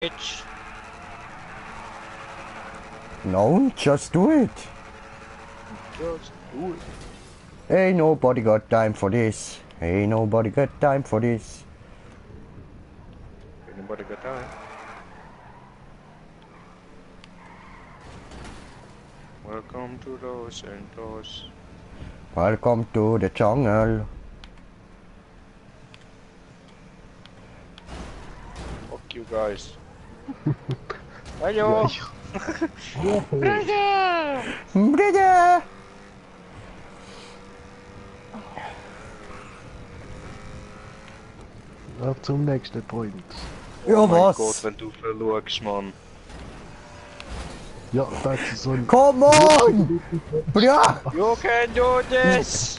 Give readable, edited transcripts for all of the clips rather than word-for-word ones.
Bitch. No, just do it. Just do it. Ain't nobody got time for this. Ain't nobody got time for this. Anybody got time? Welcome to Los Santos. Welcome to the jungle. Fuck you guys. Hallo! Brother! Brother! Ja, zum nächsten Point. Ja, Oh mein was? Gott, wenn du verlugst, Mann. Ja, das ist so ein... Come on! Bra! You can do this!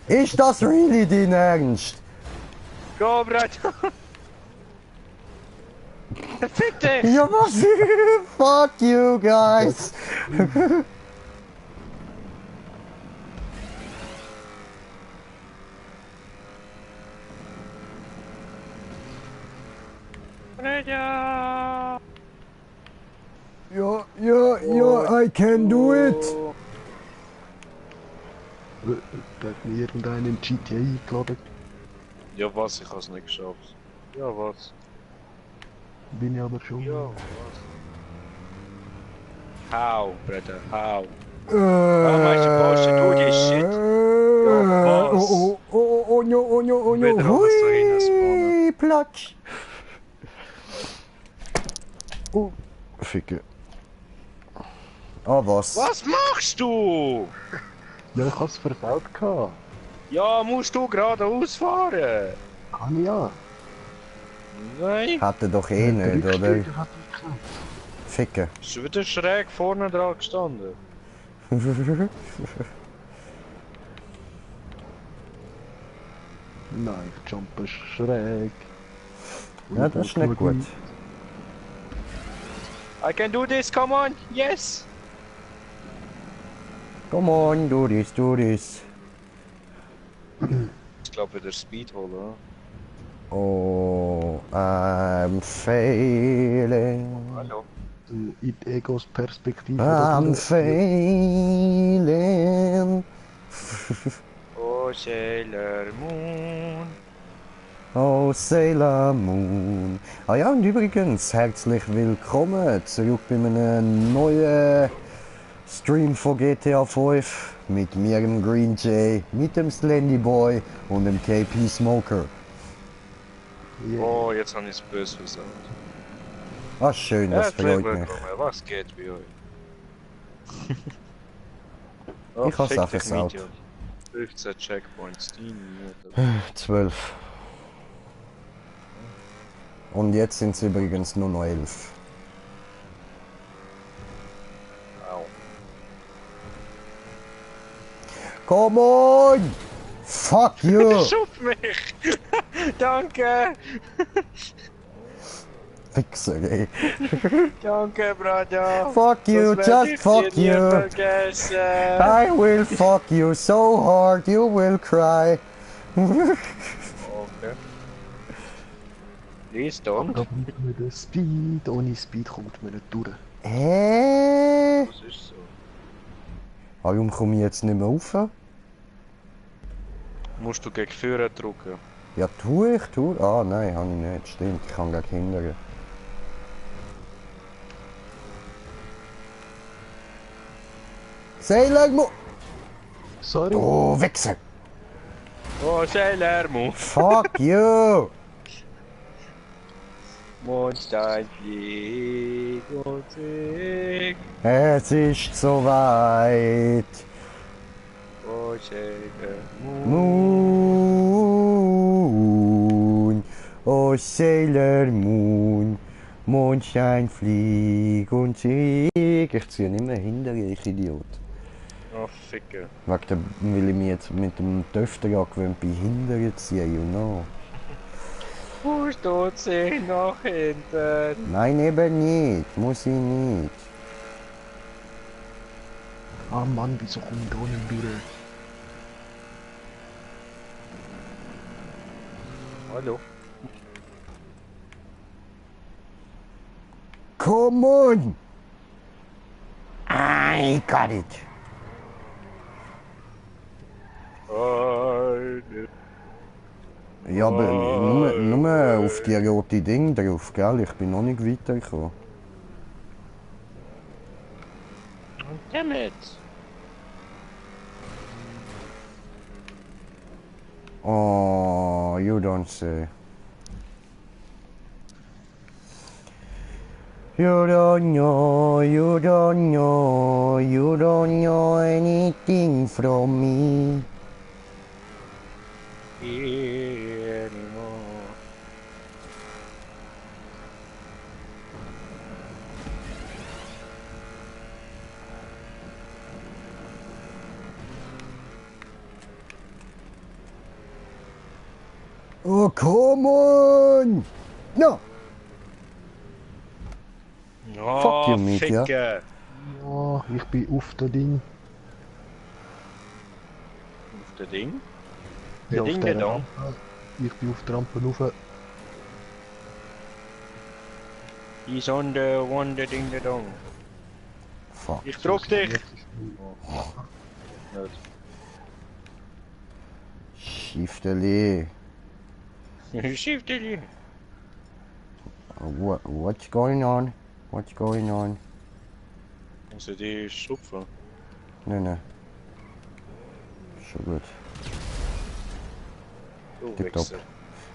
Ist das really dein Ernst? Go, Brother! Fick dich! Ja, was? Fuck you guys! Brother! Ja, I can do it! Da hat mir irgendeinen GTA eingeladen. Ja was, ich hab's nicht geschafft. Ja was? Bin ich aber schon. Ja was? How, brother, how? Am I supposed to do this shit? Ja, was? Oh no. Wieder alles da hinten spawnen. Hui, Platsch. Oh, Ficke. Ah, was? Was machst du? Ja, ich hab's verbaut gehabt. Ja, musst du geradeaus fahren? Kann ich ja. Nein. Hatte doch eh nicht, oder? Rücksteuer hat mich geklappt. Ficke. Ist wieder schräg vorne dran gestanden. Nein, ich jumpe schräg. Ja, das ist nicht gut. I can do this, come on, yes! Come on, do this. Ich glaube wieder Speed holen, oder? Oh, I'm failing. Hallo. In Egos Perspektive. I'm failing. Oh, Sailor Moon. Oh, Sailor Moon. Ah ja, und übrigens, herzlich willkommen zurück bei einem neuen Stream von GTA 5 mit mir, dem Green Jay, mit dem Slendy Boy und dem KP Smoker. Yeah. Oh, jetzt habe ich es böse gesagt. Ah, schön, das freut mich. Was geht bei euch? Oh, Ich hab's fick auch dich, versaut. Medium. 15 Checkpoints, die Minuten. 12. Und jetzt sind es übrigens nur noch 11. Au. Come on! Fuck you! Schub mich! Danke! Fixer, ey. Danke, Bruder! Fuck you, Das werd just ich fuck dir nie you! vergessen! I will fuck you so hard you will cry. Okay. Please don't. Aber nicht mit dem Speed. Ohne Speed kommt man nicht durch. Das ist so. Warum komme ich jetzt nicht mehr rauf? Musst du gegen Führer drücken. Ja, tu. Ah, nein, habe ich nicht. Stimmt, ich kann gleich hindern. Sailor Moon! Sorry. Oh, Wichser! Oh, Sailor Moon! Fuck you! Mondstein flieg und sing. Es ist soweit. Oh, Sailor Moon. Moon, oh Sailor Moon, Mondschein, flieg und sieg. Ich ziehe nicht mehr hinter, ich Idiot. Oh, Ficke. Weil ich mich jetzt mit dem Töfter gewöhnt bin, hinterher ziehen, you know. Musst du sehen nach hinten. Nein, eben nicht, muss ich nicht. Ah Mann, wieso komme ich da nicht durch? Hallo. come on! I got it! Ja, aber nur auf die rote Ding drauf, gell? Ich bin noch nicht weitergekommen. Damn it! Oh, you don't say. You don't know anything from me. Anymore. Oh, come on! No! Oh, Fuck you, Meat, ja. Ficke! Ja, ich bin auf der Ding. Auf der Ding? Ja, Der auf Ding der da? Rampe. Ich bin auf der Rampe rauf. He's on the one, the Ding, the Dong. Fuck. Ich druck dich! Nicht. Shifteli. Shifteli! What's going on? What's going on? Also die Schupfer. Nee. Schon gut. Du Tipptopp. Wichser.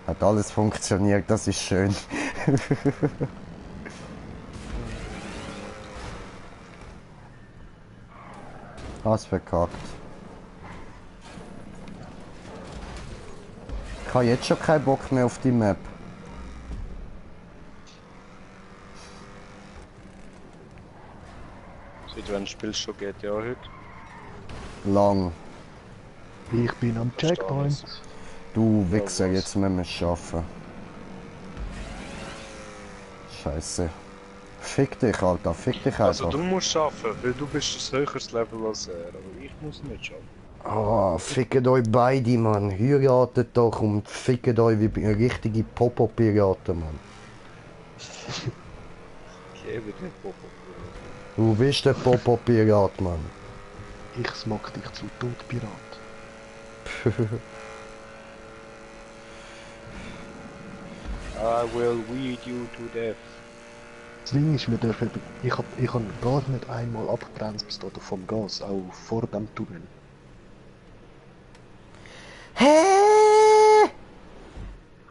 Hat alles funktioniert, das ist schön. Hast verkackt. Ich habe jetzt schon keinen Bock mehr auf die Map. Seit wann spielst du schon GTA heute? Lang. Ich bin am Checkpoint. Du Wichser, was? jetzt müssen wir es schaffen. Scheiße. Fick dich, Alter, fick dich Also einfach. du musst schaffen, weil du bist ein höheres Level als er, aber ich muss nicht schaffen. Oh, fickt euch beide, Mann. Heiratet doch und fickt euch wie richtige Popo-Piraten, Mann. Ich liebe den Popo. Du bist der Popo-Pirat, Mann. Ich smack dich zu Tod, Pirat. I will weed you to death. Das Ding ist, wir dürfen, ich hab gar nicht einmal abgebremst bis dort vom Gas, auch vor dem Tunnel. Hä?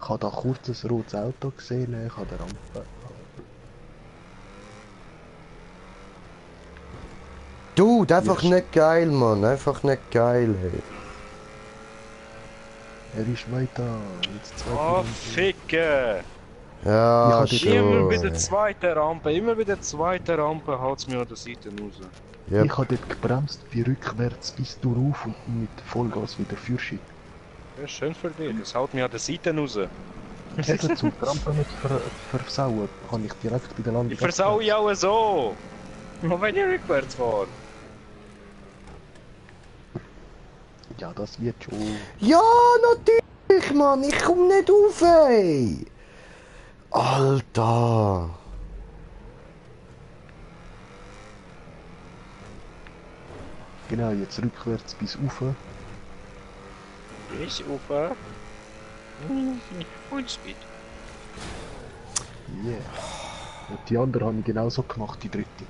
Ich habe da kurz ein rotes Auto gesehen, ich habe der Rampe. Dude, einfach Ja. nicht geil, Mann. Einfach nicht geil, hey. Er ist weiter, jetzt zwei Oh, Kilometer. Ficke! Ja, Ich hab die- Immer bei schon. der zweiten Rampe, haut es mir an der Seite raus. Yep. Ich habe dort gebremst, wie rückwärts bis du rauf und mit Vollgas wieder Führerschein. Ja, schön für dich, das haut mir an der Seite raus. Eben zum die Rampe nicht versauen, kann ich direkt bei der Landung. Ich versau ja auch so! Nur wenn ich rückwärts fahre. Ja, das wird schon. Ja, natürlich, Mann. Ich komm nicht rauf, ey. Alter. Genau, jetzt rückwärts bis rauf. Ich ufer. Und Speed. Yeah. Und die andere habe ich genauso gemacht, die dritte.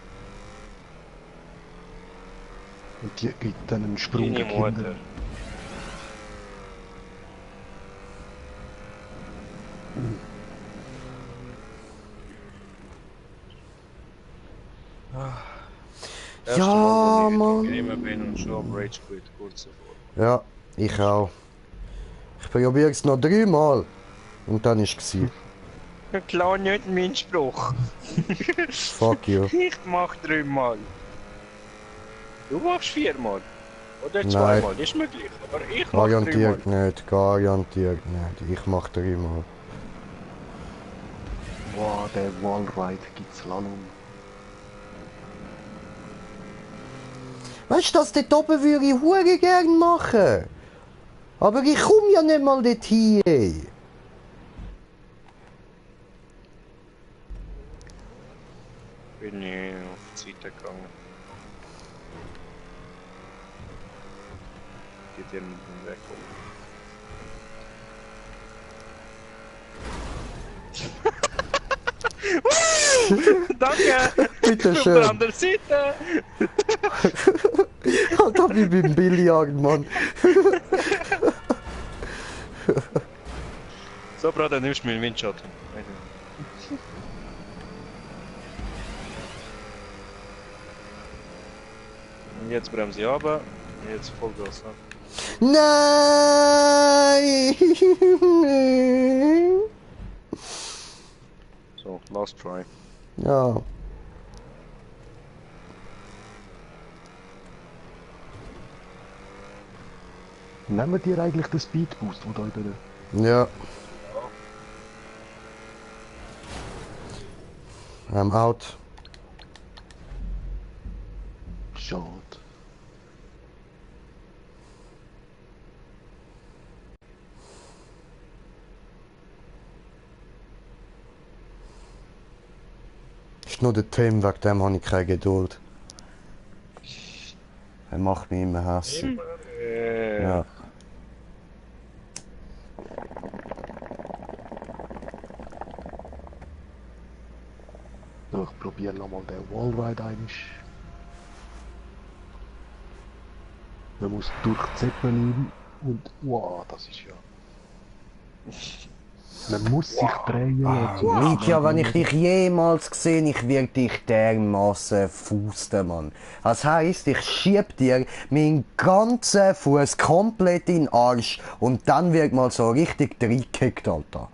Und die gibt dann einen Sprung. Deine nach Mutter. hinten. Erste Ja, Mal, wo ich Mann. Gamer bin und schon am Rage Quit kurz davor. Ja, ich auch. Ich probiere es noch 3-mal. Und dann ist es. Klar nicht mein Spruch. Fuck you. Ich mach 3-mal. Du machst 4-mal. Oder Nein. 2-mal, das ist möglich. Aber ich mach 3-mal. Garantiert nicht, garantiert nicht. Ich mach 3-mal. Wow, der Wallride gibt Slalom. Weißt du, das dort oben würde ich hure gern machen. Aber ich komme ja nicht mal dorthin. Bin ich auf die Seite gegangen. Geht dir mit dem Weg um. Danke! Bitte Auf schön. der anderen Seite! Alter, wie beim Billard, Mann. So, Bro, dann nimmst du mir den Windschatten. Und jetzt bremse ich runter. Jetzt Vollgas. Nein! So, last try. Ja. Nehmen dir eigentlich den Speedboost, der da über der... Ja. I'm out. Schade. Ist nur der Tim, wegen dem habe ich keine Geduld. Er macht mich immer hässlich. Ja. So, ich probiere nochmal den Wallride ein. Man muss durch Zeppelin und... Wow, das ist ja... Man muss sich drehen. Lydia, wenn ich dich jemals gesehen, ich werde dich dermaßen fusten, Mann. Das heisst, ich schieb dir meinen ganzen Fuß komplett in den Arsch und dann wird mal so richtig reingekickt, Alter.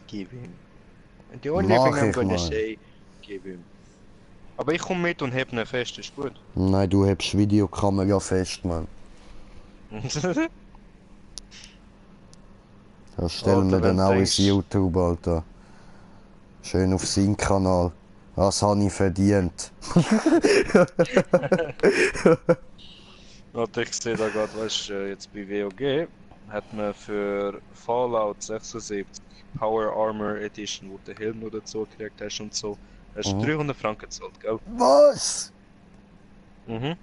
Gib ihm. The only Mach thing I'm ich gonna mal. say, gib ihm. Aber ich komme mit und heb ihn fest, ist gut. Nein, du hebst die Videokamera fest, Mann. Das stellen wir Alter, dann wenn auch du ins denkst- YouTube, Alter. Schön auf seinen Kanal. Das habe ich verdient. Warte, ich sehe da gerade, weißt du, jetzt bei WOG hat man für Fallout 76 Power Armor Edition, wo du den Helm noch dazu gekriegt hast und so, hast du 300 Franken gezahlt, gell? Was? Mhm.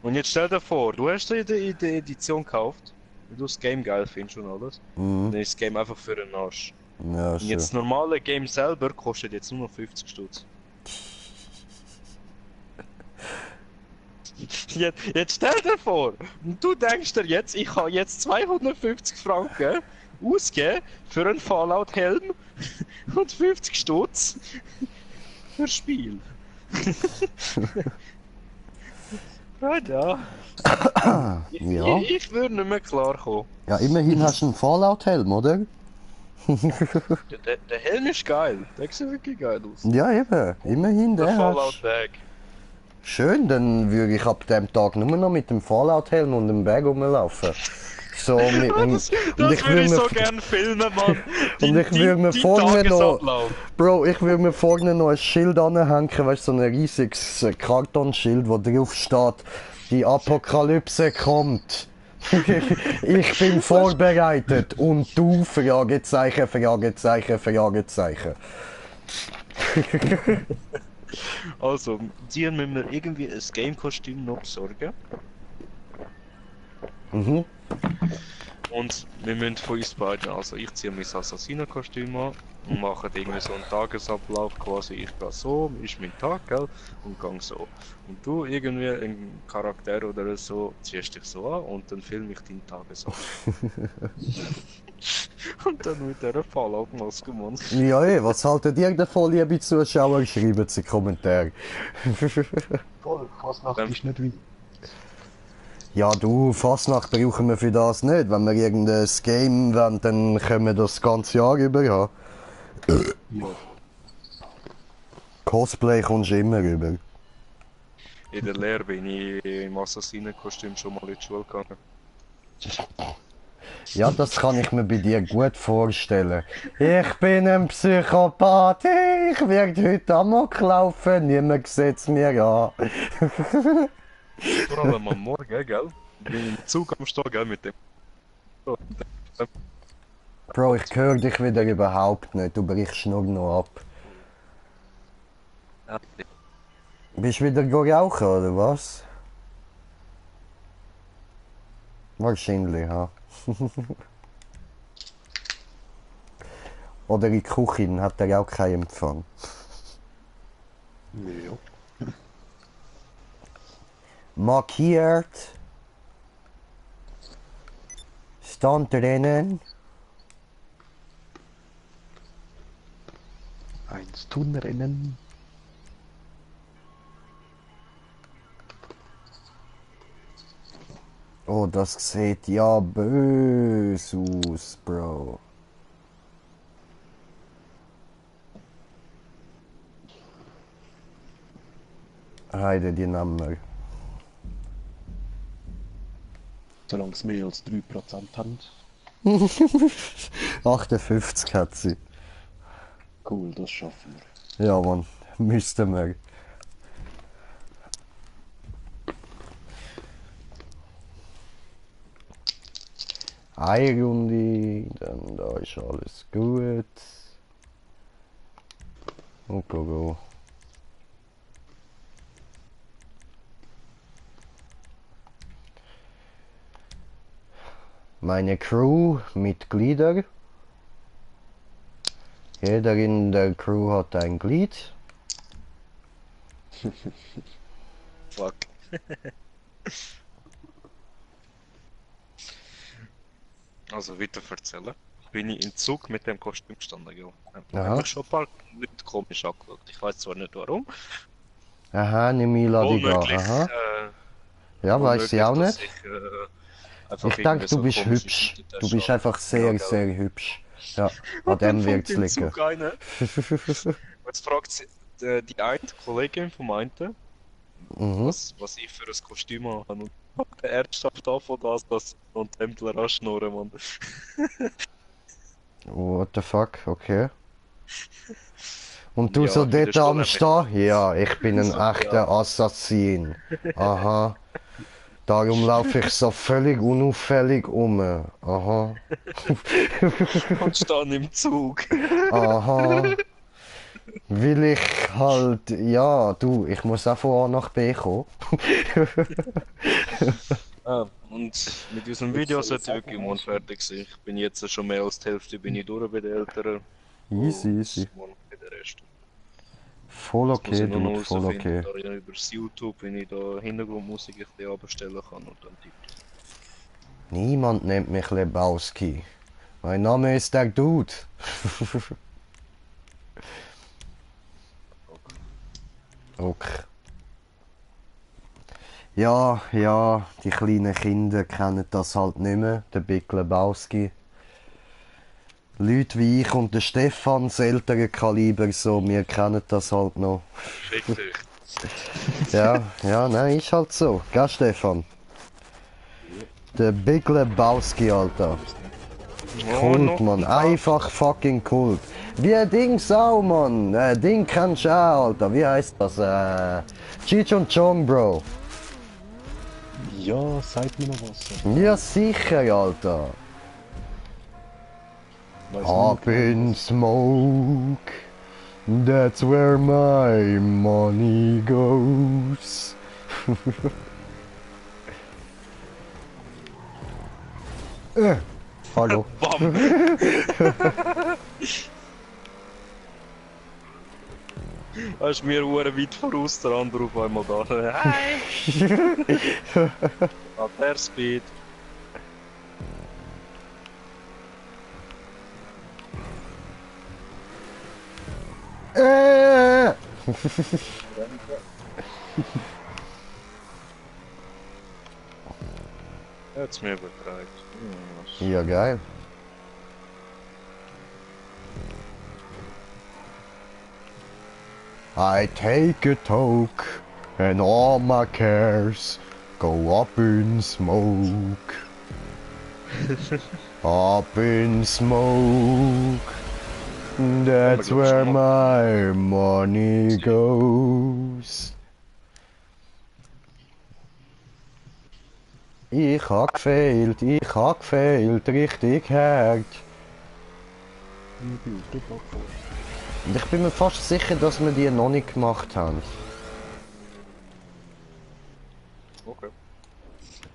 Und jetzt stell dir vor, du hast dir die Edition gekauft, weil du das Game geil findest und alles. Mhm. Dann ist das Game einfach für den Arsch. Ja, Und schon. jetzt das normale Game selber kostet jetzt nur noch 50 Stutz. Jetzt stell dir vor, und du denkst dir jetzt, ich kann jetzt 250 Franken ausgeben für einen Fallout-Helm und 50 Stutz für Spiel. Ja. Ja. Ich würde nicht mehr klarkommen. Ja, immerhin hast du einen Fallout-Helm, oder? Der Helm ist geil. Der sieht wirklich geil aus. Ja, eben. Immerhin, Der der hast Fallout-Bag. Schön, dann würde ich ab dem Tag nur noch mit dem Fallout-Helm und dem Bag rumlaufen. So, mit, Das würde ich mir so gerne filmen, Mann. Und ich würde mir vorne noch, Tagesablauf. Bro, ich würde mir vorne noch ein Schild anhängen, weißt du, so ein riesiges Kartonschild, wo drauf steht, die Apokalypse kommt. Ich bin vorbereitet und du, Fragezeichen, Fragezeichen, Fragezeichen. Also, dir müssen wir irgendwie ein Game-Kostüm noch besorgen. Mhm. Und wir müssen von uns beiden, also ich ziehe mein Assassinen-Kostüm an und mache irgendwie so einen Tagesablauf quasi. Ich gehe so, ist mein Tag, gell? Und gehe so. Und du irgendwie, ein Charakter oder so, ziehst dich so an und dann filme ich deinen Tagesablauf. Und dann mit dieser Fallout-Maske, Mann. Ja, was haltet ihr davon, liebe Zuschauer? Schreibt es in die Kommentare. Voll, Fasnacht ist nicht wie... Ja, du, Fasnacht brauchen wir für das nicht. Wenn wir irgendein Game wollen, dann können wir das ganze Jahr über haben. Ja. Cosplay kommst du immer rüber. In der Lehre bin ich im Assassinen-Kostüm schon mal in die Schule gegangen. Ja, das kann ich mir bei dir gut vorstellen. Ich bin ein Psychopath, ich werde heute Amok laufen, niemand sieht's mir an. Vor allem am Morgen, gell? Ich bin im Zug am Stehen, gell, mit dem. Bro, ich höre dich wieder überhaupt nicht. Du brichst nur noch ab. Ja, Bist du wieder rauchen, oder was? Wahrscheinlich, ja. Oder in der Küche hat er auch keinen Empfang. Ja. Markiert. Stand drinnen. Eins tun rennen. Oh, das sieht ja böse aus, Bro. Heide die Nummer. Solange es mehr als 3% haben. 58 hat sie. Cool, das schaffen wir. Ja, Mann. Müssten wir. Eine Runde, dann da ist alles gut. Und go. Meine Crewmitglieder. Jeder in der Crew hat ein Glied. fuck. Also weiter erzählen. Bin ich im Zug mit dem Kostüm gestanden, gell? Aha. Haben mich schon ein paar Leute komisch angeschaut. Ich weiß zwar nicht warum. Aha, nimm Einladung an. Wohlmöglich, Aha. Ja, weiß ich auch dass nicht. ich einfach Ich denke, irgendwie du so bist komische hübsch. Seitentasche Du bist habe. einfach sehr, Ja, sehr hübsch. Ja, an dem wird's im liegen. Zug einer. Jetzt fragt sie die eine Kollegin vom einen, Mhm. was ich für ein Kostüm habe. Und ernsthaft davon, dass das und Templer anschnurren, Mann. What the fuck, okay. Und du Ja, so ich bin dort der am Stollen. Stehen? Ja, ich bin ein So, echter ja. Assassin. Aha. Darum laufe ich so völlig unauffällig um. Aha. Und stehen im Zug. Aha. Will ich halt, ja, du, ich muss auch von A nach B kommen. Und mit diesem Video sollte ich wirklich morgen fertig sein. Ich bin jetzt schon mehr als die Hälfte bin ich durch bei den Älteren. Easy, Und easy. morgen bei der Rest. Voll Jetzt muss okay, ich nur noch Dude, voll herausfinden, okay. da ich über das YouTube, wenn ich da Hintergrundmusik ein bisschen abstellen kann und dann tippt. Niemand nennt mich Lebowski. Mein Name ist der Dude. Okay. Ja, die kleinen Kinder kennen das halt nicht mehr, der Big Lebowski. Leute wie ich und der Stefan, das ältere Kaliber, so, wir kennen das halt noch. Fick dich. Ja, nein, ist halt so. Gell, Stefan? Der Big Lebowski, Alter. Kult, Mann. Einfach fucking Kult. Wie ein Dings auch, Mann. Ding kennst du auch, Alter. Wie heißt das? Cheech und Chong, Bro. Ja, sagt mir noch was. Ja, sicher, Alter. Weiss Up nicht in smoke. That's where my money goes. Hallo. Bam! Da ist mir weit voraus, der andere auf einmal da. Hi! Ah, der Speed. Er hat's mir übertragen. Ja, geil. I take a toke and all my cares go up in smoke. Up in smoke. That's where my money goes. Ich hab gefehlt, richtig hart. Ich bin auf den Block vor. Und ich bin mir fast sicher, dass wir die noch nicht gemacht haben. Okay.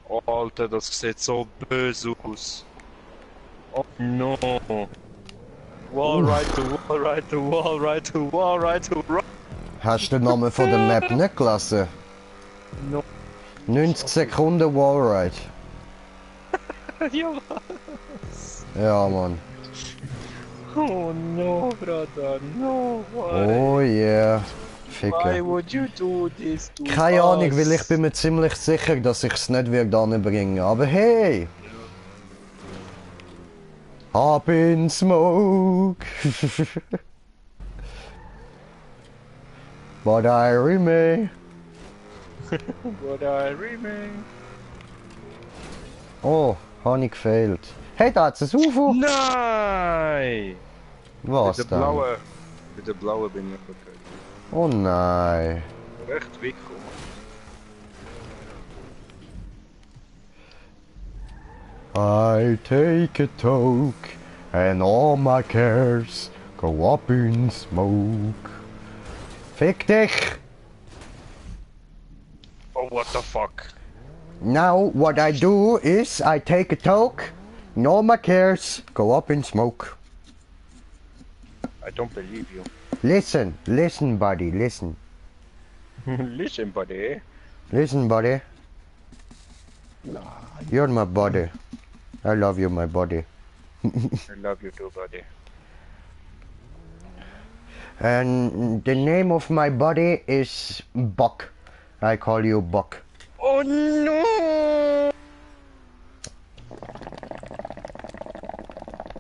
Oh, Alter, das sieht so böse aus. Oh no. Wall right to wall right to wall right to wall right to wall. Hast du den Namen von der Map nicht gelesen? No. 90 Sekunden Wallride. Ja. Ja, Mann. Oh no, brother, no. Oh yeah. Why Ficken. would you do this to Keine us? Ahnung, weil ich bin mir ziemlich sicher, dass ich es nicht wieder anbringen. Aber hey! Up in smoke. But I remain. But I remain. Oh, habe ich gefehlt. Hey, da hat's ein UFO. Nein! Was Mit der denn? blauen. Mit der blauen bin ich okay. Oh nein. Recht weggekommen. I take a toke and all my cares go up in smoke. Fick dich! Oh, what the fuck? Now what I do is I take a toke and all my cares go up in smoke. I don't believe you. Listen, listen buddy, listen. Listen, buddy. Listen buddy, Nein. you're my buddy. I love you my buddy. I love you too, buddy. And the name of my buddy is Buck. I call you Buck. Oh no!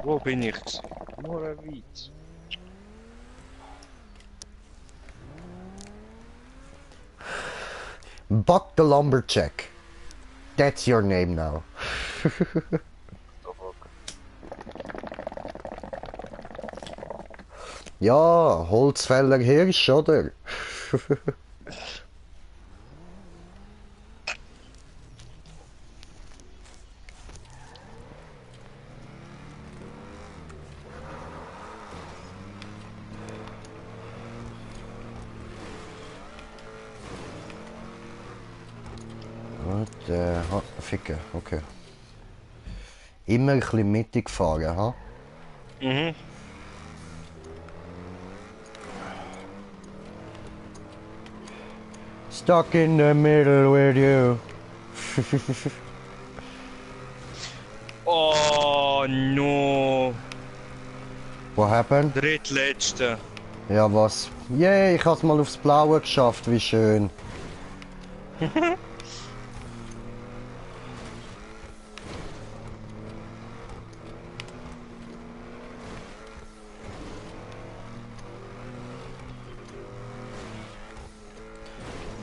Wo bin ich? Moravit. Buck the Lumberjack. That's your name now. The fuck? Ja, Holzfäller Hirsch, oder? Ficken, okay. Immer ein bisschen mittig fahren, ha? Mhm. Stuck in the middle with you. Oh no! What happened? Drittletzte. Ja, was? Yay, ich hab's mal aufs Blaue geschafft, wie schön.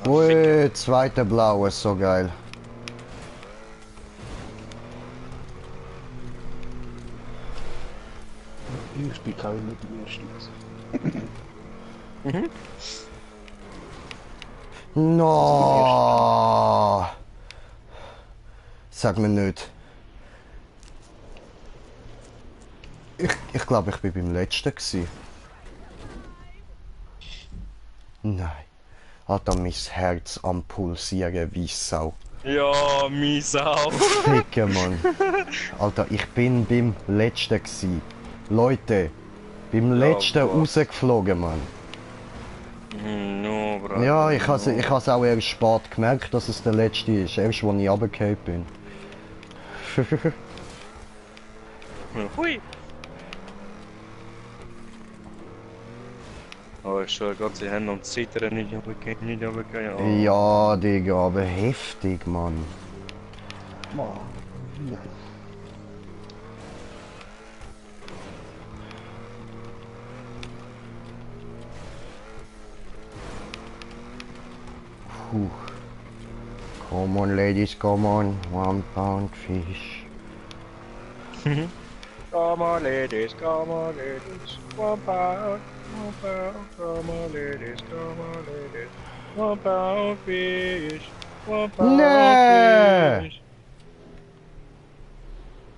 Ui, zweite Blaue, ist so geil. Ich bin kein mit dem ersten. No. Sag mir nicht. Ich glaube, ich bin beim letzten gsi. Nein. Alter, mein Herz am Pulsieren wie Sau. Ja, mies auch. Ficken, Mann. Alter, ich bin beim letzten gsi. Leute, beim letzten Gott. rausgeflogen, Mann. No, bro. Ja, ich has auch erst spät gemerkt, dass es der letzte ist. Erst, als ich runtergefallen bin. Hui. Oh, ich schon gerade die Hände am Zittern, nicht runtergehen, nicht runtergehen. Oh. Ja, Digga, aber heftig, Mann. Mann. Ja. Puh. Come on, ladies, come on. 1 pound fish. Come on, ladies, come on, ladies. 1 pound, 1 pound. Come on, ladies, come on, ladies. 1 pound fish. 1 pound Nee. fish.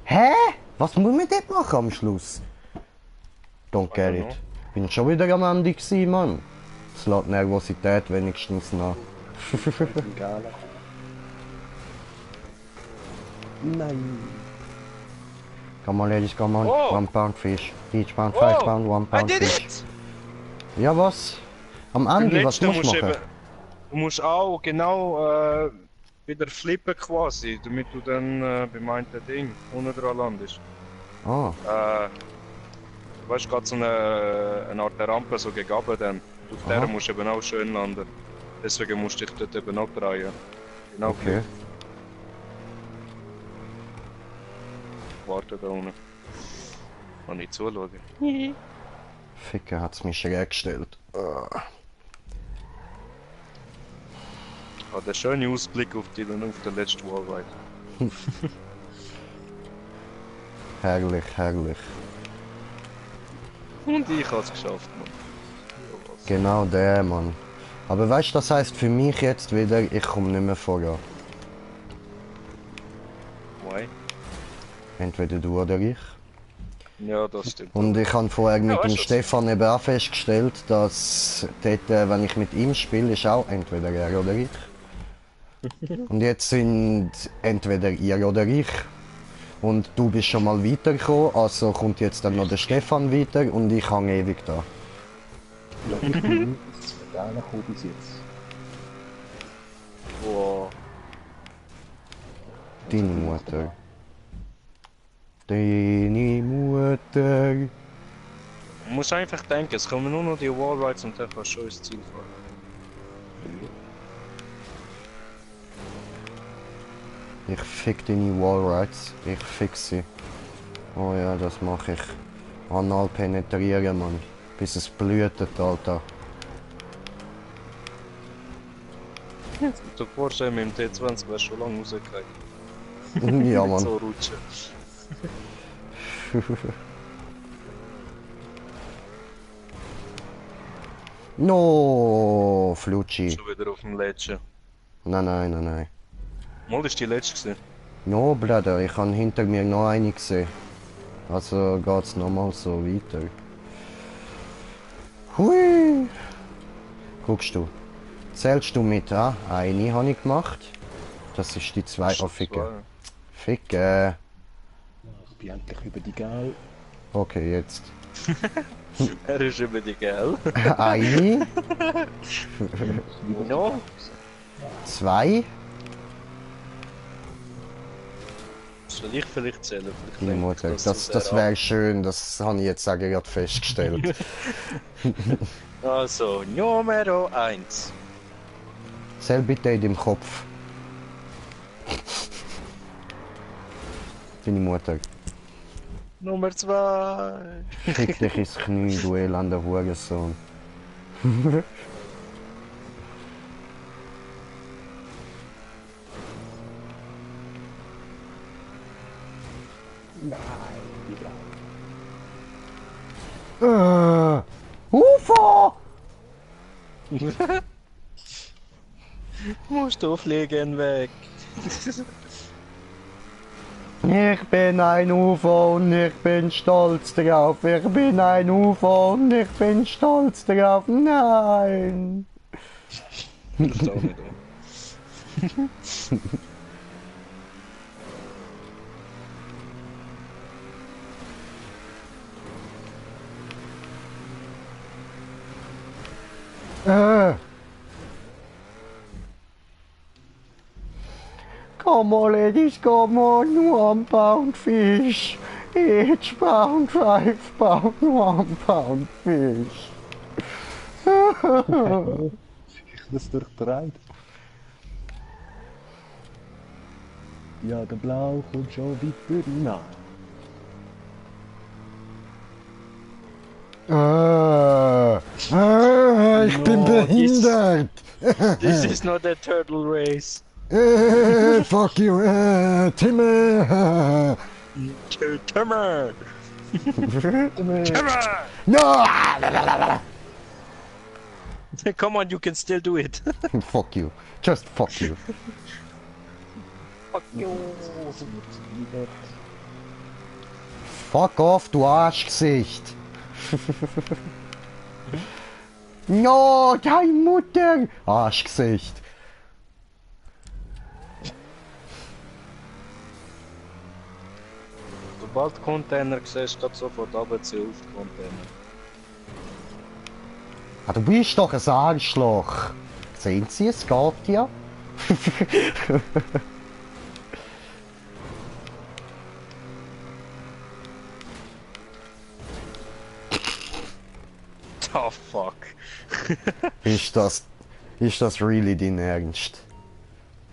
Hä? Was muss man dort machen am Schluss? don't get I don't it. Bin schon wieder am Ende gewesen, Mann. Es lässt Nervosität wenigstens nach. Egal. Nein. Come on, ladies, come on. Oh. 1 pound fish. Each pound, Oh, 5 pound, 1 I pound did fish. it! Ja, was? Am Beim Ende, was letzten musst du machen? eben, du musst auch genau wieder flippen quasi, damit du dann beim einen Ding unten dran landest. Ah, Weißt du, gerade so eine Art der Rampe so gegeben dann. Auf Aha. der musst du eben auch schön landen. Deswegen musst du dich dort eben abdrehen. Genau. okay. Warte da unten. Kann ich zuschauen. Ficker hat's mich schräg gestellt. Hat einen schönen Ausblick auf den letzten Wallride. Herrlich, herrlich. Und ich hab's geschafft, Mann. Genau der, Mann. Aber weißt du, das heißt für mich jetzt wieder, ich komme nicht mehr voran. Why? Entweder du oder ich. Ja, das stimmt. Und ich habe vorher mit weißt dem du was? Stefan eben auch festgestellt, dass dort, wenn ich mit ihm spiele, ist auch entweder er oder ich. Und jetzt sind entweder ihr oder ich. Und du bist schon mal weitergekommen, also kommt jetzt dann noch der Stefan weiter und ich hänge ewig da. Ja, ich bin ins Pedale gekommen bis jetzt. Wow. Deine Mutter. Deine Mutter. Man muss einfach denken, es kommen nur noch die Wallrides und dann kannst du schon ins Ziel fahren. Ich fick deine Wallrides. Ich fick sie. Oh ja, das mache ich. Anal penetrieren, Mann. Bis es blutet, Alter. Du vorstellen, mit dem T20 wärst du schon lange rausgekommen. Ja, Mann. So rutschen. No, Flutschi. Schon wieder auf dem letzten. Nein, nein, nein, nein. Mal ist die letzte gewesen. No, Bruder, ich habe hinter mir noch eine gesehen. Also geht's nochmal so weiter. Hui! Guckst du. Zählst du mit, ah? Eine habe ich gemacht. Das ist die zwei. Oh, Ficke. Ficke. Ich bin endlich über die Gel. Okay, jetzt. Er ist über die Gell. Eine, No. zwei. Soll ich vielleicht zählen? Vielleicht Die lenkt Mutter. zu Das sehr wäre schön, das habe ich jetzt auch gerade festgestellt. ab. Also, Numero 1. Zähl bitte in deinem Kopf. Deine Mutter. Nummer 2. Fick dich ins Knie, du elender Hurensohn. UFO! Musst du fliegen weg. Ich bin ein UFO und ich bin stolz drauf. Ich bin ein UFO und ich bin stolz drauf. Nein! Das ist auch nicht um. Come on, ladies, come on, 1 pound fish. Each pound, 5 pound, 1 pound fish. Ich das durchdreht. Ja, der Blau kommt schon weiter rein. Ich bin behindert. This is not a turtle race. Fuck you, Timmy. Timmer! Timmer! No! Come on, you can still do it. Fuck you. Just fuck you. Fuck you. Fuck off, du Arschgesicht. No, deine Mutter! Arschgesicht. Sobald du Container siehst, geht sofort runterziehen auf die Container. Ah, du bist doch ein Arschloch. Sehen Sie, es geht ja. Oh fuck. Ist das really dein Ernst?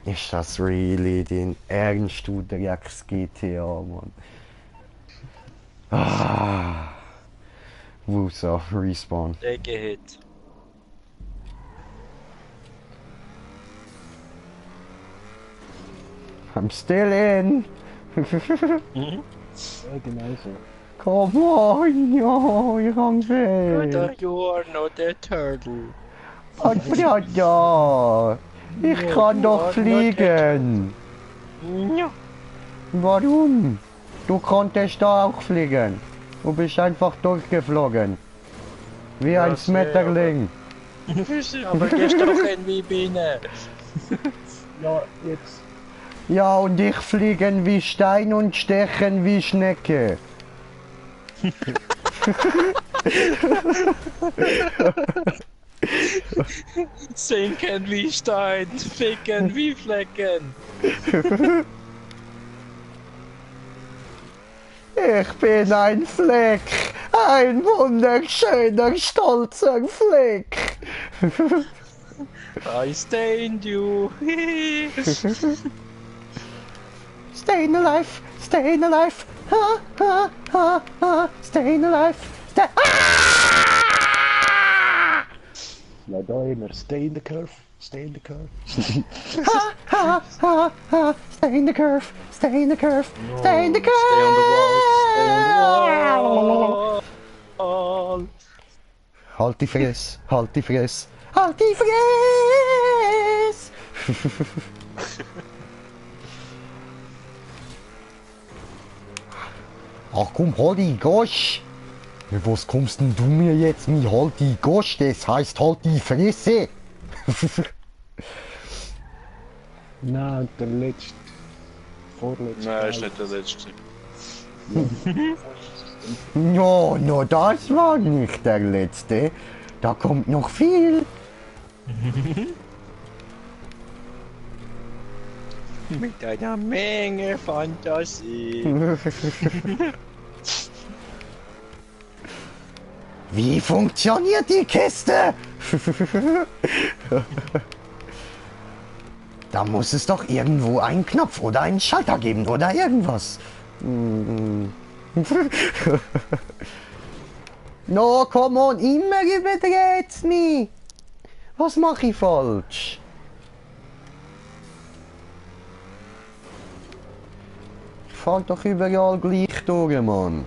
Ist das really dein Ernst, du Drecks GTA, Mann? Ah. Wusa, Respawn. Hit. I'm still in. Ja, genau so. Come on, ja, ich hang weg. You are not a turtle. Ja, ich kann doch fliegen. Ja. Warum? Du konntest da auch fliegen. Du bist einfach durchgeflogen. Wie Ja, ein sehr, Schmetterling. Aber gehst du doch in wie Biene. Ja, jetzt. Ja, und ich fliegen wie Stein und stechen wie Schnecke. Sinken wie Stein, ficken wie Flecken. Ich bin ein Fleck. Ein wunderschöner, stolzer Fleck. I stained you. Staying alive, staying alive. Ha, ha, ha, ha. Staying alive. Ja, da immer. Stay in the curve. Stay in the curve. Ha, ha, ha, ha. Stay in the curve, stay in the curve, stay in the curve. Stay on the wall. Stay on the wall. Halt die Fresse, halt die Fresse, halt die Fresse! Ach komm, halt die Gosch! Was kommst denn du mir jetzt mit halt die Gosch? Das heißt halt die Fresse! Nein, der letzte. Vorletzte. Nein, ist nicht der letzte. No, no, das war nicht der letzte. Da kommt noch viel. Mit einer Menge Fantasie. Wie funktioniert die Kiste? Da muss es doch irgendwo einen Knopf oder einen Schalter geben oder irgendwas. No, come on, immer überdreht's mich. Was mache ich falsch? Ich fahr doch überall gleich durch, Mann.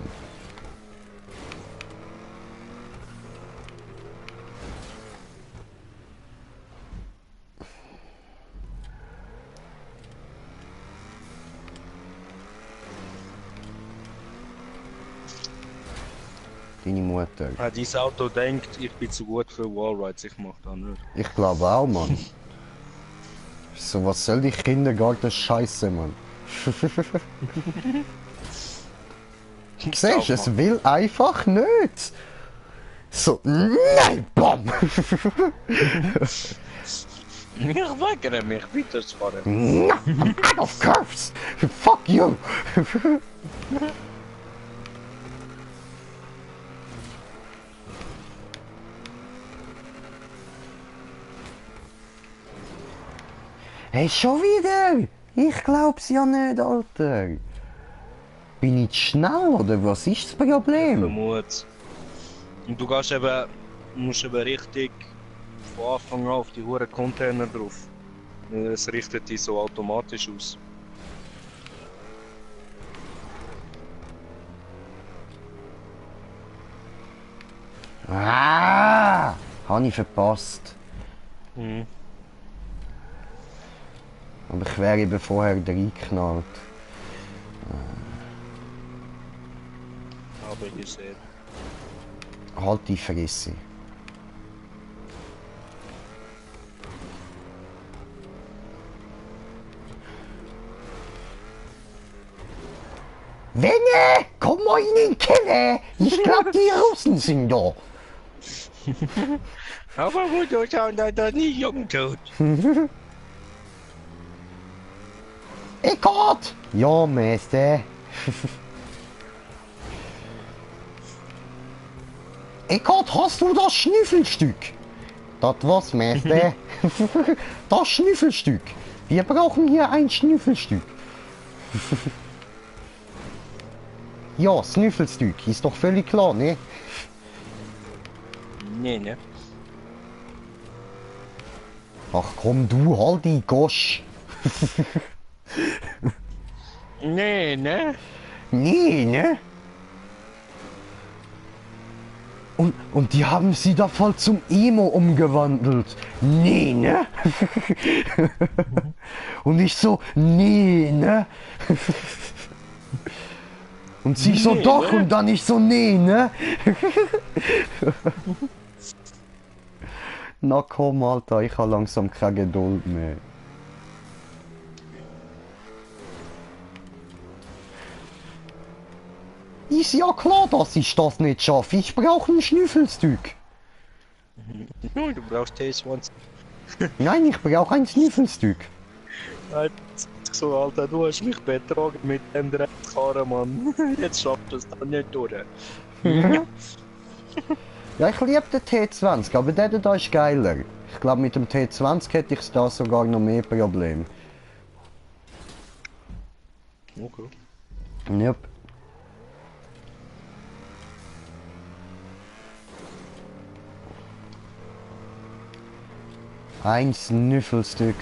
Deine Mutter. Ja, dieses Auto denkt, ich bin zu gut für Wallrides, ich mach das nicht. Ich glaube auch, Mann. So, was soll die Kindergarten Scheiße, Mann? Siehst du, es will einfach nicht. So, nein, bam! Ich weigere mich weiterzufahren. No, I'm out of curves! Fuck you! Hey, schon wieder? Ich glaub's ja nicht, Alter. Bin ich zu schnell oder was ist das Problem? Vermut. Und du gehst eben, musst eben richtig von Anfang an auf die hohen Container drauf. Es richtet dich so automatisch aus. Ah! Habe ich verpasst. Mhm. Aber ich wäre eben vorher reingeknallt. Habe ich gesehen. Halt die Fresse. Wenne, komm mal in den Keller. Ich glaub, die Russen sind da. Aber wo du schauen, da nie jung tot. Eckart! Ja, Meister. Eckart, hast du das Schnüffelstück? Das was, Meister? Das Schnüffelstück. Wir brauchen hier ein Schnüffelstück. Ja, Schnüffelstück, ist doch völlig klar, ne? Nee, ne? Ach komm, du, halt die Gosch. Nee, ne? Nee, ne? Und die haben sie da voll zum Emo umgewandelt. Nee, ne? Und ich so, nee, ne? Und sie so, Nee, doch, ne? und dann ich so, nee, ne? Na komm, Alter, ich habe langsam keine Geduld mehr. Ist ja klar, dass ich das nicht schaffe. Ich brauche ein Schnüffelstück. Du brauchst T20. Nein, ich brauche ein Schnüffelstück. So, Alter, du hast mich betrogen mit dem Dreckskarren, Mann. Jetzt schaffst du es dann nicht durch. Ja, ich liebe den T20, aber der da ist geiler. Ich glaube, mit dem T20 hätte ich da sogar noch mehr Probleme. Okay. Yep. Ein Schnüffelstück.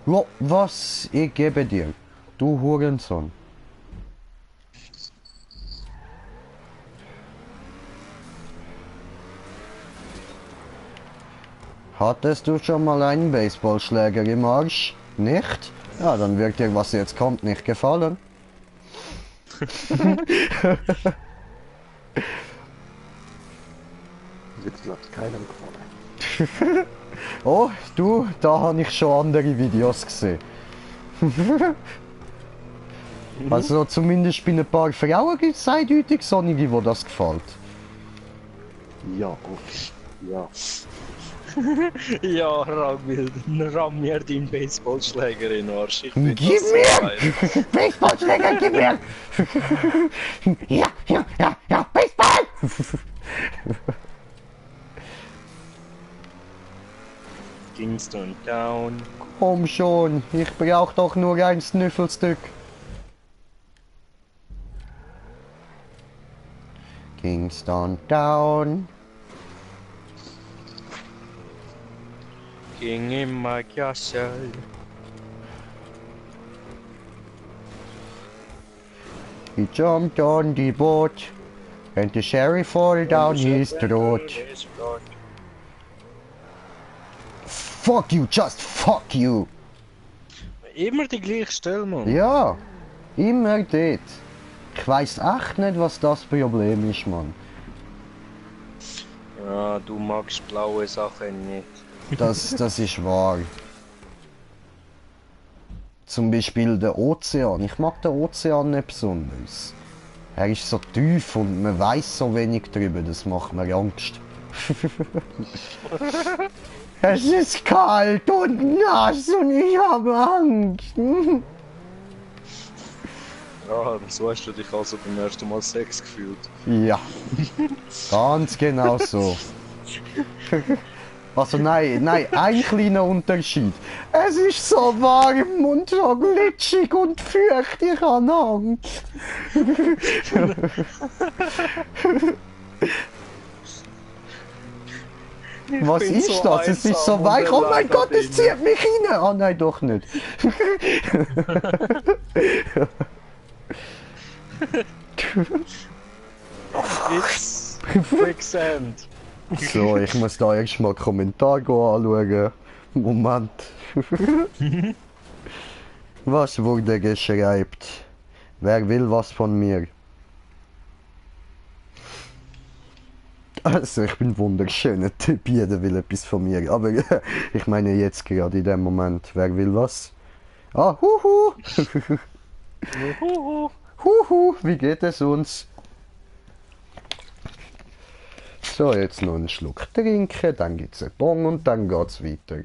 Ja, was ich gebe dir, du Hurensohn. Hattest du schon mal einen Baseballschläger im Arsch? Nicht? Ja, dann wird dir, was jetzt kommt, nicht gefallen. Jetzt sagt keinem gefallen. Oh, du, da habe ich schon andere Videos gesehen. Also zumindest bei ein paar Frauen gibt es eindeutig Sonnige, wo das gefällt. Ja, okay. Ja. Ja, ramm mir den Baseballschläger in den Arsch. Ich Gib find das so geil. mir! Baseballschläger, gib mir! Ja, Baseball! Kingston Town. Komm schon, ich brauch doch nur ein Schnüffelstück. Kingston Town. King in my castle. He jumped on the boat and the sheriff fall down his throat. Fuck you, just fuck you. Immer die gleiche Stelle, Mann. Ja, immer dort. Ich weiss echt nicht, was das Problem ist, Mann. Ja, du magst blaue Sachen nicht. Das ist wahr. Zum Beispiel der Ozean. Ich mag den Ozean nicht besonders. Er ist so tief und man weiß so wenig drüber, das macht mir Angst. Es ist kalt und nass und ich habe Angst. Ja, so hast du dich also beim ersten Mal Sex gefühlt. Ja, ganz genau so. Also nein, ein kleiner Unterschied. Es ist so warm und so glitschig und feucht, ich habe Angst. Was bin ist so das? Es ist so einsam weich. und Oh mein allein Gott, da es zieht mich rein. Oh nein, doch nicht. It's quicksand. So, ich muss da erstmal Kommentar anschauen. Moment. Was wurde geschreibt? Wer will was von mir? Also, ich bin ein wunderschöner Typ, jeder will etwas von mir. Aber ich meine jetzt gerade in dem Moment, wer will was? Ah, huhu! Huhu. Huhu, wie geht es uns? So, jetzt noch einen Schluck trinken, dann gibt's einen Bon und dann geht's weiter.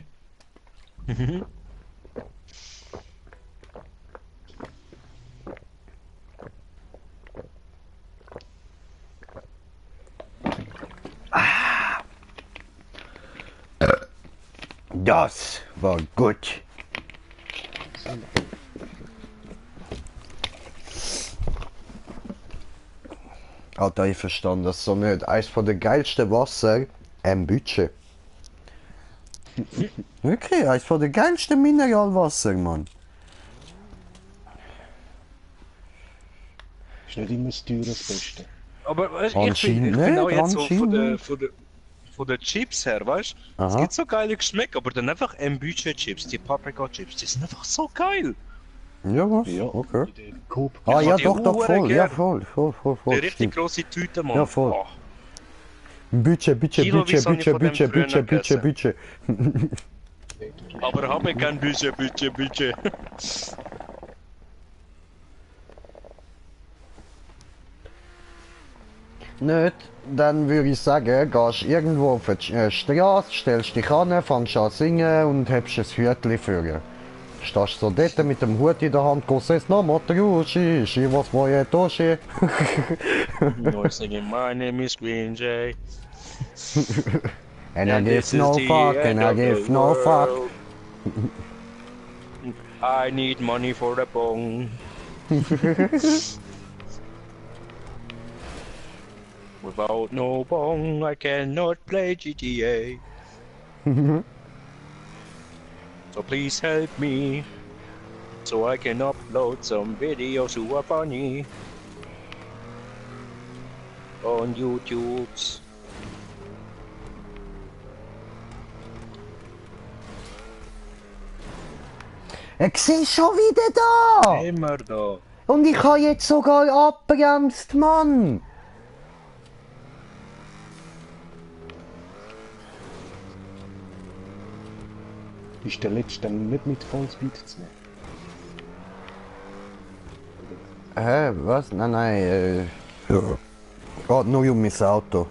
Das war gut. Alter, ich verstand das so nicht. Eines von der geilsten Wasser im Budget. Wirklich, eines von der geilsten Mineralwasser, Mann. Ist nicht immer das teure das Beste. Aber weißt, ich Anscheinend bin auch nicht, jetzt so anscheinend von der Chips her, weißt du? Es Aha. gibt so geile Geschmäcker, aber dann einfach Budget-Chips, die Paprika-Chips, die sind einfach so geil. Ja, was? Ja, Okay. den Coop. Ah Ich ja, hab die doch, Hure voll. Ja, gern. voll, Die richtig stimmt. grosse Tüte, Mann. Ja, voll. Oh. Budget, Kiloweise habe ich von dem früher Budget. Aber habe kein Budget. Nicht, dann würde ich sagen, gehst irgendwo auf die Straße, stellst dich an, fängst an zu singen und hebst ein Hütchen für. Stehst so dort mit dem Hut in der Hand, gehst no Matruschi, was moje Toshi. No singing, my name is Green Jay. And I And give this is no the fuck, end and I of give the no fuck. world. I need money for the bong. Without no bong, I cannot play GTA. So please help me, so I can upload some videos who are funny on YouTube. Ich schon wieder da! Immer da. Und ich habe jetzt sogar abbremst, Mann! Ist der letzte dann nicht mit Vollspeed zu nehmen? Was? Nein, geht nur um mein Auto.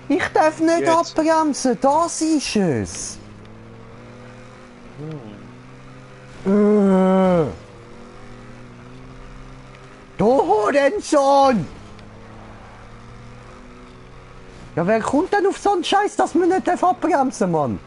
Ich darf nicht Jetzt. abbremsen, das ist es! Du Hurensohn! Ja, wer kommt denn auf so einen Scheiß, dass man nicht abbremsen darf, Mann?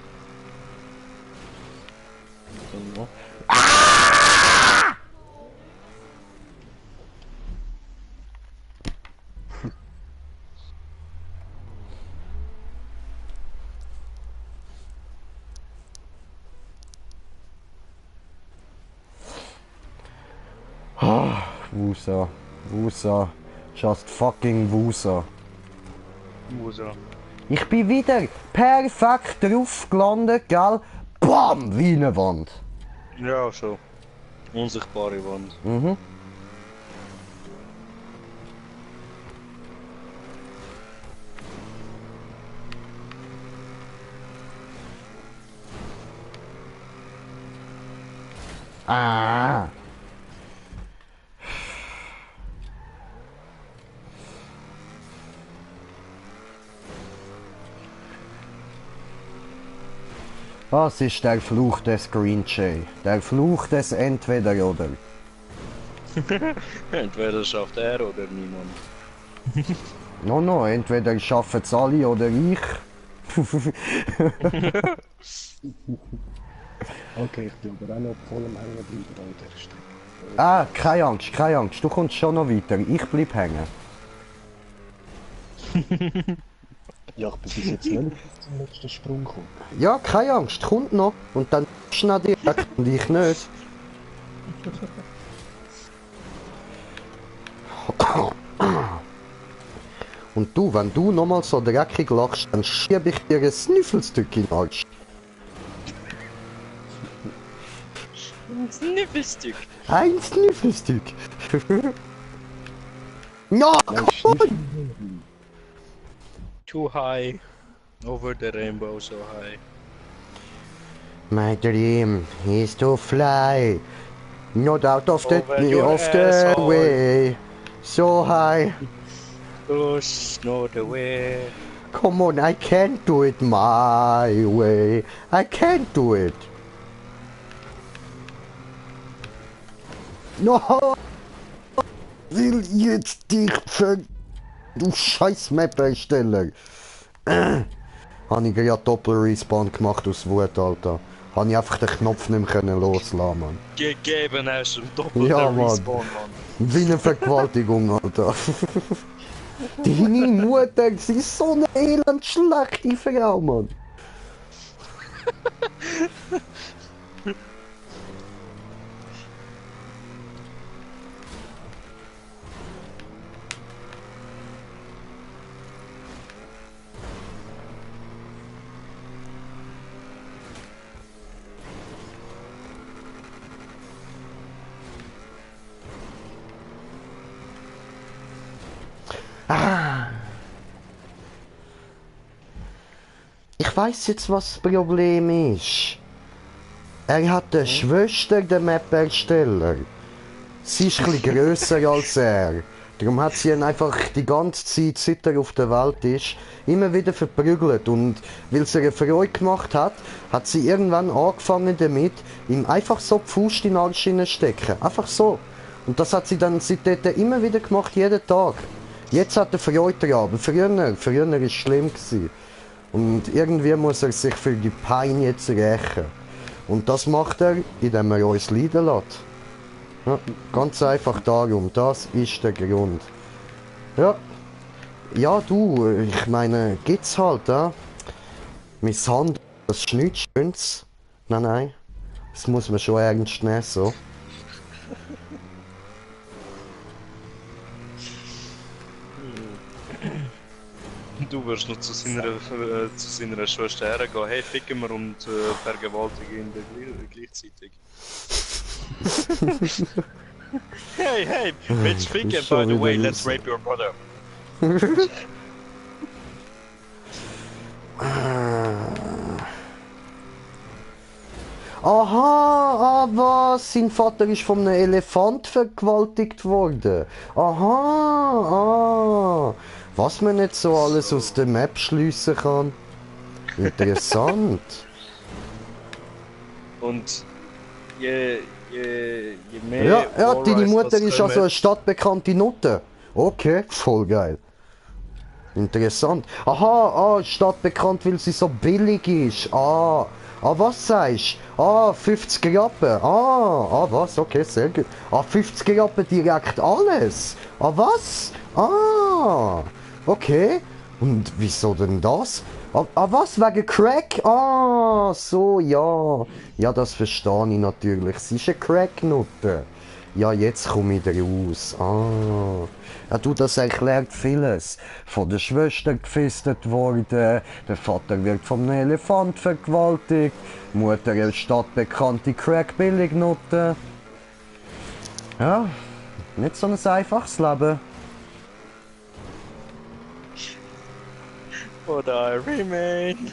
Wusa. Just fucking Wusa. Musa. Ich bin wieder perfekt drauf gelandet, gell? Bam! Wie eine Wand. Ja, so. Unsichtbare Wand. Mhm. Ah. Was ist der Fluch des Green Jay? Der Fluch des Entweder-Oder. Entweder schafft er oder niemand. No, entweder schaffen es alle oder ich. Okay, ich bin aber auch noch voll am Hängen bleiben an dieser Strecke. Ah, keine Angst, du kommst schon noch weiter. Ich bleib hängen. Ja, ich bin bis jetzt noch nicht zum letzten Sprung gekommen. Ja, keine Angst, kommt noch. Und dann schnell direkt und ich nicht. Und du, wenn du nochmal so dreckig lachst, dann schieb ich dir ein Snüffelstück in den Arsch. Ein Sniffelstück. Ein Snüffelstück. Ja, Nein, ist nicht. Too high. Over the rainbow, so high. my dream is to fly. Not out of Over your the asshole. way. So high. Push, not away. Come on, I can't do it my way. I can't do it. No! Will jetzt dich ver... Du scheiß Map-Ersteller. Habe ich gerade Doppel-Respawn gemacht aus Wut, Alter. Habe ich einfach den Knopf nicht mehr können loslassen, Mann. Gegeben hast du im doppelten Ja, Mann. Respawn, Mann. Wie eine Vergewaltigung, Alter. Deine Mutter, sie ist so eine elend schlechte Frau, Mann. Ich weiß jetzt, was das Problem ist. Er hat eine Schwester, der Map-Ersteller. Sie ist ein bisschen grösser als er. Darum hat sie ihn einfach die ganze Zeit, seit er auf der Welt ist, immer wieder verprügelt. Und weil sie ihr Freude gemacht hat, hat sie irgendwann angefangen damit, ihm einfach so die Faust in den Arsch stecken. Einfach so. Und das hat sie dann seitdem immer wieder gemacht, jeden Tag. Jetzt hat er Freude daran, aber früher war es schlimm gewesen. Und irgendwie muss er sich für die Pein jetzt rächen. Und das macht er, indem er uns leiden lässt. Ja, ganz einfach darum, das ist der Grund. Ja, ja du, ich meine, gibt's halt, ja. Misshandlung, das ist nichts Schönes. Nein, nein, das muss man schon ernst nehmen, so. Du wirst noch zu seiner Schwester hergehen. Hey, ficken wir und vergewaltigen ihn gleichzeitig. Hey, willst du ficken? By the way, let's rape your brother. Aha, was? Sein Vater ist von einem Elefant vergewaltigt worden. Aha, was man nicht so alles aus der Map schliessen kann. Interessant. Und je mehr... Ja, deine Wallrise Mutter das ist kommen- also eine stadtbekannte Nutte. Okay, voll geil. Interessant. Aha, stadtbekannt, weil sie so billig ist. Was sagst du? 50 Rappen. Was? Okay, sehr gut. 50 Rappen direkt alles. Was? Okay. Und wieso denn das? Was? Wegen Crack? So, ja. Ja, das verstehe ich natürlich. Sie ist eine Cracknutte. Ja, jetzt komme ich da raus. Ja, du, das erklärt vieles. Von der Schwester gefistet worden, der Vater wird vom einem Elefant vergewaltigt, Mutter eine stadtbekannte Crack-Billignutte. Ja, nicht so ein einfaches Leben. But I remain.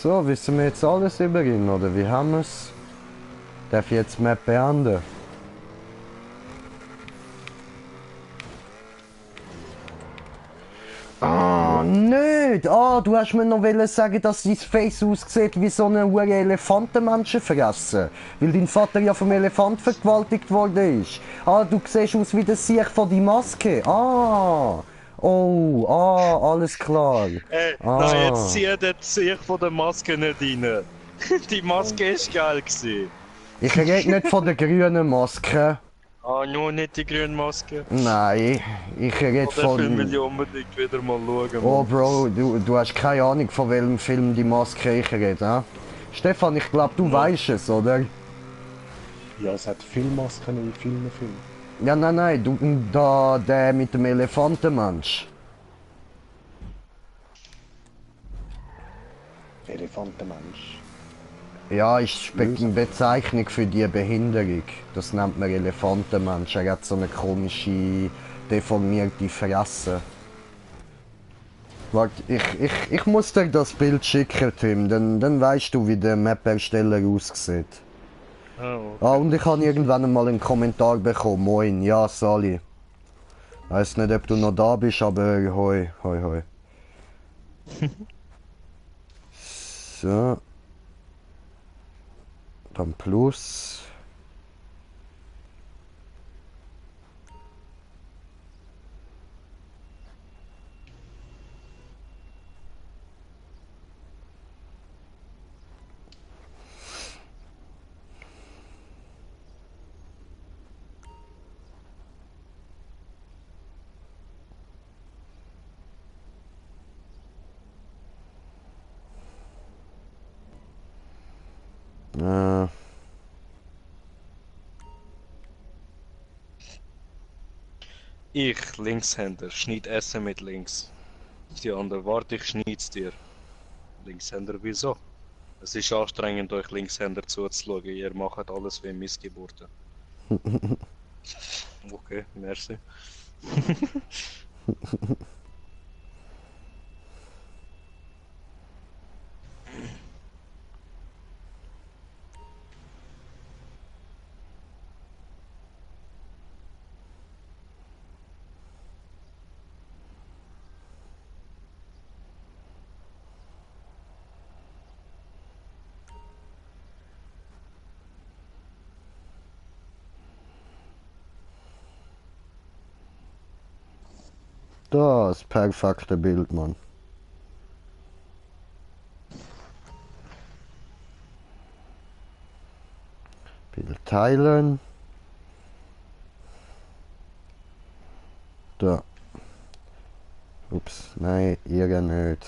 So, wissen wir jetzt alles über ihn, oder wie haben wir es? Darf ich jetzt die Map beenden? Nicht! Du hast mir noch sagen, dass dein Face aussieht wie so eine hure Elefantenmenschen fressen. Weil dein Vater ja vom Elefant vergewaltigt worden ist. Du siehst aus wie der Sieg von die Maske. Alles klar. Nein, jetzt zieh sich von der Maske nicht rein. Die Maske ist geil gewesen. Ich rede nicht von der grünen Maske. Nur nicht die grüne Maske. Nein, ich rede Den Film will von... ich unbedingt wieder mal schauen. Oh Bro, du hast keine Ahnung von welchem Film die Maske ich rede, Stefan, ich glaube du weißt es, oder? Ja, es hat viele Masken in vielen Filmen. Ja, nein, der mit dem Elefantenmensch. Elefantenmensch. Ja, ist eine Bezeichnung für die Behinderung. Das nennt man Elefantenmensch. Er hat so eine komische, deformierte Fresse. Warte, ich muss dir das Bild schicken, Tim, dann weißt du, wie der Map-Ersteller aussieht. Oh, okay. Ah, und ich habe irgendwann einmal einen Kommentar bekommen. Moin, ja, Sali. Weiß nicht, ob du noch da bist, aber hoi, hoi, hoi. So. Dann Plus. Äh, Ich, Linkshänder, schneid Essen mit links. Die andere, warte, ich schneid's dir. Linkshänder, wieso? Es ist anstrengend, euch Linkshänder zuzuschauen. Ihr macht alles wie Missgeburten. Okay, merci. Das perfekte Bild, Mann. Bild teilen. Da. Ups, nein, ihr nicht.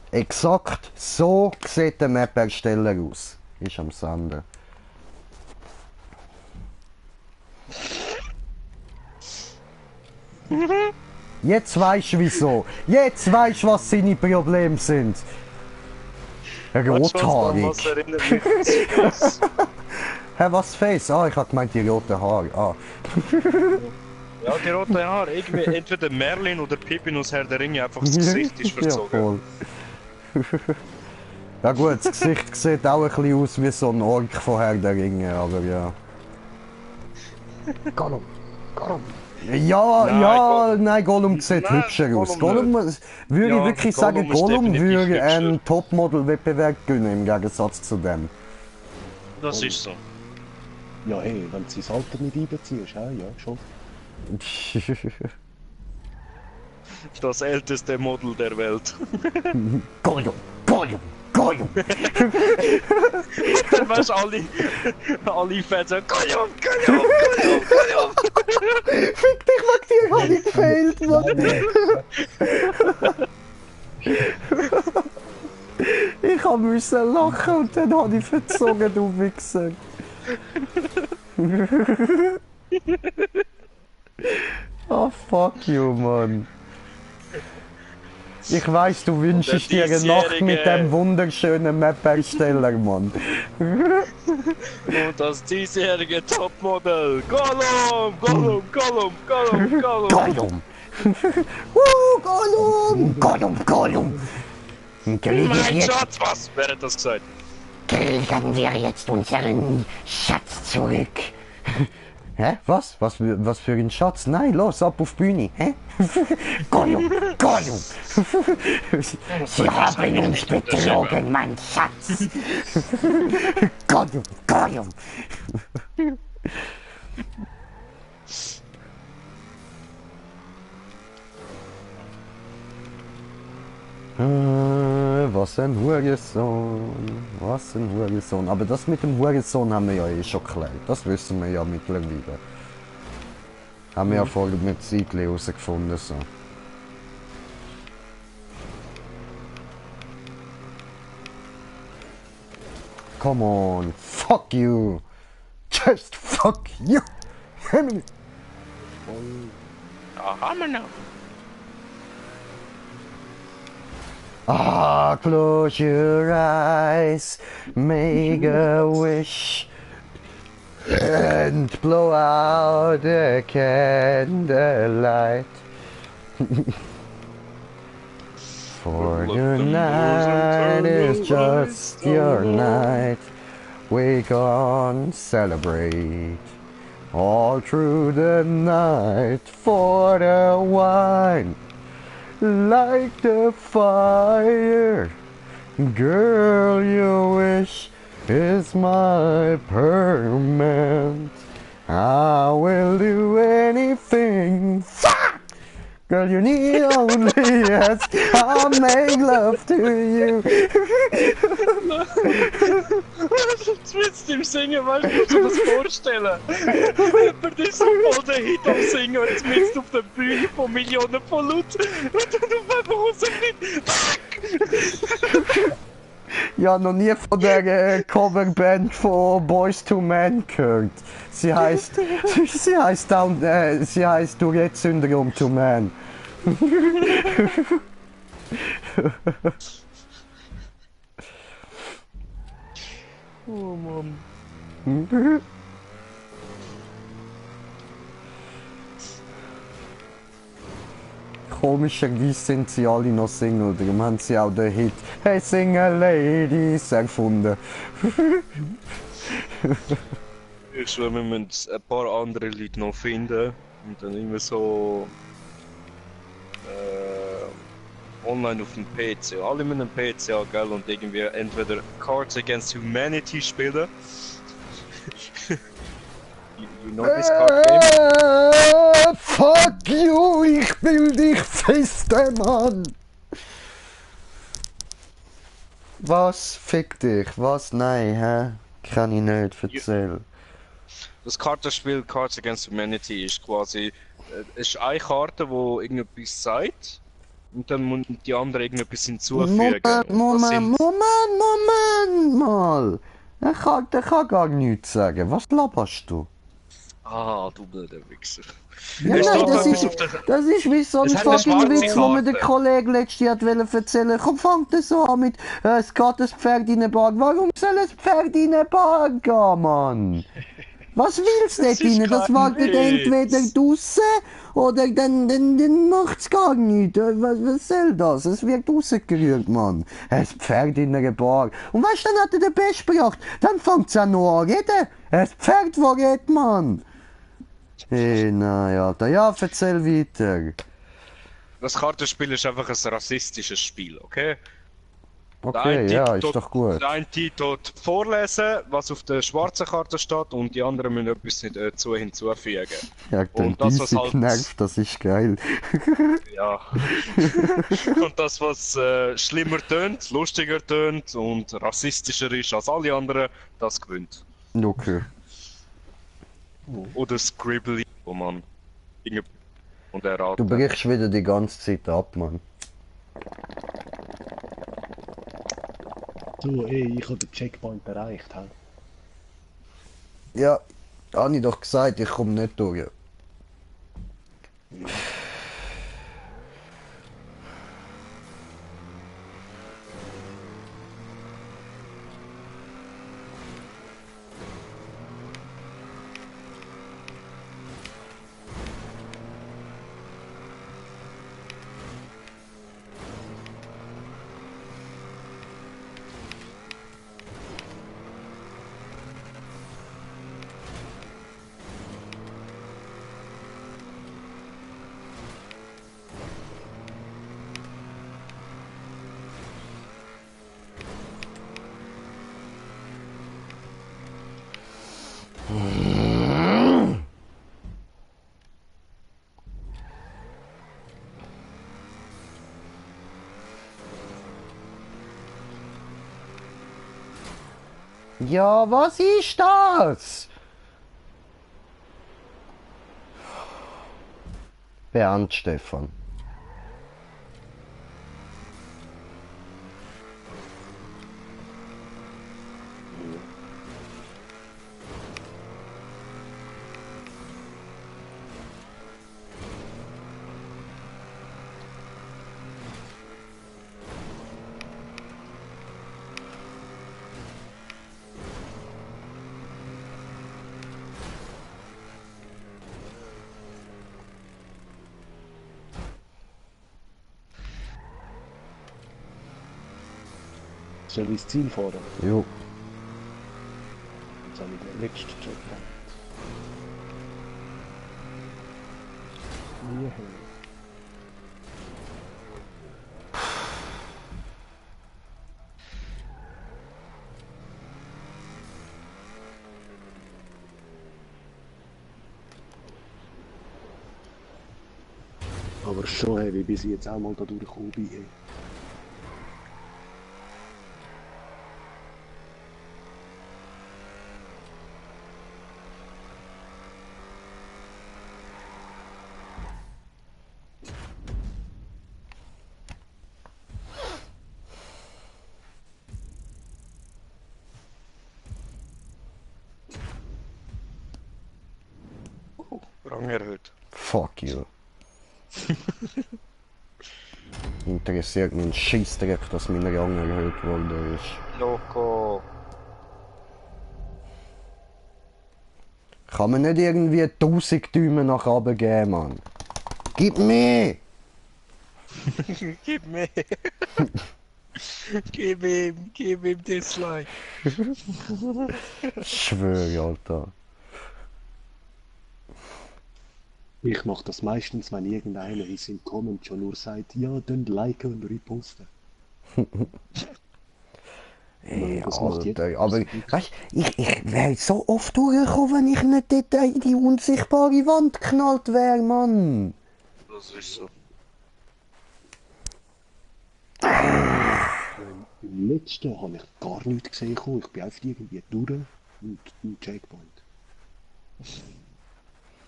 Exakt so sieht der Map-Ersteller aus. Ist am Senden. Jetzt weisst du wieso. Jetzt weisst du, was seine Probleme sind. Rothaarig. Was erinnert mich an Spaß. Hä, was Face? Ah, ich hab gemeint die roten Haare. Ah. Ja, die roten Haare. Irgendwie entweder Merlin oder Pippin aus Herr der Ringe, einfach das Gesicht ist verzogen. Ja, voll. Ja gut, das Gesicht sieht auch ein bisschen aus wie so ein Ork von Herr der Ringe, aber ja. Gollum, Gollum. Ja, Nein, ja, nein, Gollum sieht Nein, hübscher aus. Gollum Gollum, würde ich Ja, wirklich Gollum sagen, ist Gollum definitiv würde hübscher. einen Topmodel-Wettbewerb gewinnen im Gegensatz zu dem. Das ist so. Ja, hey, wenn du sein Alter nicht einbeziehst, ja, schon. Das älteste Model der Welt. Gollum, Gollum, Gollum. Dann weißt du, alle Fans sagen, Gollum, Gollum, Gollum, Gollum. Fick dich, mag dir gar nicht gefehlt, Mann. Ich musste lachen und dann habe ich verzogen, du Wichser. Oh, fuck you, Mann. Ich weiss, du wünschst dir eine Nacht mit dem wunderschönen Map-Ersteller, Mann. Und das diesjährige Topmodel, Gollum, Gollum, Gollum, Gollum, Gollum. Gollum! Gollum! Gollum, Gollum! Kriegen Mein wir, Schatz, was? Wer hat das gesagt? kriegen wir jetzt unseren Schatz zurück. Hä? Was? Was für ein Schatz? Nein, los, ab auf die Bühne. Hä? Gollum! Gollum! Sie haben uns betrogen, mein Schatz! Gollum! Gollum! Was ein Hurensohn, was ein Hurensohn. Aber das mit dem Hurensohn haben wir ja eh schon geklärt. Das wissen wir ja mittlerweile. Haben wir ja vor mit Zeit herausgefunden. So. Come on, fuck you! Just fuck you! Ja, haben wir noch. Ah, close your eyes, make a wish, and blow out the candlelight. For Let the them doors and night turn is the just lights your down low. night. We gon' celebrate all through the night for the wine. Like the fire, girl, your wish is my permit. I will do anything. Fuck! Girl, you need only ask. I'll make love to you. Jetzt willst du ihm singen, weißt du, musst du dir das vorstellen. Jemand ist so voll der Hit am Singen und jetzt mitten auf der Bühne von Millionen von Leuten und dann auf einmal rauskommt. Ich habe noch nie von der Coverband von Boys to Men gehört. Sie heißt Tourette-Syndrom to Man. Oh Mann. Komischerweise sind sie alle noch Single, darum haben sie auch den Hit Hey Single Ladies erfunden. Ich schwöre, wir müssen ein paar andere Leute noch finden und dann immer so online auf dem PC. Alle mit einem PC haben, gell? Und irgendwie entweder Cards Against Humanity spielen. you know this card game? Fuck you, ich will dich festen, Mann! Was? Fick dich? Was? Nein, hä? Kann ich nicht erzählen. Das Kartenspiel Cards Against Humanity ist quasi ist eine Karte, die irgendetwas sagt und dann muss die andere irgendetwas hinzufügen. Moment mal! Der kann gar nichts sagen. Was laberst du? Ah, du blöder Wichser. Ja, Es nein, steht das etwas ist, auf der- das ist wie so ein Es hat eine fucking schwarze Witz, wo mir der Karte. Kollege letztes Jahr wollte erzählen. Komm, fang das so an mit, es geht ein Pferd in den Park. Warum soll ein Pferd in den Park gehen, Mann? Was willst du Das dort ist rein? Das kein wartet entweder Witz. draussen oder dann macht's gar nichts. Was soll das? Es wird rausgerührt, Mann. Ein Pferd in einer Bar. Und weißt du, dann hat er den Best gebracht. Dann fängt's an noch an reden. Ein Pferd, das redet, Mann. Hey, nein, Alter. Ja, erzähl weiter. Das Kartenspiel ist einfach ein rassistisches Spiel, okay? Okay, ja, ist doch gut. Der eine tut vorlesen, was auf der schwarzen Karte steht, und die anderen müssen etwas dazu hinzufügen. Ja, dann Und das, was diese halt- genervt, das ist geil. Ja. Und das, was schlimmer tönt, lustiger tönt und rassistischer ist als alle anderen, das gewinnt. Okay. Oder Scribbly, wo man Dinge und Du erraten. brichst wieder die ganze Zeit ab, Mann. So, ey, ich habe den Checkpoint erreicht. He? Ja, habe ich doch gesagt, ich komme nicht durch. Ja, was ist das? Bernd Stefan. Soll ich ins Ziel fahren? Jo. Jetzt habe ich den letzten Checkpoint. Nie hin. Aber schon heavy, bis ich jetzt auch mal da durchgekommen bin. Ey. Rang erhöht. Fuck you. Interessiert mich ein Scheissdreck, dass mein Rang erhöht worden ist. Loco. Kann man nicht irgendwie 1000 Däumen nach oben geben, Mann? Gib mir! Gib mir. Gib ihm Dislike. Ich schwöre, Alter. Ich mache das meistens, wenn irgendeiner in seinem Comment schon nur sagt, ja, dann liken und reposten. Ey, Das macht Alter. jeder. Aber, weißt du, ich wäre so oft durchgekommen, wenn ich nicht dort in die unsichtbare Wand geknallt wäre, Mann. Das ist so. Im letzten habe ich gar nichts gesehen. Ich bin einfach irgendwie durch und ein Checkpoint.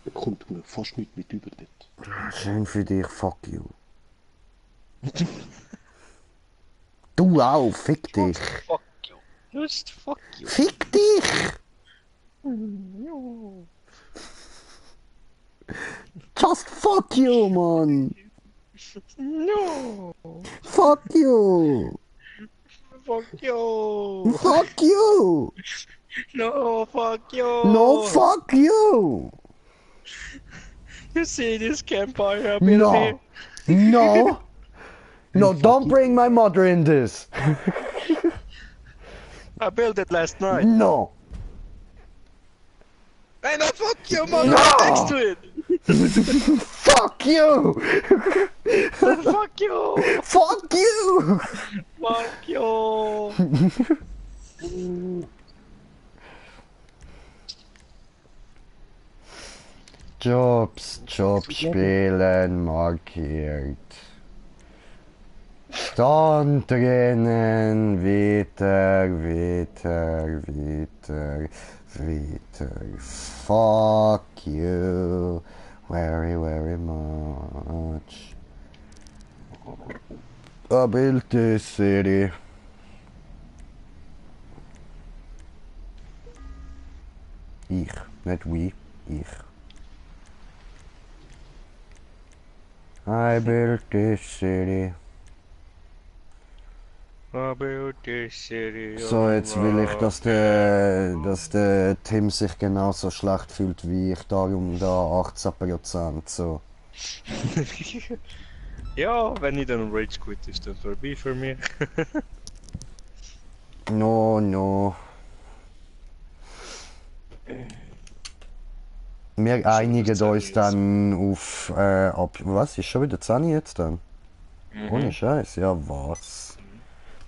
Da kommt mir fast nichts mit über dort. Schön für dich, fuck you. Du auch, fick dich. Fuck you. Just fuck you. Fick dich! Just fuck you, Mann! No. Fuck you! Fuck you. Fuck you! No, fuck you. No, fuck you! You see this campfire No! building? No! No, don't bring my mother in this! I built it last night. No! And I fuck your mother No. next to it. Fuck you! Fuck you. Fuck you! Fuck you. Jobs spielen markiert. Stand drinnen, weiter. Fuck you very much. I built this city. Ich, nicht we, ich. I built this city. I built this city. So, jetzt will ich, dass der Tim sich genauso schlecht fühlt wie ich, darum da 18%. So. Ja, wenn ich dann Rage Quit ist das vorbei für mich. No. Wir einigen uns dann auf was? Ist schon wieder 10 jetzt dann? Ohne Scheiß, ja was?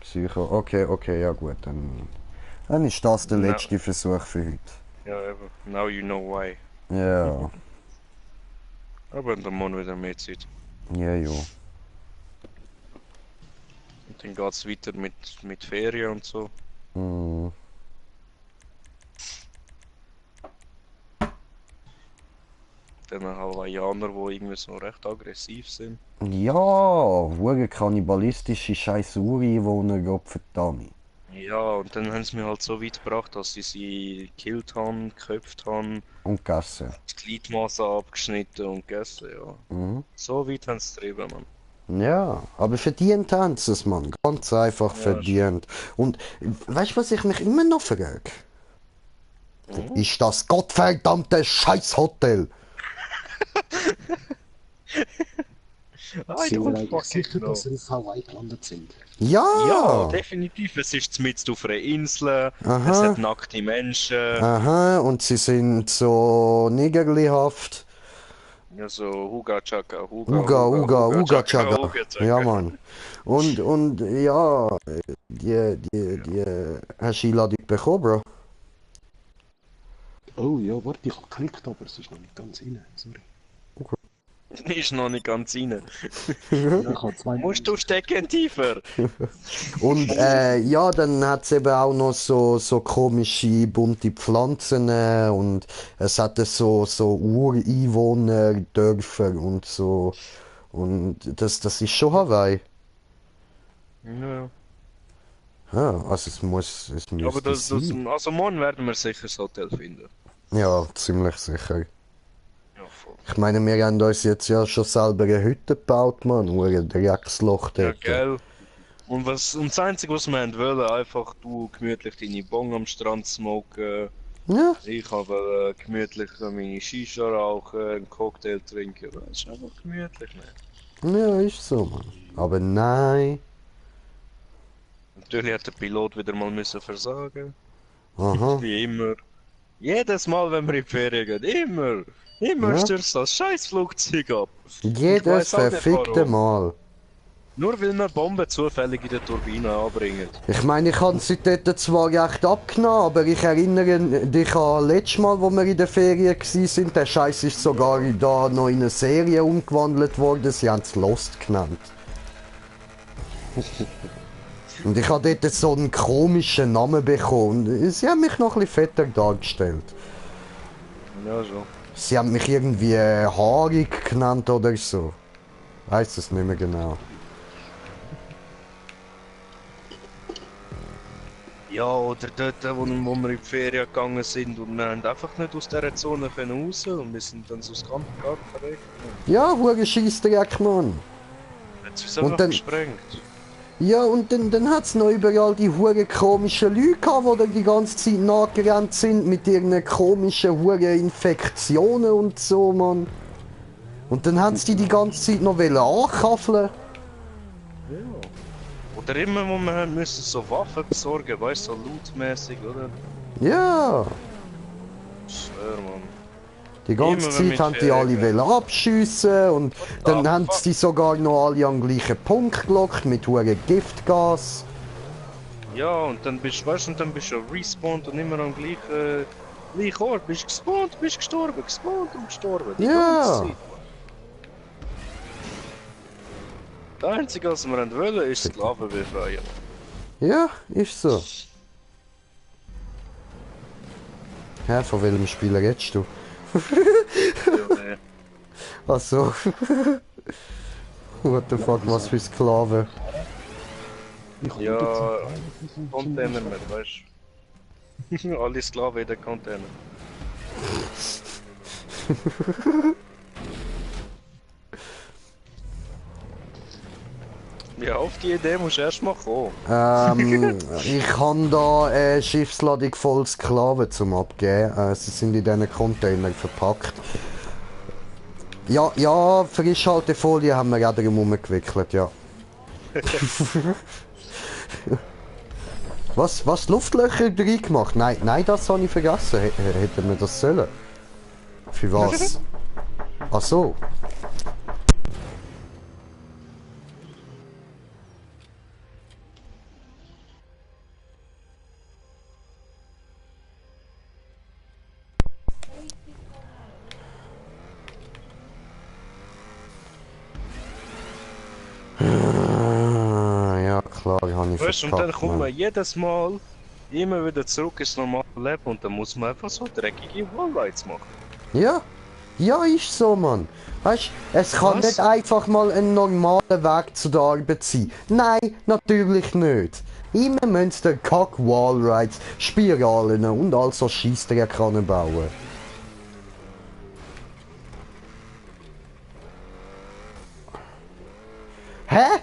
Psycho. Okay, ja gut, dann ist das der letzte Versuch für heute. Ja, eben. Now you know why. Ja, Aber dann morgen wieder mehr Zeit. ja. Und dann geht's weiter mit Ferien und so. Mm. Dann Hawaiianer, die irgendwie so recht aggressiv sind. Ja, hure kannibalistische scheiß Ureinwohner, Gottverdammt. Ja, und dann haben sie mich halt so weit gebracht, dass sie gekillt haben, geköpft haben, Und gegessen. die Gliedmaßen abgeschnitten und gegessen, ja. Mhm. So weit haben sie es getrieben, Mann. Ja, aber verdient haben sie es, Mann. Ganz einfach verdient. Und weißt du, was ich mich immer noch frage? Ist das gottverdammte Scheißhotel? I Sind wir don't eigentlich fucking sicher, know. dass sie auf Hawaii gelandet sind? Ja, Ja! definitiv. Es ist mitten auf einer Insel, es Aha. hat nackte Menschen, Aha, und sie sind so niggerlihaft. also Huga Chaka, Uga Chaka, Chagga. Huga Ja, Chaka. Mann. Und ja, die hast du Einladung bekommen, Bro? Oh ja, warte, ich habe geklickt, aber es ist noch nicht ganz rein. Sorry. Ist noch nicht ganz rein. Ja, ich habe zwei Musst du stecken tiefer? Und ja, dann hat es eben auch noch so komische bunte Pflanzen und es hatte so Ureinwohner, Dörfer und so. Und das ist schon Hawaii. Ja. Ja, also es Aber müsste sein. also morgen werden wir sicher das Hotel finden. Ja, ziemlich sicher. Ja, voll. Ich meine, wir haben uns jetzt ja schon selber eine Hütte gebaut, Mann. Ein Drecksloch Ja, dort. gell. Und das Einzige, was wir haben wollen, einfach du gemütlich deine Bong am Strand smoken. Ja, Ich habe gemütlich meine Shisha rauchen, einen Cocktail trinken. Das ist einfach gemütlich, ne? ja, ist so, Mann. Aber nein. Natürlich hat der Pilot wieder mal müssen versagen. Aha. Wie immer. Jedes Mal, wenn wir in die Ferien gehen. Immer. Immer Ja. stürzt das scheiß Flugzeug ab. Ich Jedes weiss auch nicht verfickte warum. Mal. Nur weil wir Bomben zufällig in der Turbine anbringen. Ich meine, ich habe sie dort zwar recht abgenommen, aber ich erinnere dich an letztes Mal, wo wir in der Ferien waren. Der Scheiß ist sogar da noch in eine Serie umgewandelt worden. Sie haben es Lost genannt. Und ich habe dort so einen komischen Namen bekommen. Sie haben mich noch ein bisschen fetter dargestellt. Ja, so. Sie haben mich irgendwie haarig genannt oder so. Weiß es nicht mehr genau. Ja, oder dort, wo wir in die Ferien gegangen sind und wir haben einfach nicht aus dieser Zone können raus und wir sind dann so das Garten weg. Ja, hure Scheissdreck, Mann. Hat es uns Und einfach dann- gesprengt. Ja, und dann hat es noch überall die hure komischen Leute gehabt, die da die ganze Zeit nachgerannt sind mit ihren komischen hure Infektionen und so, Mann. Und dann haben sie die ganze Zeit noch ankaffeln. Oder immer, wo wir haben müssen so Waffen besorgen, weißt du, so lootmäßig, oder? Ja, Ich schwör, Mann. die ganze Immer, wenn Zeit wir haben die alle Ferien wollen abschiessen und dann the haben fuck? sie noch alle an den gleichen Punkt gelockt mit hure Giftgas. Ja, und dann bist du, weißt du, und dann bist du respawned und immer am gleichen Ort. Bist gespawnt, bist gestorben, gespawnt und gestorben. Die Ja. ganze Zeit. Das Einzige, was wir wollen, ist Sklaven befreien. Ja, ist so. Hä, von welchem Spiel redest du? Ja, nee. Ach so. What the fuck, was für Sklaven? Ich habe Ja, jetzt Container mehr, weißt du? Alle Sklaven in den Container. Ja, auf die Idee musst du erst mal kommen. Ich habe da eine Schiffsladung voll Sklaven zum Abgeben. Sie sind in diesen Container verpackt. Ja, Frischhaltefolie haben wir auch drum umgewickelt, ja. Was Luftlöcher drin gemacht? Nein, das habe ich vergessen. Hätten wir das sollen? Für was? Ach so. Ja, klar, habe ich Weißt du, und dann verkackt, kommt man Mann. jedes Mal immer wieder zurück ins normale Leben und dann muss man einfach so dreckige Wallrides machen. Ja, ist so, Mann. Weißt du, es kann Was? nicht einfach mal ein normaler Weg zu der Arbeit sein. Nein, natürlich nicht. Immer müssen der Kack Wallrides, Spiralen und all so Scheissdreck bauen. Hä?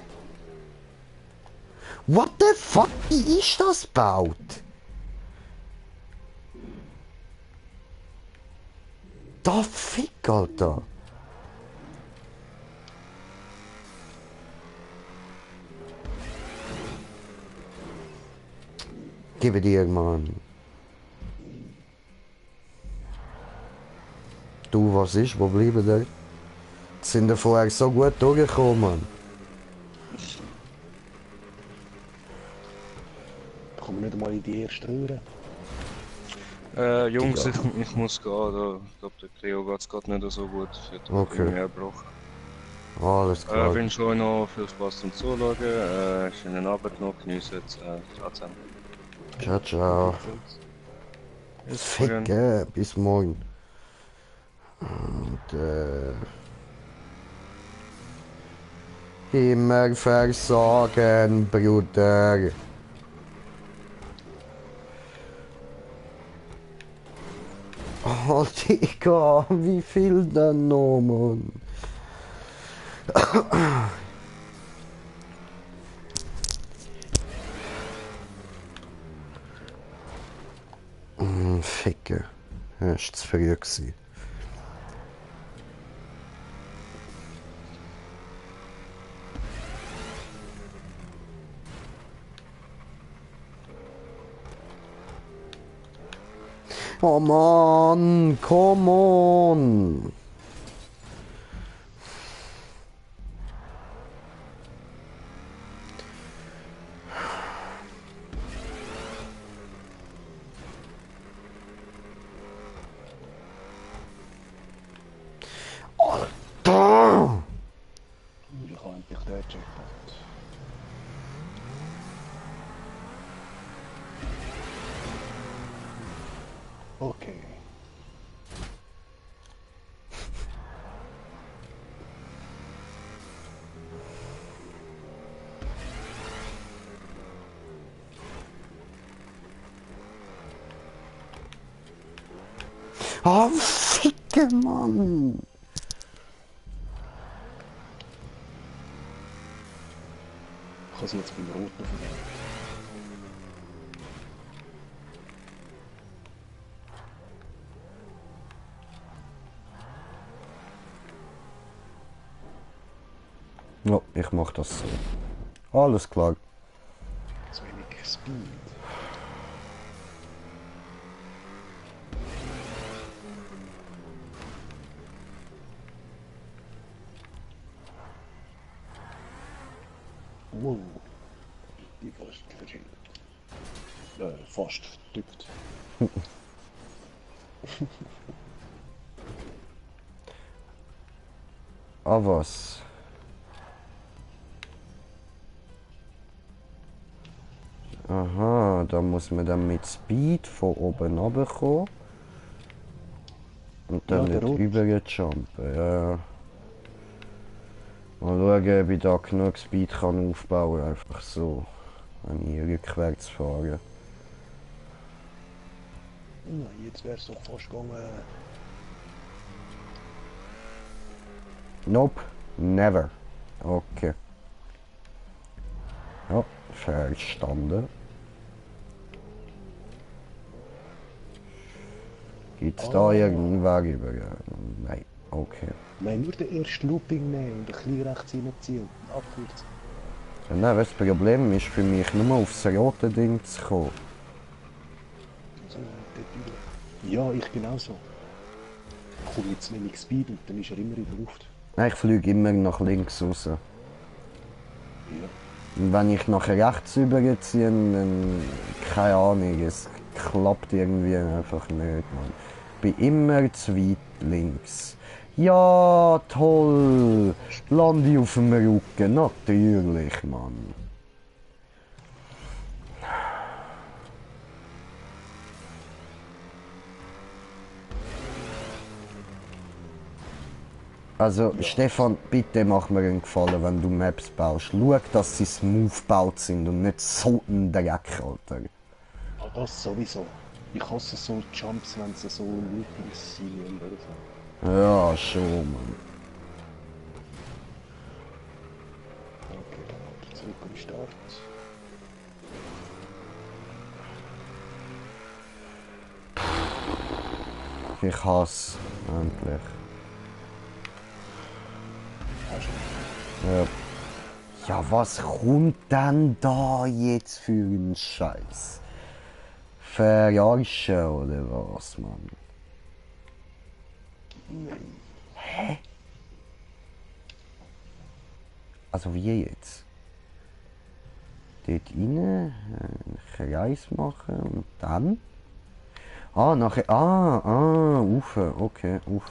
What the fuck? Wie ist das gebaut? Da Fick, Alter. Gebe dir, Mann. Du, was ist? Wo bleiben die? Sind da vorher so gut durchgekommen, Mann. Da kommen wir nicht einmal in die erste Röhre. Jungs, Digga. ich muss gehen. Ich glaube, der Cleo geht's gerade nicht so gut. Sie hat Okay. irgendwie Erbruch. Alles klar. Wünsche euch noch viel Spaß zum Zuschauen. Schönen Abend noch, geniessen es. Ciao zusammen. Ciao, ciao. Bis morgen. Ficke, bis morgen. Und, immer versagen, Bruder. Oh, Digga, wie viel denn noch, Mann? Ficke. Das war zu früh gewesen. Oh Mann, come on! Alter! Ich habe endlich den Checkpoint. Okay. Oh, Ficke, Mann! Ich habe sie jetzt beim Roten verwendet. Ja, ich mach das so. Alles klar. Zu wenig Speed. Wow. Die fast verschieden. Fast verdückt. Ah, was? Aha, da muss man dann mit Speed von oben runterkommen. Und dann Ja, der nicht Rot. überjumpen, ja. Mal schauen, ob ich da genug Speed kann aufbauen kann, einfach so. Wenn ich rückwärts fahre. Nein, jetzt wär's doch fast gegangen. Nope, never. Okay. Ja, verstanden. Gibt's da irgendeinen Weg über? Nein, okay. Nein, nur den ersten Looping nehmen und ein bisschen rechts reinziehen und abkürzen. Ja, nein, das Problem ist für mich nur aufs rote Ding zu kommen. So, dort über. Ja, ich genauso. Ich komme jetzt wenig Speed und dann ist er immer in der Luft. Nein, ich fliege immer nach links raus. Ja. Und wenn ich nach rechts überziehe, dann keine Ahnung, es klappt irgendwie einfach nicht, Mann. Ich bin immer zu weit links. Ja, toll! Lande ich auf dem Rücken, natürlich, Mann. Also, Stefan, bitte mach mir einen Gefallen, wenn du Maps baust. Schau, dass sie smooth gebaut sind und nicht so ein Dreck, Alter. Ah, das sowieso. Ich hasse so Jumps, wenn sie so Loopings sind oder so. Ja, schon, Mann. Okay, dann wieder zurück am Start. Ich hasse. Endlich. Hast du? Ja. Ja, was kommt denn da jetzt für ein Scheiß? verarschen oder was, Mann? Nein. Hä? Also wie jetzt? Dort rein, einen Kreis machen und dann? Ah, nachher, rauf, okay, rauf.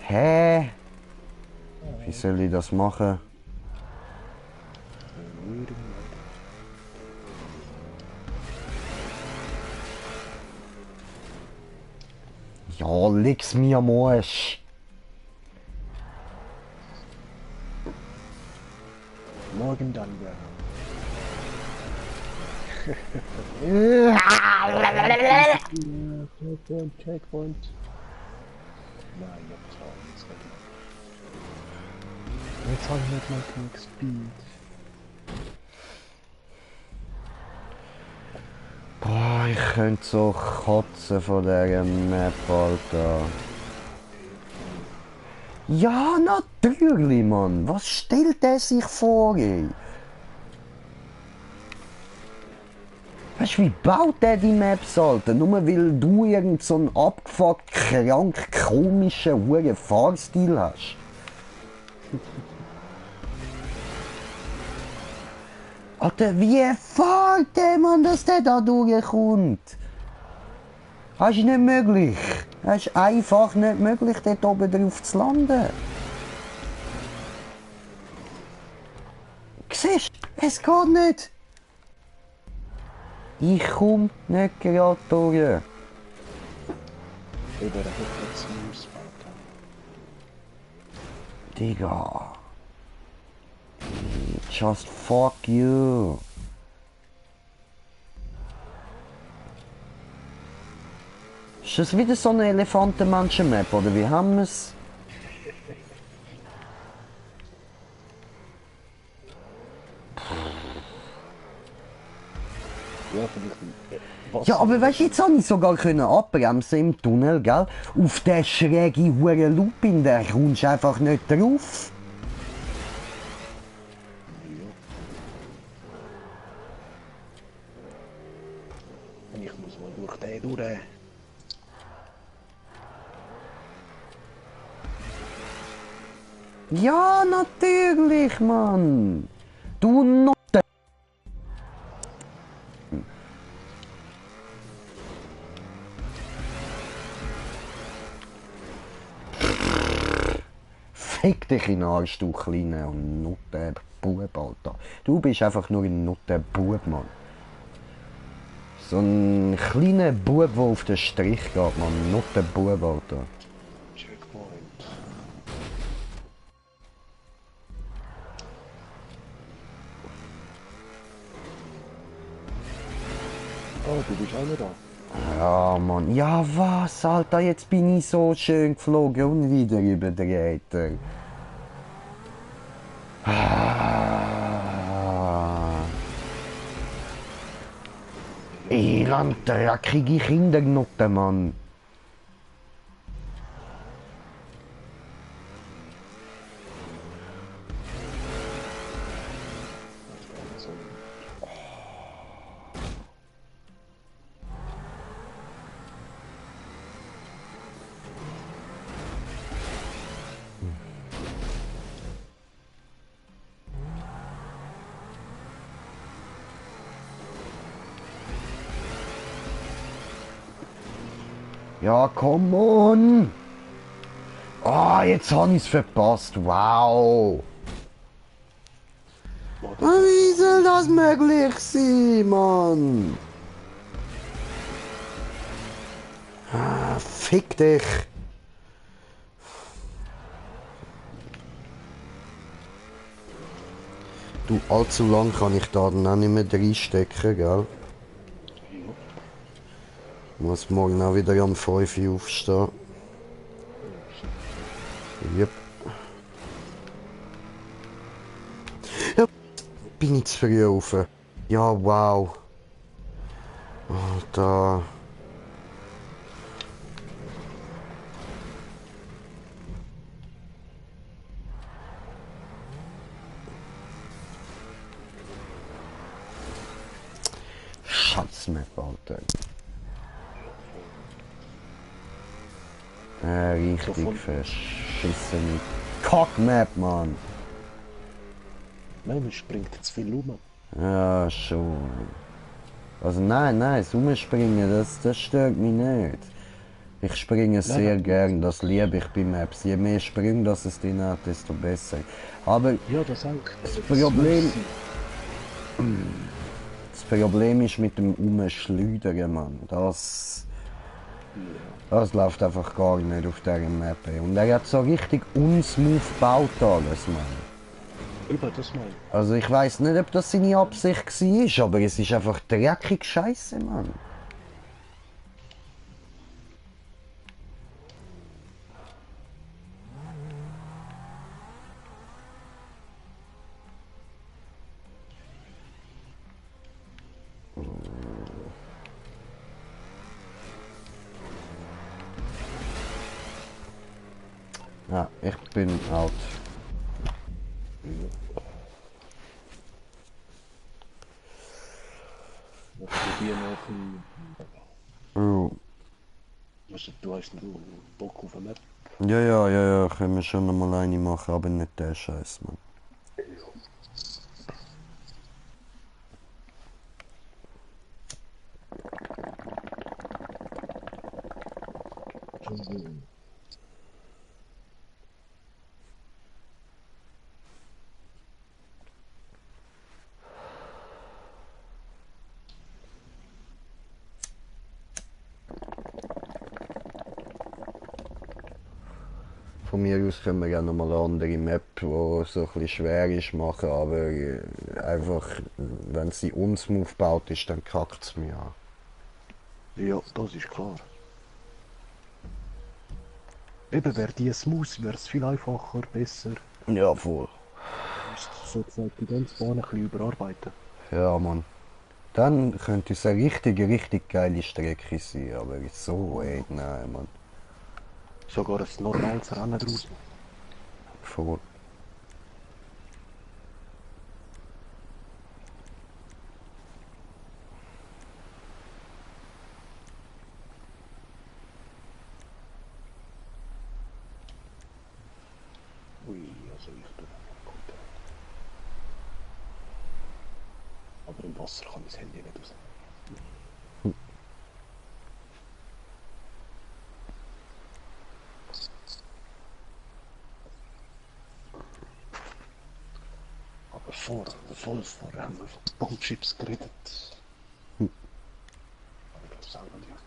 Hä? Wie soll ich das machen? Ja, leg's mir am Arsch. Morgen dann wieder. Checkpoint. Nein, ich hab's auch nicht gemacht. Jetzt habe ich nicht mal genug Speed. Boah, ich könnte so kotzen von dieser Map, Alter. Ja, natürlich, Mann. Was stellt er sich vor, ey? Weißt du, wie baut der die Maps, Alter? Nur weil du irgend so einen abgefuckt, krank, komischen, huren Fahrstil hast. Alter, wie fährt der, Mann, dass der da durchkommt? Das ist nicht möglich. Es ist einfach nicht möglich, dort oben drauf zu landen. Siehst du, es geht nicht. Ich komme nicht gerade durch. Über den Hütte Digga. Just fuck you. Ist das wieder so eine Elefantenmenschen-Map, oder wie haben wir es? Ja, vielleicht. Ja, aber weißt du, jetzt habe ich sogar abbremsen im Tunnel, gell? Auf den schrägen Huren Lupin, der kommst du einfach nicht drauf. Ich muss mal durch den durch. Ja, natürlich, Mann. Du Notte. Fick dich in den Arsch, du kleiner Nuttenbub, Alter. Du bist einfach nur ein Nuttenbub, Mann. So ein kleiner Bub, der auf den Strich geht, Mann. Nuttenbub, Alter. Checkpoint. Oh, du bist auch noch da. Ja, Mann. Ja, was, Alter? Jetzt bin ich so schön geflogen und wieder überdreht. Elend, dreckige Kindernoten, Mann. Ja, come on! Ah, jetzt habe ich es verpasst. Wow! Wie soll das möglich sein, Mann? Ah, fick dich! Du, allzu lang kann ich da dann auch nicht mehr reinstecken, gell? Ich muss morgen auch wieder um 5 Uhr aufstehen. Yep. Ja, bin ich zu früh rauf. Ja, wow. Alter. Scheiß-Map, Alter. Richtig So verschissene Kack-Map, Mann. Nein, man springt zu viel rum. Ja, schon. Also nein, das Rumspringen, das stört mich nicht. Ich springe sehr gern, das liebe ich bei Maps. Je mehr Sprünge das es drin hat, desto besser. Aber Ja, das auch. das Problem ist mit dem Umschleudern, Mann. Das läuft einfach gar nicht auf dieser Map. Und er hat so richtig unsmooth gebaut alles, Mann. Über das mal. Also ich weiß nicht, ob das seine Absicht war, aber es ist einfach dreckig scheiße, Mann. Ja, ich bin out. Ich probiere noch ein... Oh. Also, du hast noch Bock auf eine Map? Ja, können wir schon noch mal eine machen, aber nicht der Scheiß, Mann. Von mir aus können wir ja noch mal eine andere Map, die so ein bisschen schwer ist, machen, aber einfach, wenn sie unsmooth gebaut ist, dann kackt es mir an. Ja, das ist klar. Eben, wäre die smooth, wäre es viel einfacher, besser. Ja, voll. Sozusagen die ganze Bahn ein bisschen überarbeiten. Ja, Mann. Dann könnte es eine richtig geile Strecke sein, aber so, ey, nein, Mann. Sogar ein normales Rennen draus. Voll. Ui, also ich bin gut. Aber im Wasser kann ich das Handy nicht raus. Aber voll vorher haben wir von Bombschips geredet. Aber das sagen wir nicht.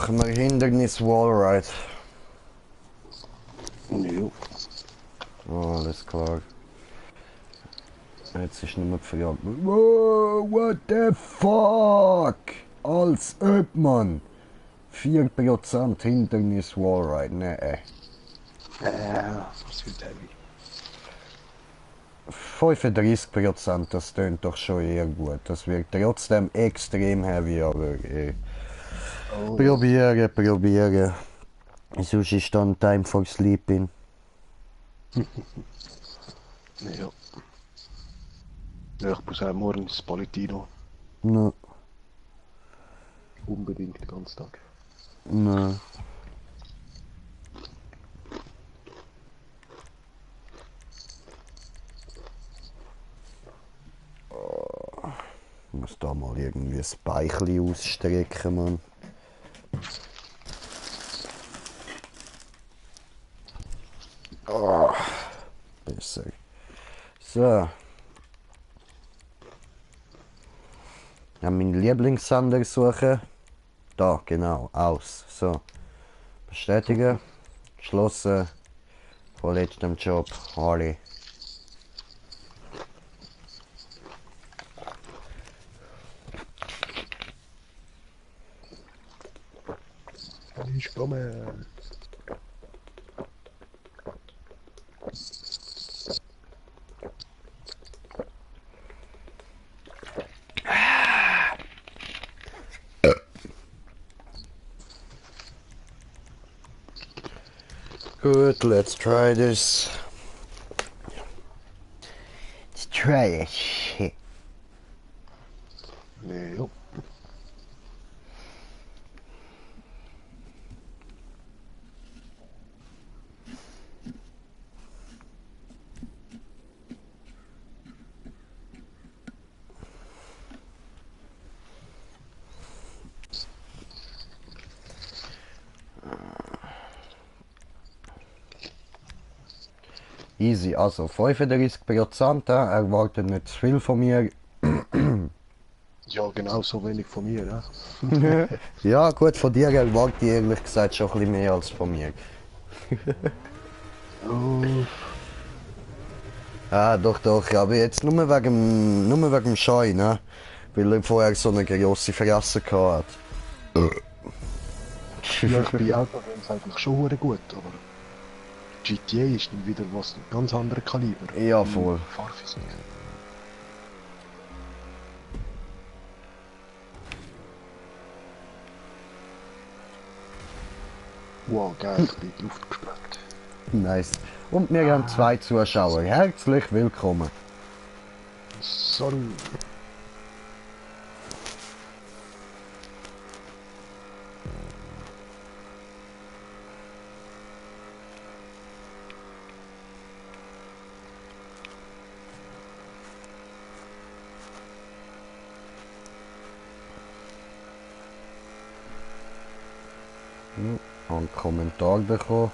Machen wir Hindernis Wallride. Jo. Oh, alles klar. Jetzt ist nur die Frage. Wow, what the fuck? Als ob, Mann. 4% Hindernis Wallride, ne. Das wird heavy. 35%, das tönt doch schon eher gut. Das wird trotzdem extrem heavy, aber Oh, probieren. Sonst ist dann Time for Sleeping. ja. Ja, ich muss auch morgen ins Palatino. No, Unbedingt den ganzen Tag. no. Ich muss da mal irgendwie ein Beichli ausstrecken, Mann. Oh, besser. So. Ja, meinen Lieblingssender suchen. Da, genau, aus. So. Bestätigen. Geschlossen. Von letztem Job. Harley. ist gekommen. Good, let's try this. Let's try it. Shit. Nee, jo. Easy, also 35%, erwartet nicht zu viel von mir. Ja, genau so wenig von mir, ne? Ja gut, von dir erwarte ich ehrlich gesagt schon ein bisschen mehr als von mir. Oh, Ah, doch, ja, aber jetzt nur wegen dem Schein, ne? Weil er vorher so eine grosse Fresse gehabt hat. ja, ich bin Autogames eigentlich schon hure gut, aber GTA ist dann wieder was ein ganz anderes Kaliber. Ja, voll. Fahrphysik. Wow, geil, ich bin in die Luft gesprengt. Nice. Und wir haben 2 Zuschauer. Herzlich willkommen. Sorry. Einen Kommentar bekommen.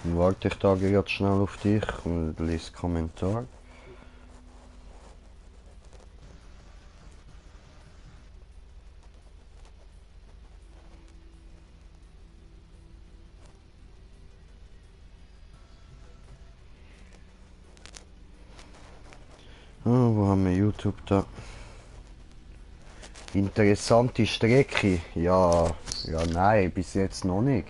Dann warte ich da jetzt schnell auf dich und lese Kommentar. Wo haben wir YouTube da? Interessante Strecke. Ja, nein, bis jetzt noch nicht.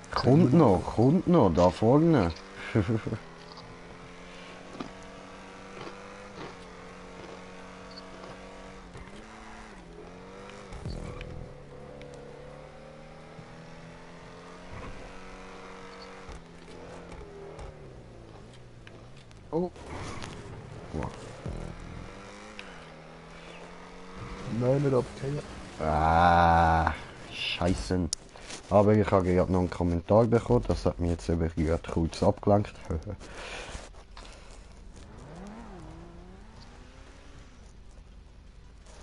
Kommt noch, da vorne. Oh. Nein, nicht abgehen. Ah, Scheiße. Aber ich habe gerade noch einen Kommentar bekommen, das hat mich jetzt eben gerade kurz abgelenkt.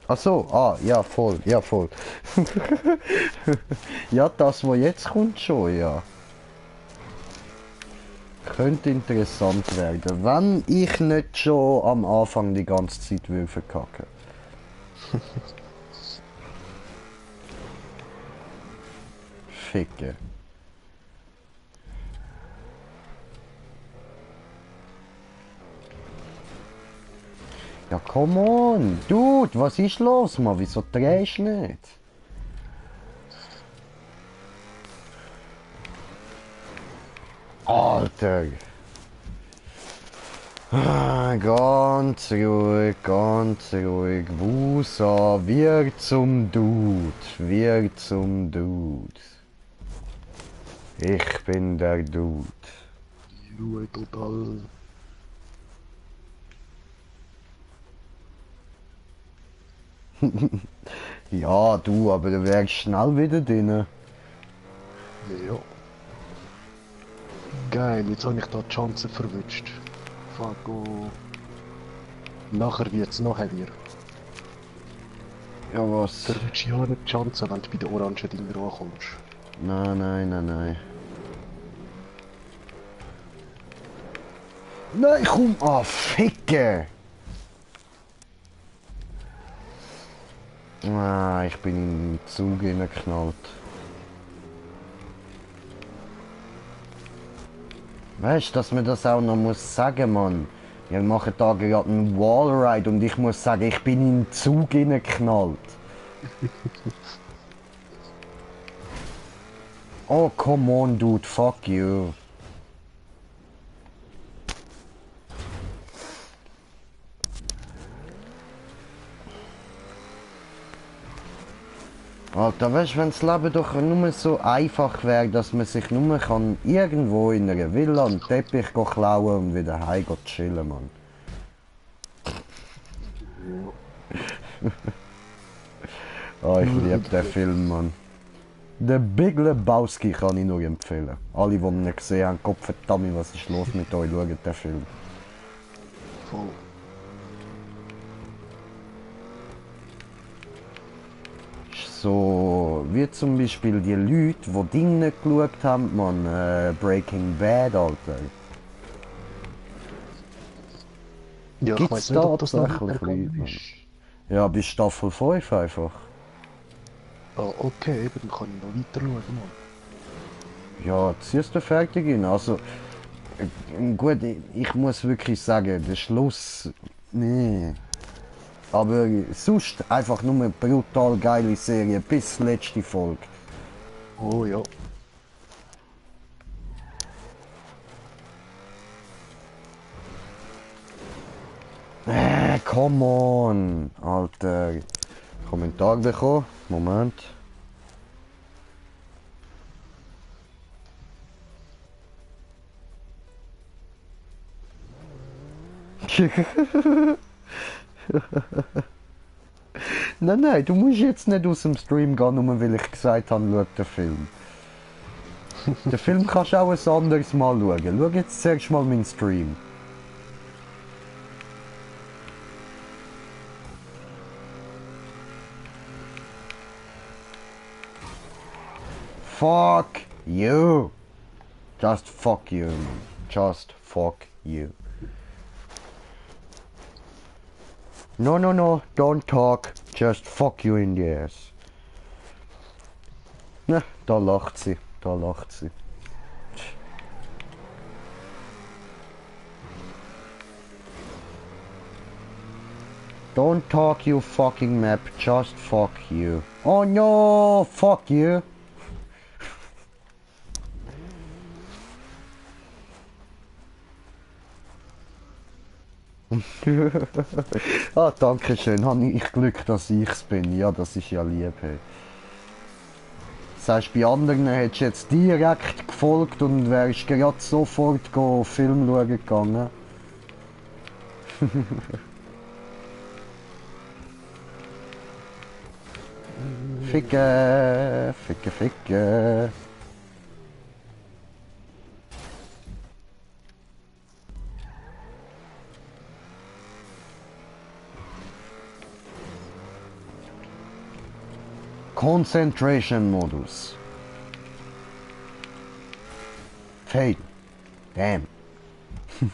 Ach so, ja voll. Ja, das was jetzt kommt schon, ja. Könnte interessant werden, wenn ich nicht schon am Anfang die ganze Zeit will verkacken. Ficke. Ja, come on! Dude, was ist los, Mann? Wieso drehst du nicht? Alter! Ganz ruhig, ganz ruhig. Wusa, wird zum Dude. Wird zum Dude. Ich bin der Dude. Die Ruhe total. Ja, du, aber du wärst schnell wieder drin. Ja. Geil, jetzt habe ich da die Chance verwünscht. Fuck, oh. Nachher wird es noch heavier. Ja, was? Verwünsch ja nicht die Chance, wenn du bei den orangen Dingen rankommst. Nein. Nein, komm! Ah, Ficke! Ah, ich bin in den Zug hineingeknallt. Weißt du, dass man das auch noch muss sagen, Mann? Wir machen da gerade einen Wallride und ich muss sagen, ich bin in den Zug hineingeknallt. Oh, come on, dude, fuck you. Alter, weißt du, wenn das Leben doch nur so einfach wäre, dass man sich nur kann irgendwo in einer Villa einen Teppich klauen und wieder heim chillen, Mann. Oh, ich liebe den Film, Mann. The Big Lebowski kann ich nur empfehlen. Alle, die ihn nicht gesehen haben, Gott verdammt, was ist los mit euch? Schaut den Film. Voll. So, wie zum Beispiel die Leute, die Dinge geschaut haben, man, Breaking Bad, Alter. Ja, ich Gibt's weiss nicht, ob das noch tatsächlich gegangen Leute, ist. Ja, bis Staffel 5 einfach. Ah, okay, eben, dann kann ich noch weiter schauen, Mann. Ja, ziehst du fertig hin. Also, gut, ich muss wirklich sagen, der Schluss, nee. Aber sonst einfach nur eine brutal geile Serie, bis letzte Folge. Oh ja. Come on, Alter. Kommentar bekommen, Moment. Nein, du musst jetzt nicht aus dem Stream gehen, nur weil ich gesagt habe, schau den Film. Den Film kannst du auch ein anderes Mal schauen. Schau jetzt zuerst mal meinen Stream. Fuck you. Just fuck you. Just fuck you. No, don't talk. Just fuck you in the ass. Na, da lacht sie. Da lacht sie. Don't talk, you fucking map. Just fuck you. Oh no, fuck you. Ah, danke schön. Habe ich Glück, dass ich's bin. Ja, das ist ja lieb. Hey. Das heißt, bei anderen hättest du jetzt direkt gefolgt und wärst gerade sofort Film schauen gegangen. Ficke, ficke, ficke. Concentration Modus. Fade. Damn. Und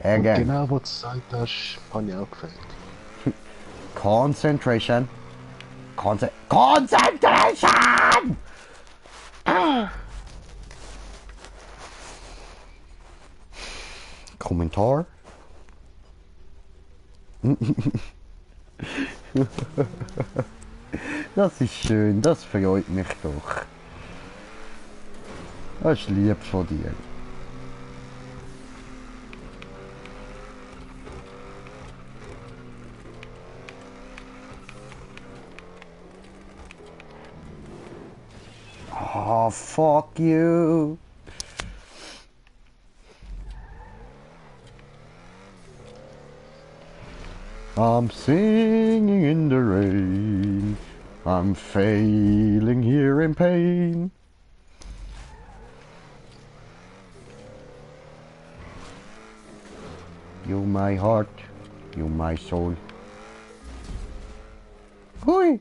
Again. genau, was du gesagt hast, habe ich auch gefällt. Concentration. Concentration! Kommentar? Das ist schön, das freut mich doch. Das ist lieb von dir. Oh, fuck you. I'm singing in the rain. I'm failing here in pain. You my heart, you my soul. Hui!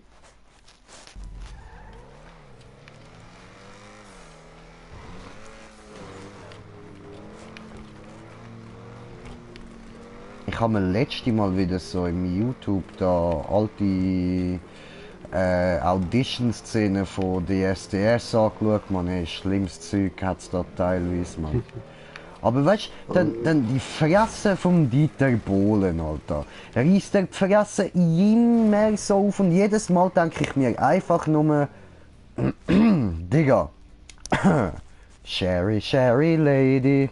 Ich habe mir letztes Mal wieder so im YouTube da alte Audition-Szenen von DSDS angeschaut. Man, ey, schlimmes Zeug hat es da teilweise, man. Aber weißt du, dann die Fresse vom Dieter Bohlen, Alter. Er reißt die Fresse immer so auf und jedes Mal denke ich mir einfach nur, Digga, Sherry, Sherry Lady.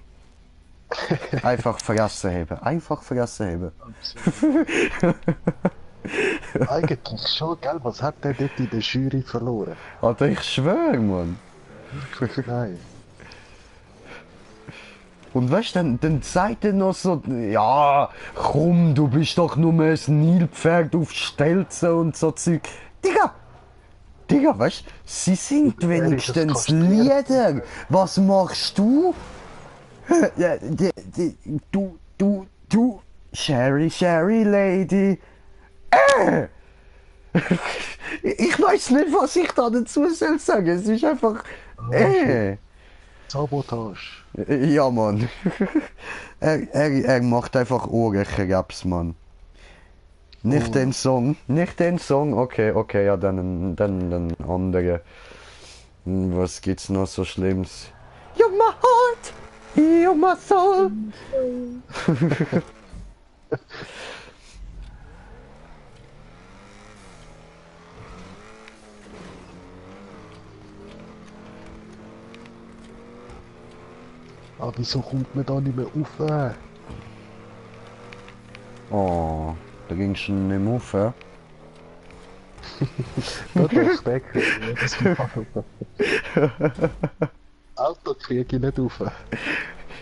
Einfach Fresse heben, einfach Fresse heben. Eigentlich schon, gell? Was hat der dort in der Jury verloren? Alter, ich schwör, Mann. Nein. Und weißt du, dann sagt er noch so, ja, komm, du bist doch nur ein Nilpferd auf Stelzen und so Zeug. Digga, weißt du, sie singt wenigstens kastriert. Lieder. Was machst du? Ja, du, Sherry, Sherry Lady. Ich weiß nicht, was ich da dazu soll sagen. Es ist einfach, Sabotage. Ja, Mann. Er macht einfach Ohrenkrebs, Mann. Nicht den Song, okay, ja, dann andere. Was gibt's noch so Schlimmes? You're my heart, you're my soul. Aber wieso kommt man da nicht mehr rauf? Oh, da ging schon nicht mehr auf, ja? Da doch weg. Auto kriege ich nicht rauf.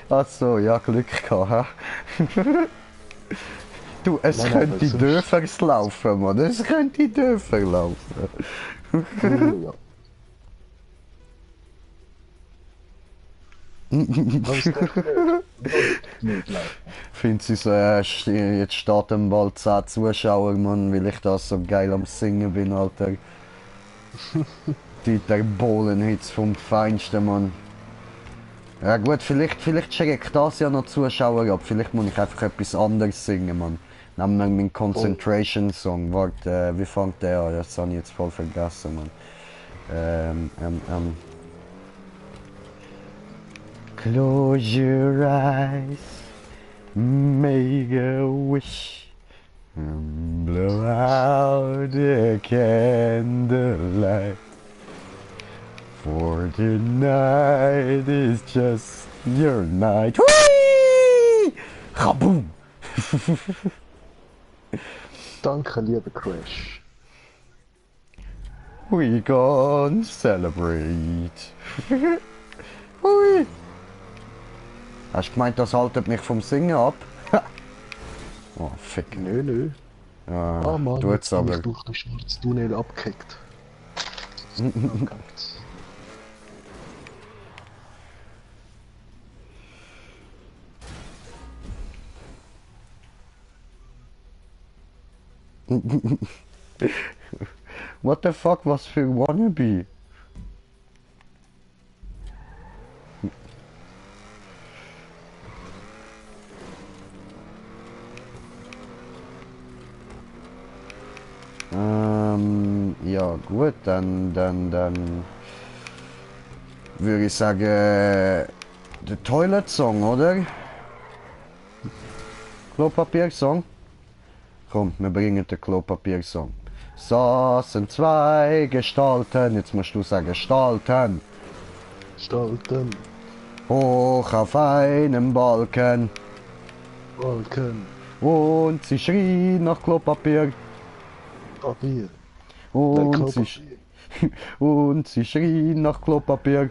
Ach so, ja, Glück gehabt, hä? Du, es Nein, könnte aber sonst- Dörfers laufen, Mann. Es könnte Dörfer laufen. Ja. Was ist der nicht laufen? Find sie so, jetzt steht am bald 10 Zuschauer, Mann, weil ich da so geil am Singen bin, Alter. Dieter Bohlen-Hits vom Feinsten, Mann. Ja gut, vielleicht schreckt das ja noch Zuschauer ab. Vielleicht muss ich einfach etwas anderes singen, Mann. Nämlich mein Concentration Song. Warte, wie fängt der an? Das habe ich jetzt voll vergessen, Mann. Close your eyes, make a wish, and blow out the candlelight. For tonight is just your night. Whee! Kaboom! Danke, lieber Crash. We gon' celebrate. Hui! Hast du gemeint, das haltet mich vom Singen ab? Oh, fick. Nö. Ja, Ah Mann, tut's jetzt bin aber. ich durch den schwarzen Tunnel abgekickt. What the fuck, was für Wannabe? Ja gut, dann würde ich sagen, der Toilet Song, oder? Klopapier-Song? Komm, wir bringen den Klopapier-Song. Saßen zwei Gestalten, jetzt musst du sagen Gestalten, Stalten, hoch auf einem Balken Balken, und sie schrien nach Klopapier Papier, und sie, Klopapier, und sie schrien nach Klopapier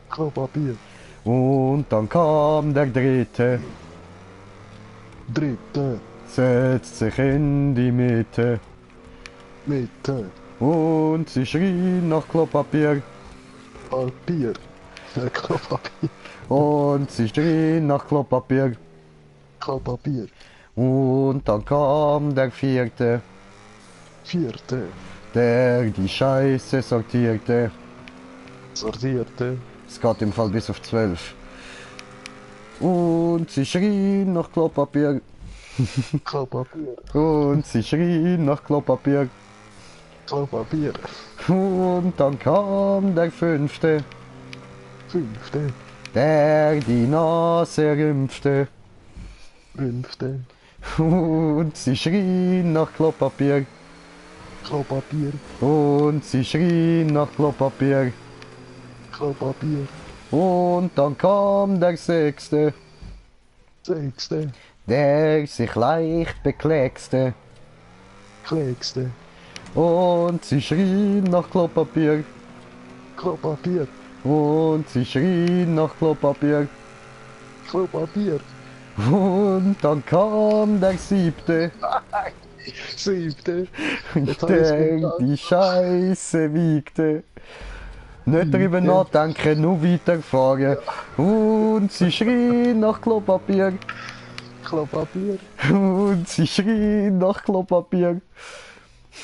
Klopapier, und dann kam der dritte, Dritte, setzt sich in die Mitte Mitte, und sie schrien nach Klopapier Papier, Klopapier, und sie schrien nach Klopapier Klopapier, und dann kam der vierte, Vierte, der die Scheiße sortierte. Sortierte, Es geht im Fall bis auf 12. Und sie schrien nach Klopapier Klopapier, und sie schrien nach Klopapier Klopapier, und dann kam der fünfte, Fünfte, der die Nase rümpfte. Rümpfte. Und sie schrien nach Klopapier. Klopapier. Und sie schrien nach Klopapier. Klopapier. Und dann kam der Sechste, Sechste. der sich leicht bekleckste. Klägste. Und sie schrien nach Klopapier. Klopapier. Und sie schrien nach Klopapier. Klopapier. Und dann kam der Siebte, Siebte. der die Scheiße wiegte. Nicht drüber nachdenken, nur weiterfahren. Und sie schrien nach Klopapier. Klopapier. Und sie schrien nach Klopapier.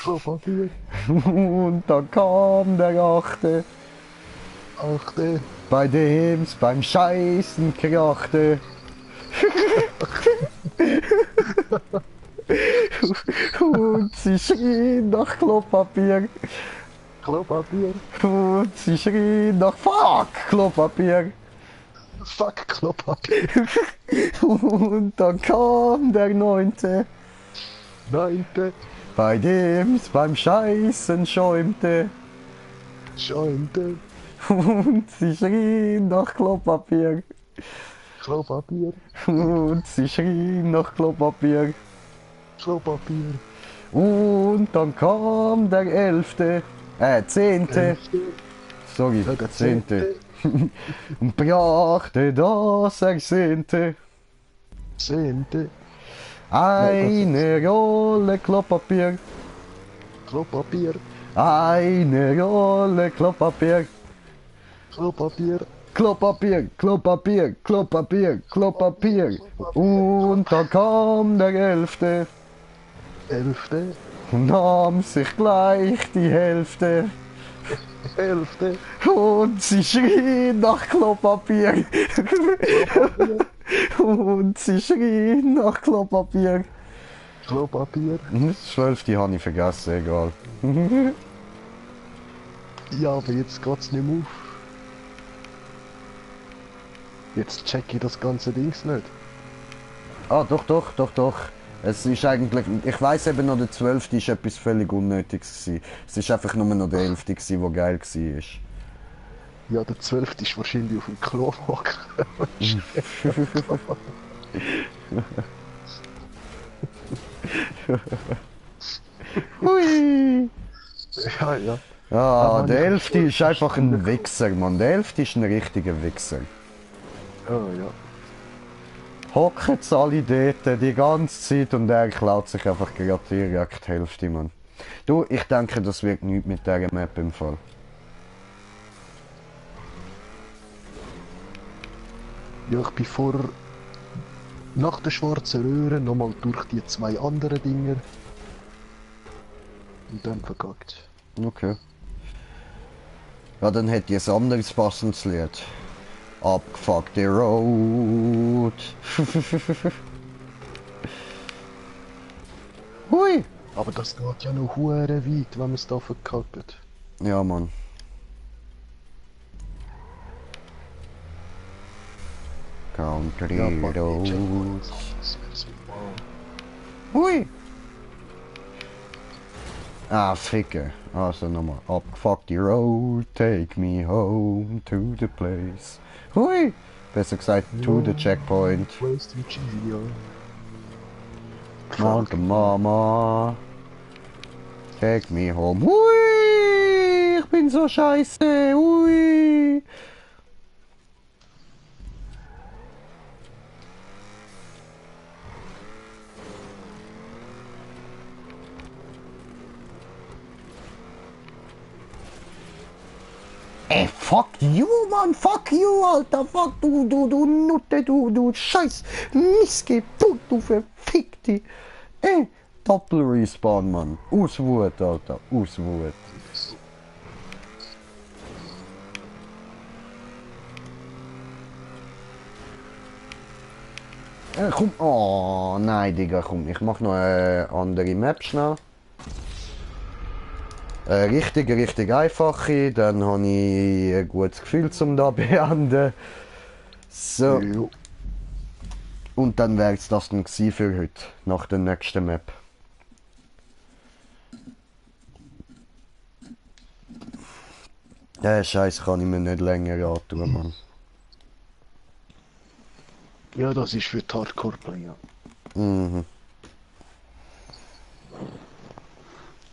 Klopapier. Und dann kam der Achte, Achte. bei dem's beim Scheißen krachte. Und sie schrien nach Klopapier. Klopapier. Und sie schrien nach Fuck Klopapier. Fuck Klopapier. Und dann kam der Neunte, Neunte. bei dem's beim Scheißen schäumte. Schäumte. Und sie schrien nach Klopapier. Klopapier. Und sie schrien nach Klopapier. Klopapier. Und dann kam der Elfte, Zehnte, Elfte. sorry, Ja, der Zehnte. Und brachte das Ersehnte. Zehnte. Eine Rolle Klopapier. Klopapier. Eine Rolle Klopapier. Klopapier. Klopapier, Klopapier, Klopapier, Klopapier. Und dann kam der Elfte Elfte. und nahm sich gleich die Hälfte. Elfte. Und sie schrien nach Klopapier. Und sie schrien nach Klopapier. Klopapier. Das 12. habe ich vergessen, egal. Ja, aber jetzt geht's nicht mehr auf. Jetzt check ich das ganze Dings nicht. Ah, doch. Es ist eigentlich, ich weiss eben noch, der 12. ist etwas völlig Unnötiges gewesen. Es ist einfach nur noch der 11. gewesen, der geil war. Ja, der 12. ist wahrscheinlich auf dem Klo hocken. Hui! Ja, ja. Ah, Aber der nicht 11. ist einfach ein Wichser, Mann. Der 11. ist ein richtiger Wichser. Oh ja. Hocken alle dort die ganze Zeit und er klaut sich einfach gerade direkt die Hälfte, Mann. Du, ich denke, das wird nichts mit dieser Map im Fall. Ja, ich bin nach der schwarzen Röhre nochmal durch die zwei anderen Dinger. Und dann verkackt. Okay. Ja, dann hätte ich ein anderes passendes Lied. Abgefuckte Road. Hui! Aber das geht ja noch hure weit, wenn man es da verkackt. Ja, Mann. Country Ja, Mann, Road. Wow. Hui! Ah, Ficke. Also nochmal. Abgefuckte Road, take me home to the place. Hui! Besser gesagt, to the checkpoint. West Virginia. Mountain Mama, take me home. Hui! Ich bin so scheiße. Hui! Ey, fuck you, Mann, fuck you, Alter, fuck du Nutte, du scheiß Missgeburt, du verfickte. Ey, Doppel-Respawn, Mann, aus Wut, Alter, aus Wut. Komm, oh, nein, Digga, komm, ich mach noch eine andere Map schnell. Richtig einfache, dann habe ich ein gutes Gefühl zum da beenden. So, Jo. und dann wäre es das dann gewesen für heute, nach der nächsten Map. Der Scheiß kann ich mir nicht länger antun, Mann. Ja, das ist für die Hardcore-Player. Mhm.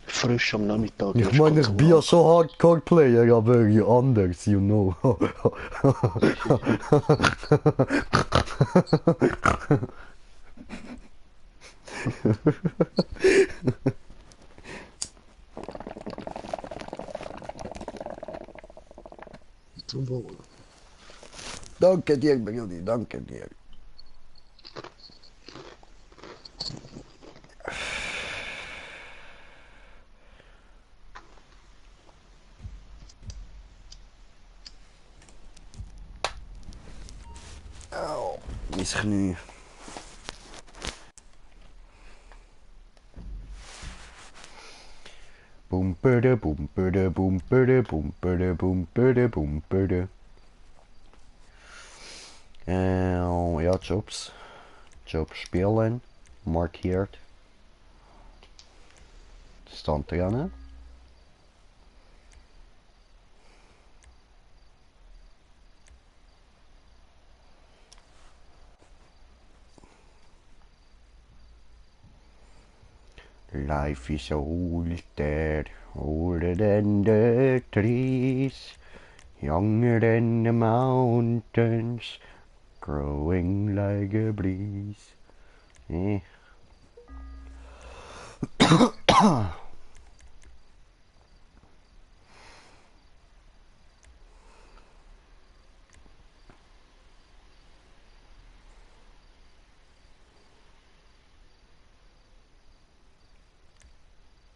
Frisch am Nachmittag. Ich erst meine, ich kurz bin ja Uhr. schon Hardcore-Player, aber anders, you know. Zum Wohl. Danke dir, Brudi, danke dir. Au, mein Knie. Bumperde, bumperde, bumperde, bumperde, bumperde, bumperde. Ja, Jobs. Jobs spielen. Markiert. Stand dran. Life is older than the trees, younger than the mountains, growing like a breeze. Eh.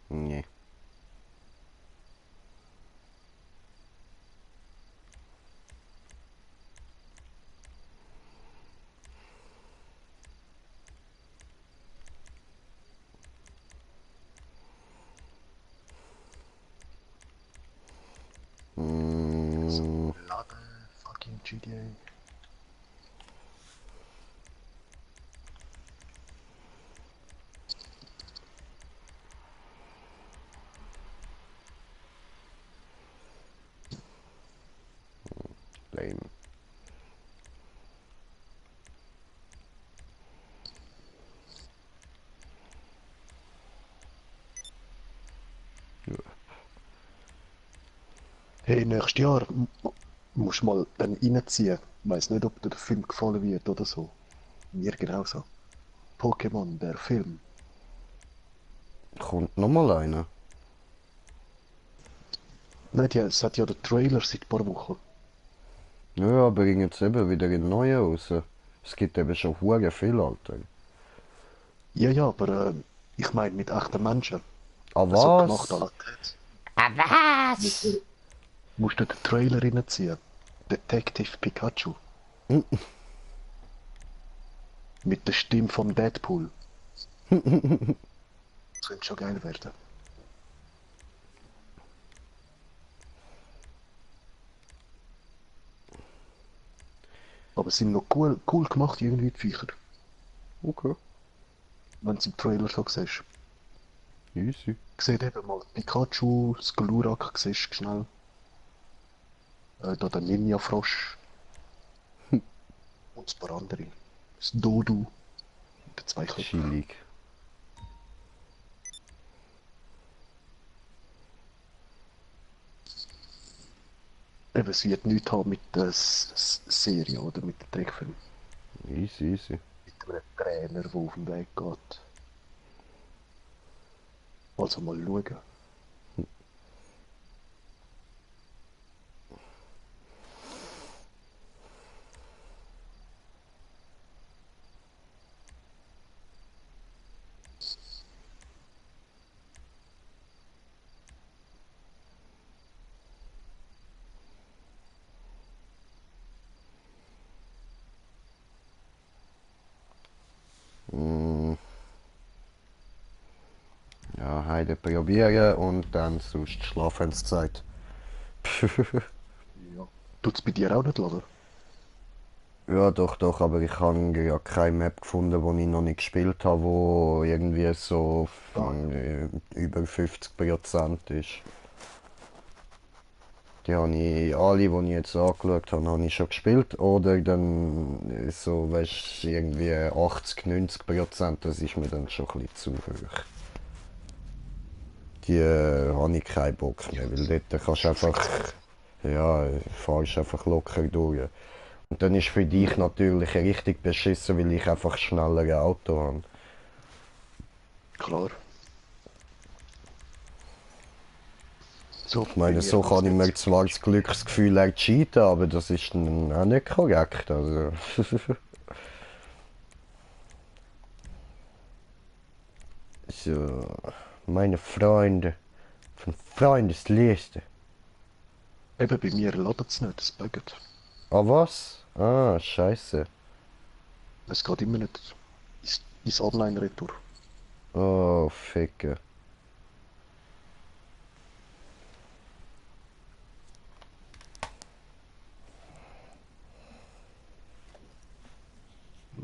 Nee. Mm, Laden, fucking GTA. lame. Hey, nächstes Jahr musst du mal dann reinziehen. Ich weiss nicht, ob dir der Film gefallen wird oder so. Mir genauso. Pokémon, der Film. Kommt nochmal einer? Nein, es hat ja den Trailer seit ein paar Wochen. Ja, aber bringen jetzt eben wieder ein neuer raus. Es gibt eben schon hure viel, Alter. Ja, ja, aber ich meine mit echten Menschen. Ah, So gemacht was? an musst du den Trailer reinziehen. Detective Pikachu. Mit der Stimme vom Deadpool. Das könnte schon geil werden. Aber sie sind noch cool gemacht, irgendwie die Viecher. Okay, Wenn du es im Trailer so siehst. easy. Seht eben mal Pikachu, das Glurak siehst du schnell. Da der Ninja-Frosch und ein paar andere. Das Dodu und der zwei Köpfe. Chillig. Eben, es wird nichts haben mit der Serie oder mit dem Trickfilm. Easy, easy. Mit einem Trainer, der auf dem Weg geht. Also mal schauen. Mm. Ja, heute probieren und dann sonst Schlafenszeit. Ja. Tut es bei dir auch nicht, oder? Ja, doch, doch, aber ich habe ja keine Map gefunden, die ich noch nicht gespielt habe, wo irgendwie so Ah, über 50% ist. Die habe ich, alle, die ich jetzt angeschaut habe ich schon gespielt. Oder dann so, weißt du, irgendwie 80, 90%, das ist mir dann schon ein bisschen zu hoch. Die habe ich keinen Bock mehr, weil dort kannst du einfach, ja, fahrst einfach locker durch. Und dann ist für dich ja, natürlich richtig beschissen, weil ich einfach schnellere Auto habe. klar. So, Ich bei meine, mir so geht es kann ich mir nicht. zwar das Glücksgefühl cheaten, aber das ist dann auch nicht korrekt. Also. So, meine Freunde von Freundesliste. Eben, bei mir ladet es nicht, es buggt. Ah, was? Ah, scheiße. Es geht immer nicht ins Online-Retour. Oh, Ficke.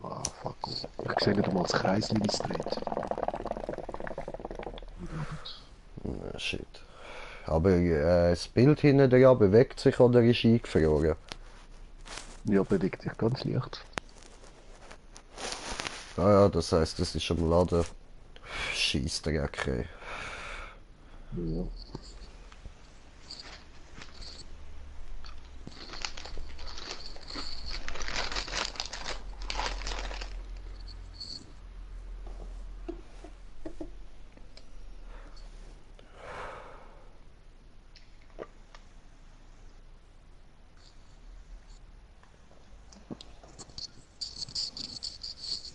Ah, fuck. Ich sehe nicht einmal das Kreisli, wie es dreht. Ah, shit. Aber das Bild hinten dran bewegt sich oder ist eingefroren? Ja, bewegt sich ganz leicht. Ah ja, das heisst, es ist am Laden. Scheissdreck, ey. Ja.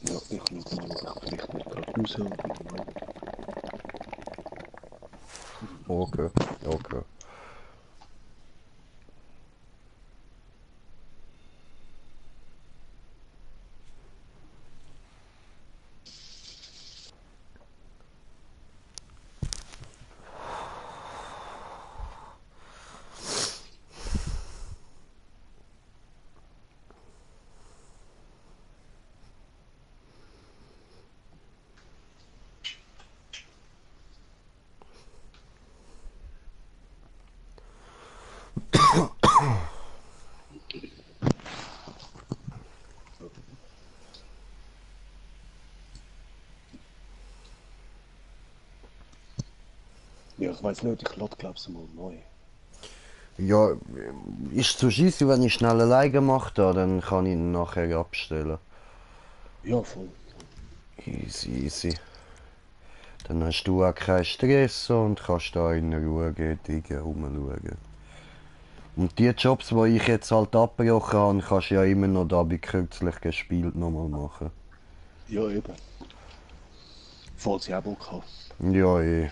Ja, ich schaue mal, ob ich vielleicht nicht gerade raus und wieder rein. Okay, okay. Ja, ich weiß nicht, ich lade glaube ich mal neu. Ja, ist zu scheisse, wenn ich schnell alleine mache, dann kann ich ihn nachher abstellen. Ja, voll. Easy, easy. Dann hast du auch keinen Stress und kannst da in Ruhe gehen, rumschauen. Und die Jobs, die ich jetzt halt abgebrochen habe, kannst du ja immer noch da bei kürzlich gespielt nochmal machen. Ja, eben. Falls ich auch Bock habe. Ja, eh.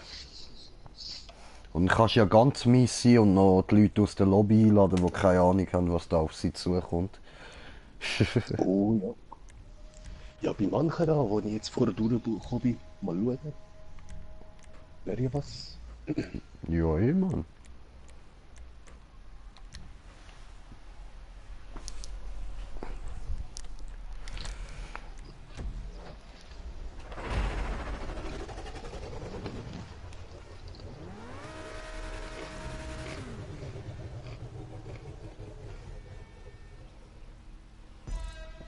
Und dann kannst ja ganz mies sein und noch die Leute aus der Lobby einladen, die keine Ahnung haben, was da auf sie zukommt. Oh ja. Ja, bei manchen da, wo ich jetzt vorher durchgekommen bin, mal schauen. Wäre ja was. Ja, eh, Mann.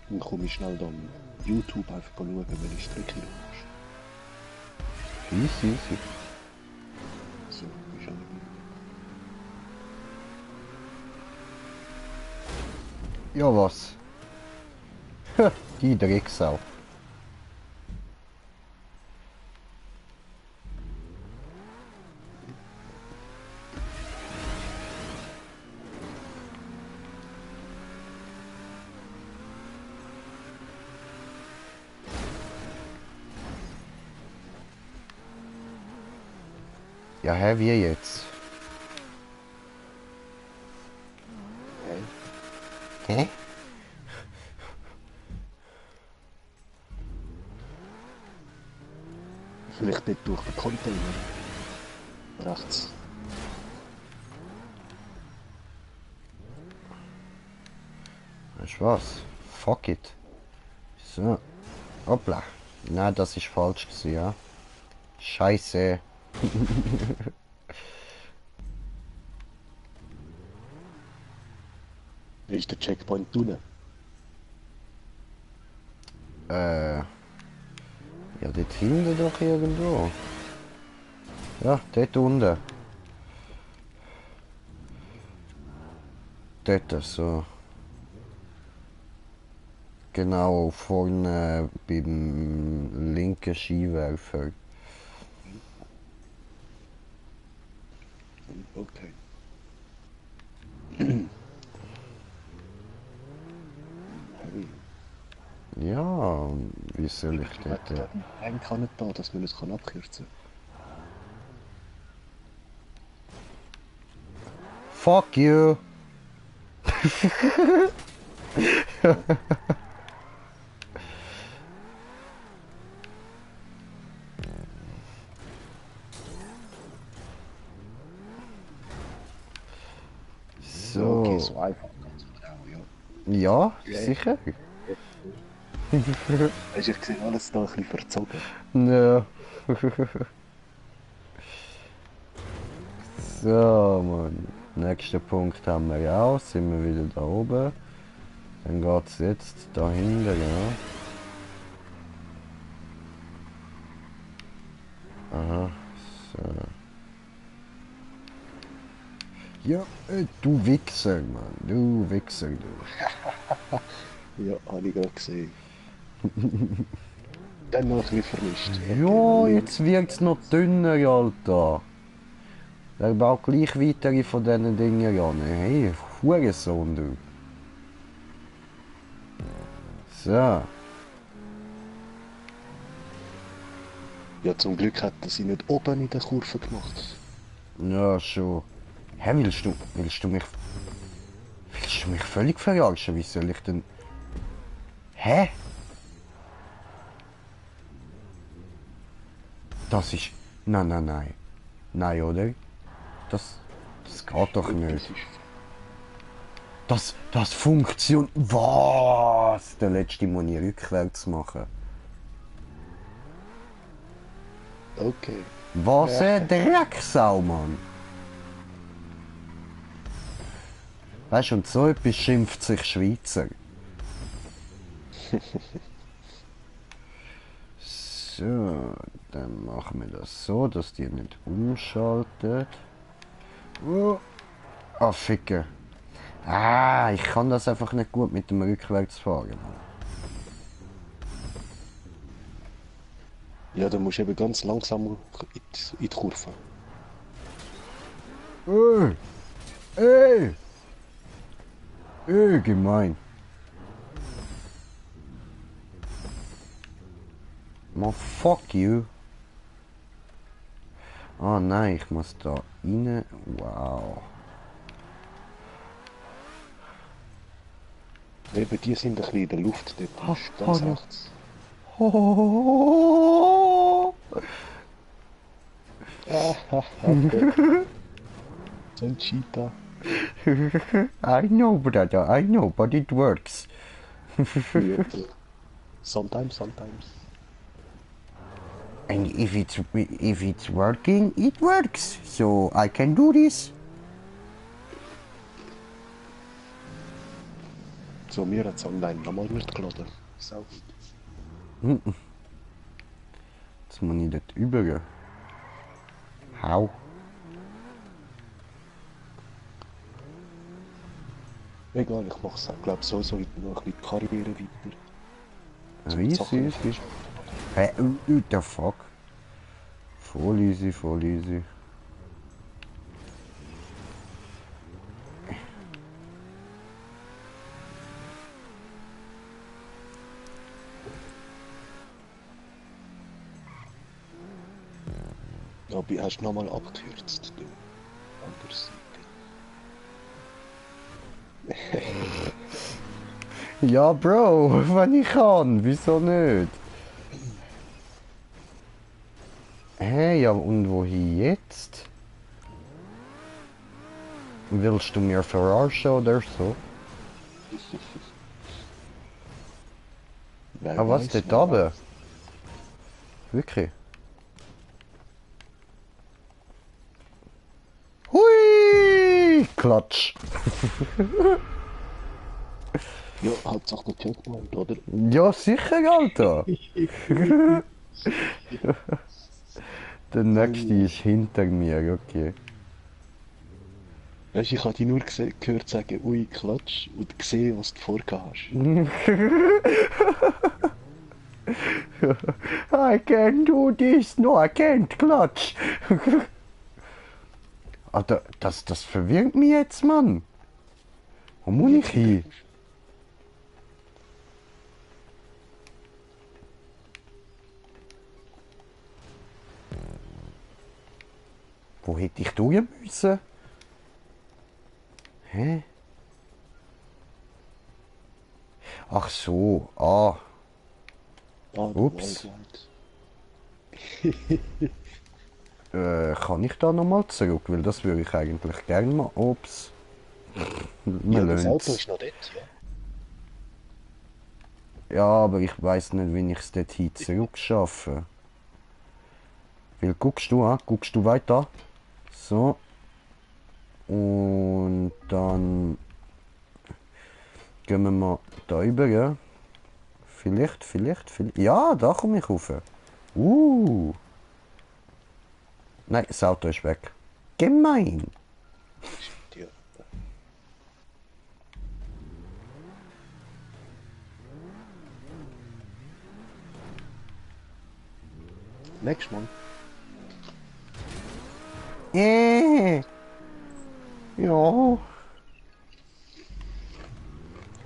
Dann komme ich schnell dann YouTube einfach schauen, welche Strecke du Easy, easy. hast. So, ist auch nicht. Ja, was? Die Drecksau. Ja, hä, wie jetzt? Hä? Hä? Vielleicht dort durch den Container. Rechts. Weißt du was? fuck it. So. Hoppla. Nein, das ist falsch gewesen, ja. Scheiße. Ist der Checkpoint unten? Ja, dort hinten doch irgendwo. Ja, dort unten. Dort so. Genau vorne beim linken Skiwerfer. Okay. Ja, wie soll ich dort? Ein kann nicht da, dass man es abkürzen Fuck you! kann. Okay, So. so einfach kannst du auch, ja. Ja, Ja. sicher. Hast du gesehen, alles da ein bisschen verzogen. Ja. So, Mann. Nächster Punkt haben wir ja auch. Sind wir wieder da oben. Dann geht's jetzt da hinten, ja. Aha. So. Ja, du Wichser, Mann. Du Wichser, du. Ja, habe ich gerade gesehen. Dann noch ein bisschen vermischt. Ja, jetzt wird's noch dünner, Alter. Der baut gleich weitere von diesen Dingen an. Hey, Hurensohn, du. So. Ja, zum Glück hat er sie nicht oben in der Kurve gemacht. Ja, schon. Hä, willst du mich völlig verarschen? Wie soll ich denn... Hä? Das ist... Nein, nein, nein. Nein, oder? Das geht doch nicht. Das funktioniert... Was? Der letzte muss ich rückwärts machen. Okay. Was ein Drecksau, Mann. Weißt du, und so etwas schimpft sich Schweizer. So, dann machen wir das so, dass die nicht umschaltet. Oh. Ah, Ficke. Ah, ich kann das einfach nicht gut mit dem Rückwärtsfahren. Ja, dann musst du eben ganz langsam in die Kurve. Ey! Gemein. Man, fuck you. Oh nein, ich muss da rein. Wow. Eben, die sind ein bisschen in der Luft, dort ist ganz rechts. Oh. So ein Cheetah. I know, brother, I know, but it works. Sometimes. And if it's working, it works. So I can do this. So, mir hat es online nochmal nicht geladen. So. Jetzt muss ich dort über. Hau. Egal, ich mache es glaube so noch ein bisschen die Karriere weiter. Easy. Hä, the fuck? Voll easy. Aber hast du nochmal abgekürzt, du. Anders. Ja, Bro, wenn ich kann, wieso nicht? Hey, ja, und wohin jetzt? Willst du mir verarschen oder so? Wer Ah, was, weiß, dort wer oben? weiß. Wirklich? Hui! Klatsch! Ja, Hauptsache der Checkpoint, oder? Ja, sicher, Alter! Der nächste ist hinter mir, okay. Weißt du, ich habe dich nur gehört sagen, ui, Klatsch, und gesehen, was du vorgehabt hast. I can do this, no, I can't, Klatsch! Alter, das verwirrt mich jetzt, Mann! Wo muss ich hin? Wo hätte ich durch müssen? Hä? Ach so, ah. Ah, du Ups. Waldwald. Kann ich da nochmal zurück? Weil das würde ich eigentlich gerne mal. Ups. Ja, Wir das Auto lassen ist noch dort, ja. Ja, aber ich weiß nicht, wie ich es dorthin zurück schaffe. Weil guckst du an, guckst du weiter. So. Und dann gehen wir mal da rüber, ja. Vielleicht. Ja, da komme ich rauf. Nein, das Auto ist weg. Gemein. Ja. Nächstes Mal. Ja.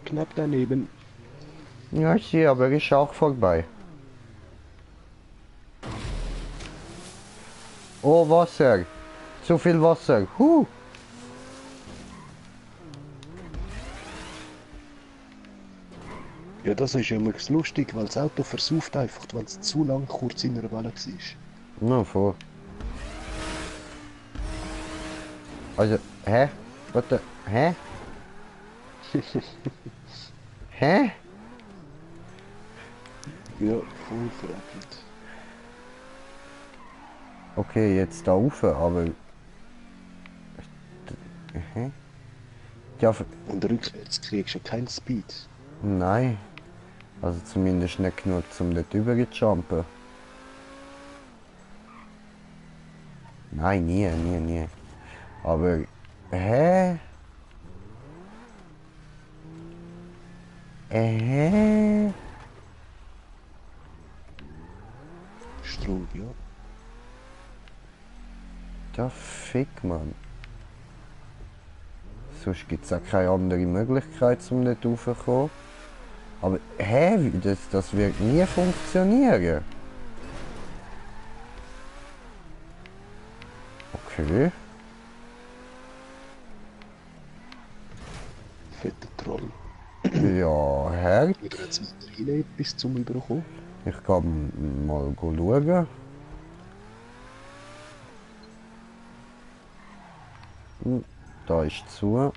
Knapp daneben. Ja, ich sehe, aber ist auch vorbei. Oh, Wasser. Zu viel Wasser. Ja, das ist immer lustig, weil das Auto versauft einfach, wenn es zu lang kurz in einer Welle war. Na, voll. Also, hä? Warte, hä? Hä? Ja, voll verrückt. Okay, jetzt da rauf, aber... Hä? Ja, Und rückwärts kriegst du keinen Speed. nein. Also zumindest nicht genug, um dort rüber zu jumpen. Nein, nie. Aber... Hä? Strub, ja. Der Fick, Mann. Sonst gibt es auch keine andere Möglichkeit, um dort raufzukommen. Aber, hä? Das wird nie funktionieren. Okay. Fetter Troll. Ja, Herr. Oder jetzt weiter rein, bis zum Überkommen. Ich kann mal schauen. Da ist zu.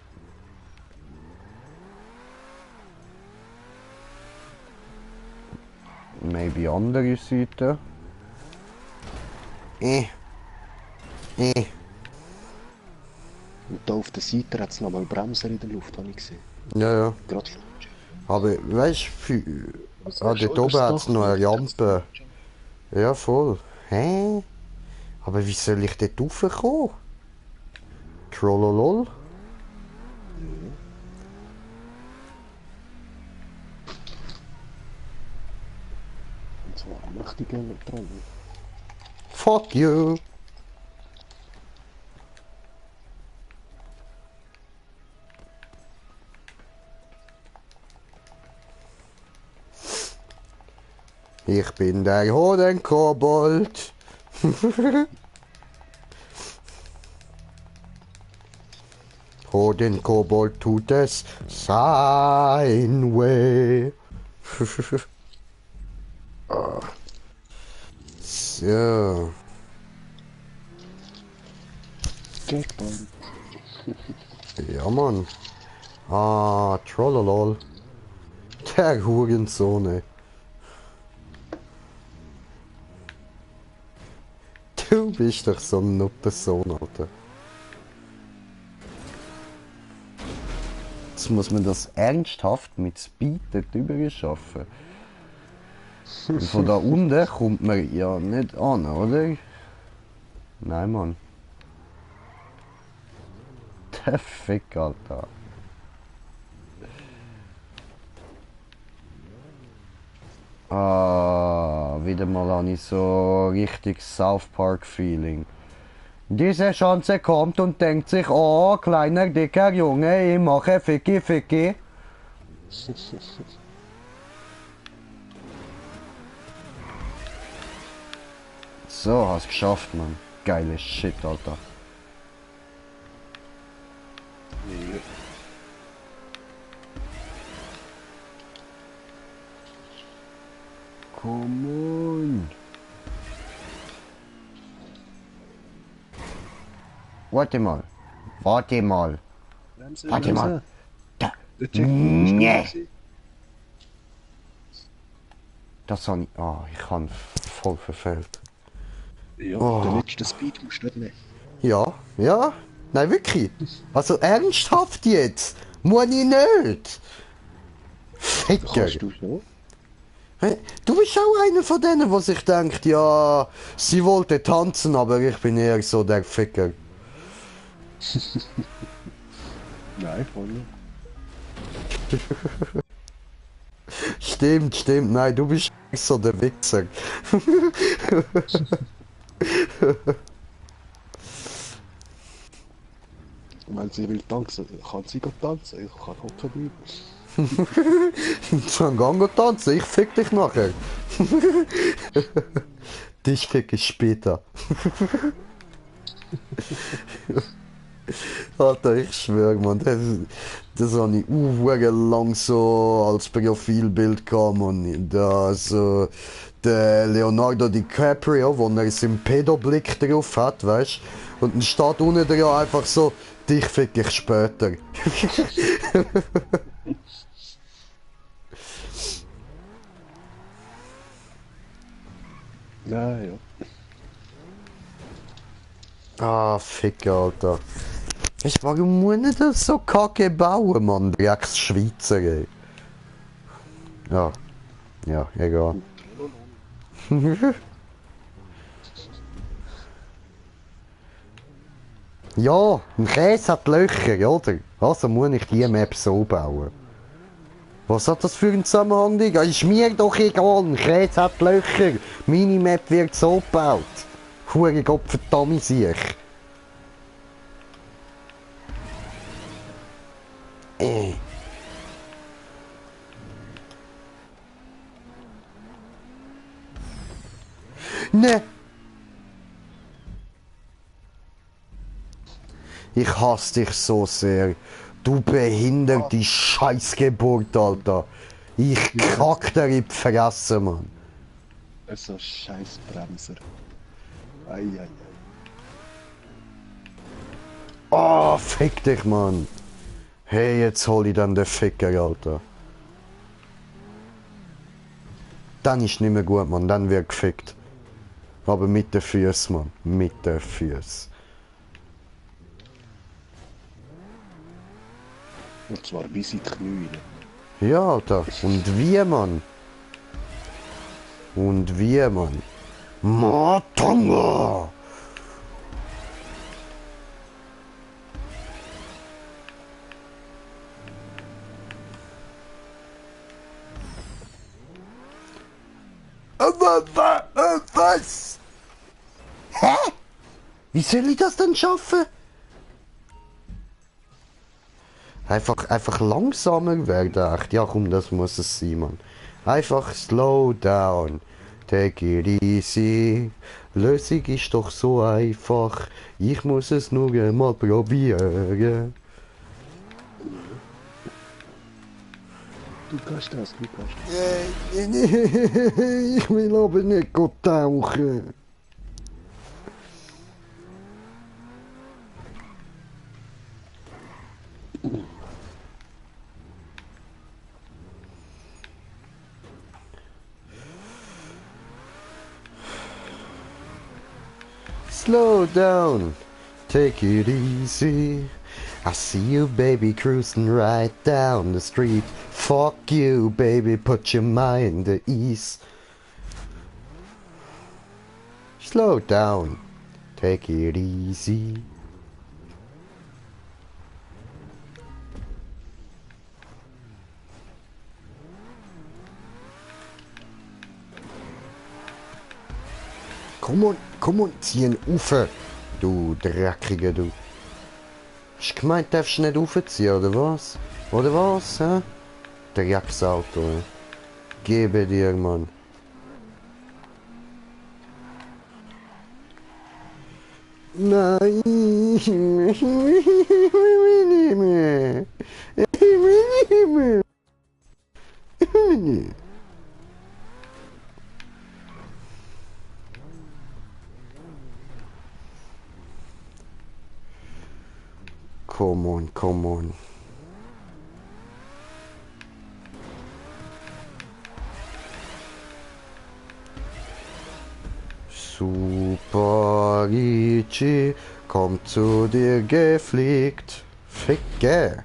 Maybe andere Seite. Und da auf der Seite hat es nochmal Bremser in der Luft, habe ich gesehen. Ja. Gerade Aber weißt du, dort oben hat es noch eine Lampe. Ja, voll. Hä? Aber wie soll ich dort raufkommen? Trollolol? Und zwar ein mächtiger Troll. Fuck you! Ich bin der Hodenkobold. Hodenkobold tut es sein weh. So. Checkpoint. Ja, Mann. Ah, Trollolol. Der Hurensohn, ey. bist doch so eine Person, Alter. Jetzt muss man das ernsthaft mit Speed dort drüber schaffen. Und von da unten kommt man ja nicht an, oder? Nein, Mann. Der Fick, Alter. Ah, wieder mal habe ich so richtig South Park Feeling. Diese Chance kommt und denkt sich, oh, kleiner, dicker Junge, ich mache Ficky Ficky. So, hast geschafft, Mann. Geiles Shit, Alter. Nee. Come on. Warte mal. Warte mal. Bremse, Warte Bremse. mal. Da. Der Checkpoint ist Nee. gewesen. Das habe ich. Ah, ich habe voll verfehlt. Ja, Oh. den letzten Speed musst du nicht nehmen. Ja, ja. Nein, wirklich. Also ernsthaft jetzt. Muss ich nicht. Ficker. Kannst du schon. Hey, du bist auch einer von denen, der sich denkt, ja, sie wollte tanzen, aber ich bin eher so der Ficker. Nein, voll nicht. Stimmt, stimmt, nein, du bist so der Wichser. Wenn sie will tanzen, kann sie go tanzen. Ich kann hocken bleiben. Dann gehen wir tanzen, ich fick dich nachher. Dich fick ich später. Alter, ich schwör, man, das habe ich lang so als Profilbild gehabt, man. Da so der Leonardo DiCaprio, wo er seinen Pedoblick drauf hat, weißt, und dann steht unten dran einfach so, dich fick ich später. Nein, ja. Ah, fick, Alter. Weißt du, warum muss ich das so kacke bauen, Mann? Drecksschweizer, ey. Ja. Ja, egal. Ja, ein Käse hat Löcher, oder? Also muss ich die Map so bauen. Was hat das für einen Zusammenhang, Digga? Ist mir doch egal, ein Käse hat Löcher. Meine Map wird so gebaut. Hure Gottverdammt sich. Ne. Ich hasse dich so sehr. Du behinderte Scheißgeburt, Alter. Ich kack dir in die Fresse, Mann. So scheiß Bremser. Ei. Oh, fick dich, Mann. Hey, jetzt hol ich dann den Ficker, Alter. Dann ist nicht mehr gut, Mann. Dann wird gefickt. Aber mit den Füßen, Mann. Mit den Füßen. Und zwar bis in die Knie. Ja, Alter. Und wie, Mann? Und wie, Mann? Matanga! Was? Hä? Wie soll ich das denn schaffen? Einfach langsamer werden, echt. Ja, komm, das muss es sein, Mann. Einfach slow down. Take it easy. Lösung ist doch so einfach. Ich muss es nur einmal probieren. Du kannst das. Ich will aber nicht tauchen. Slow down, take it easy. I see you, baby, cruising right down the street. Fuck you, baby, put your mind at ease. Slow down, take it easy. Komm on, zieh ihn rauf, du Dreckiger, du. Hast du gemeint, darfst du nicht raufziehen, oder was? Oder was, hä? Drecksauto, ey. Gebe dir, Mann. Nein, ich will nicht mehr. Ich will nicht mehr. Ich will nicht. Come on. Super Ichi, kommt zu dir gefliegt. Ficke.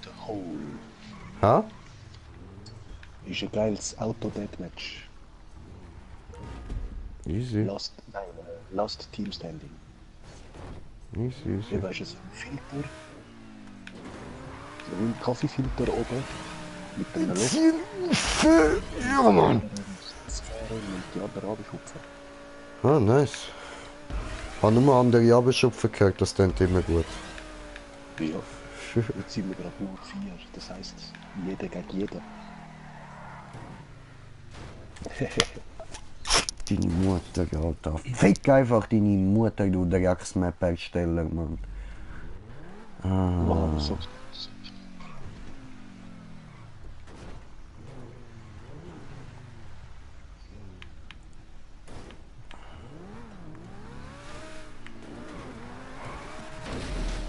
The Hole. Ha? Ist ein geiles Auto-Deathmatch. Easy. Last Team Standing. Easy. Hier weißt du, so ein Filter. So wie ein Kaffeefilter oben. Mit einer Luft. Ja, Mann. Sphäre und die anderen abschupfen. Ah, nice. Habe nur andere Abendschupfen gehört, das klingt immer gut. Ja. Jetzt sind wir gerade nur 4. Das heisst, jeder gegen jeden. Deine Mutter, Alter. Fick einfach deine Mutter, du Drecksmap-Ersteller, Mann. Wow, so.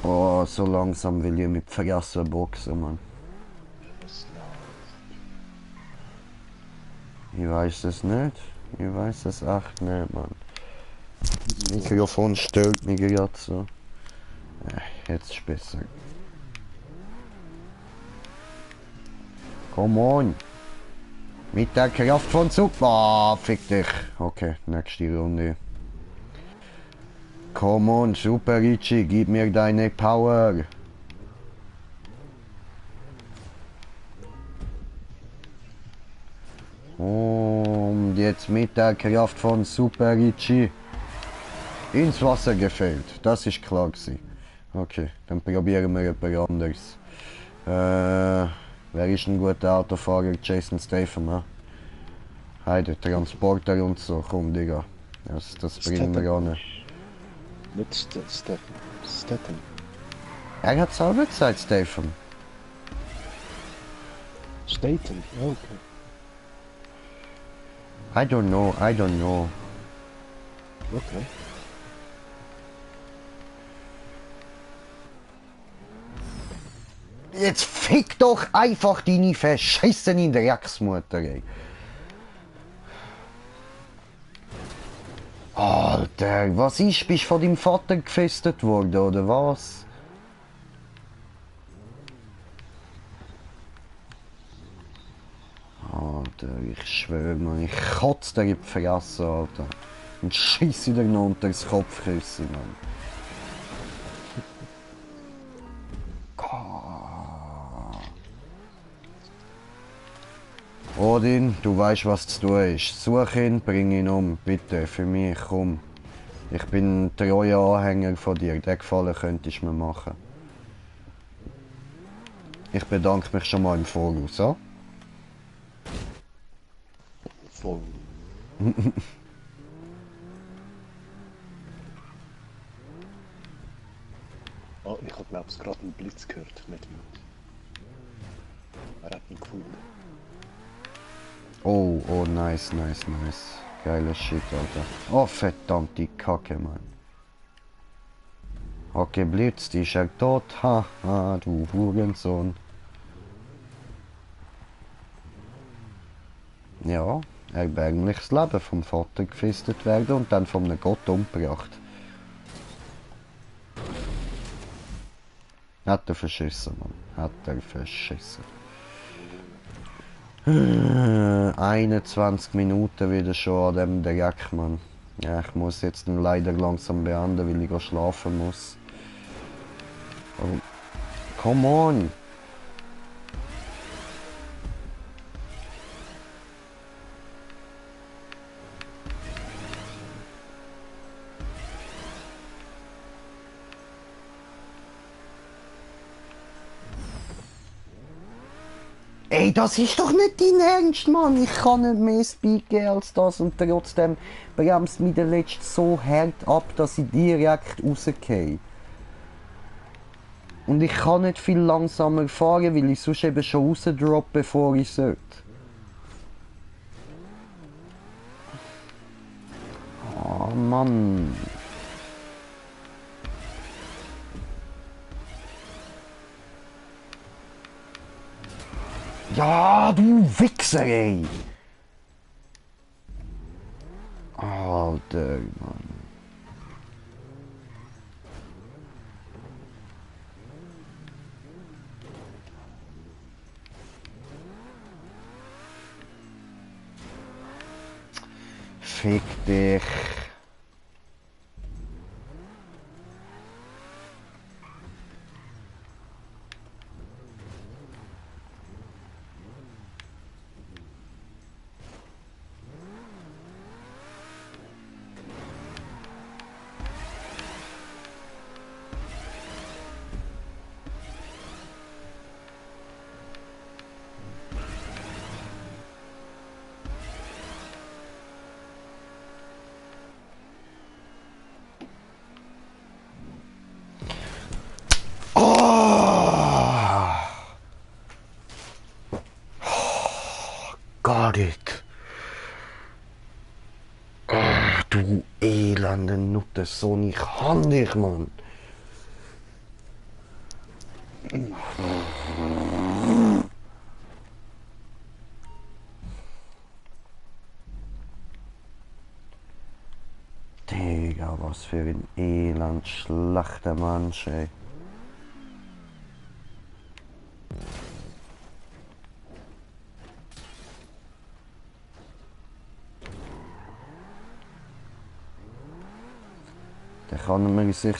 Oh, so langsam will ich mit Fressen boxen, Mann. Ich weiß es nicht. Ich weiß es echt nicht, Mann. Das Mikrofon stört mich gerade so. Jetzt ist besser. Come on! Mit der Kraft von Super! Ah, fick dich! Okay, nächste Runde. Come on, Super Ichi, gib mir deine Power! Und jetzt mit der Kraft von Super Ichi ins Wasser gefällt. Das ist klar gewesen. Okay, dann probieren wir etwas anderes. Wer ist ein guter Autofahrer? Jason Statham, ja? Heide, Transporter und so, komm, Digga. Das bringen wir an. Nicht Statham. Er hat es auch nicht gesagt, Statham. Statham, okay. I don't know. Okay. Jetzt fick doch einfach deine verschissene Drecksmutter, ey. Alter, was ist? Bist du von deinem Vater gefesselt worden, oder was? Alter, ich schwöre mir, ich kotze dir in die Fresse, Alter. Und scheisse dir noch unter das Kopfkissen, Mann. Odin, du weißt, was zu tun ist. Such ihn, bring ihn um, bitte, für mich, komm. Ich bin ein treuer Anhänger von dir, den Gefallen könntest du mir machen. Ich bedanke mich schon mal im Voraus, ja? Voll. Oh, ich habe glaube ich gerade einen Blitz gehört mit ihm. Er hat ihn gefunden. Oh, oh, nice, nice, nice. Geiler Shit, Alter. Oh, verdammte Kacke, Mann. Okay, Blitz, die ist ja tot. Haha, du Hurensohn. Ja, er hat eigentlich das Leben vom Vater gefistet werden und dann von einem Gott umgebracht. Hat er verschissen, Mann. Hat er verschissen. 21 Minuten wieder schon an dem Dreck, Mann. Ja, ich muss jetzt dann leider langsam beenden, weil ich schlafen muss. Oh, come on! Ey, das ist doch nicht dein Ernst, Mann. Ich kann nicht mehr Speed geben als das und trotzdem bremst mich der Letzte so hart ab, dass ich direkt rausgehe. Und ich kann nicht viel langsamer fahren, weil ich sonst eben schon rausdroppe, bevor ich sollte. Oh Mann. Ja, du Wichser, ey! Alter, Mann. Fick dich. Got it. Oh, du elende Nuttensohn, ich kann dich, Mann. Digga, was für ein elend schlechter Mensch, ey. Da kann man sich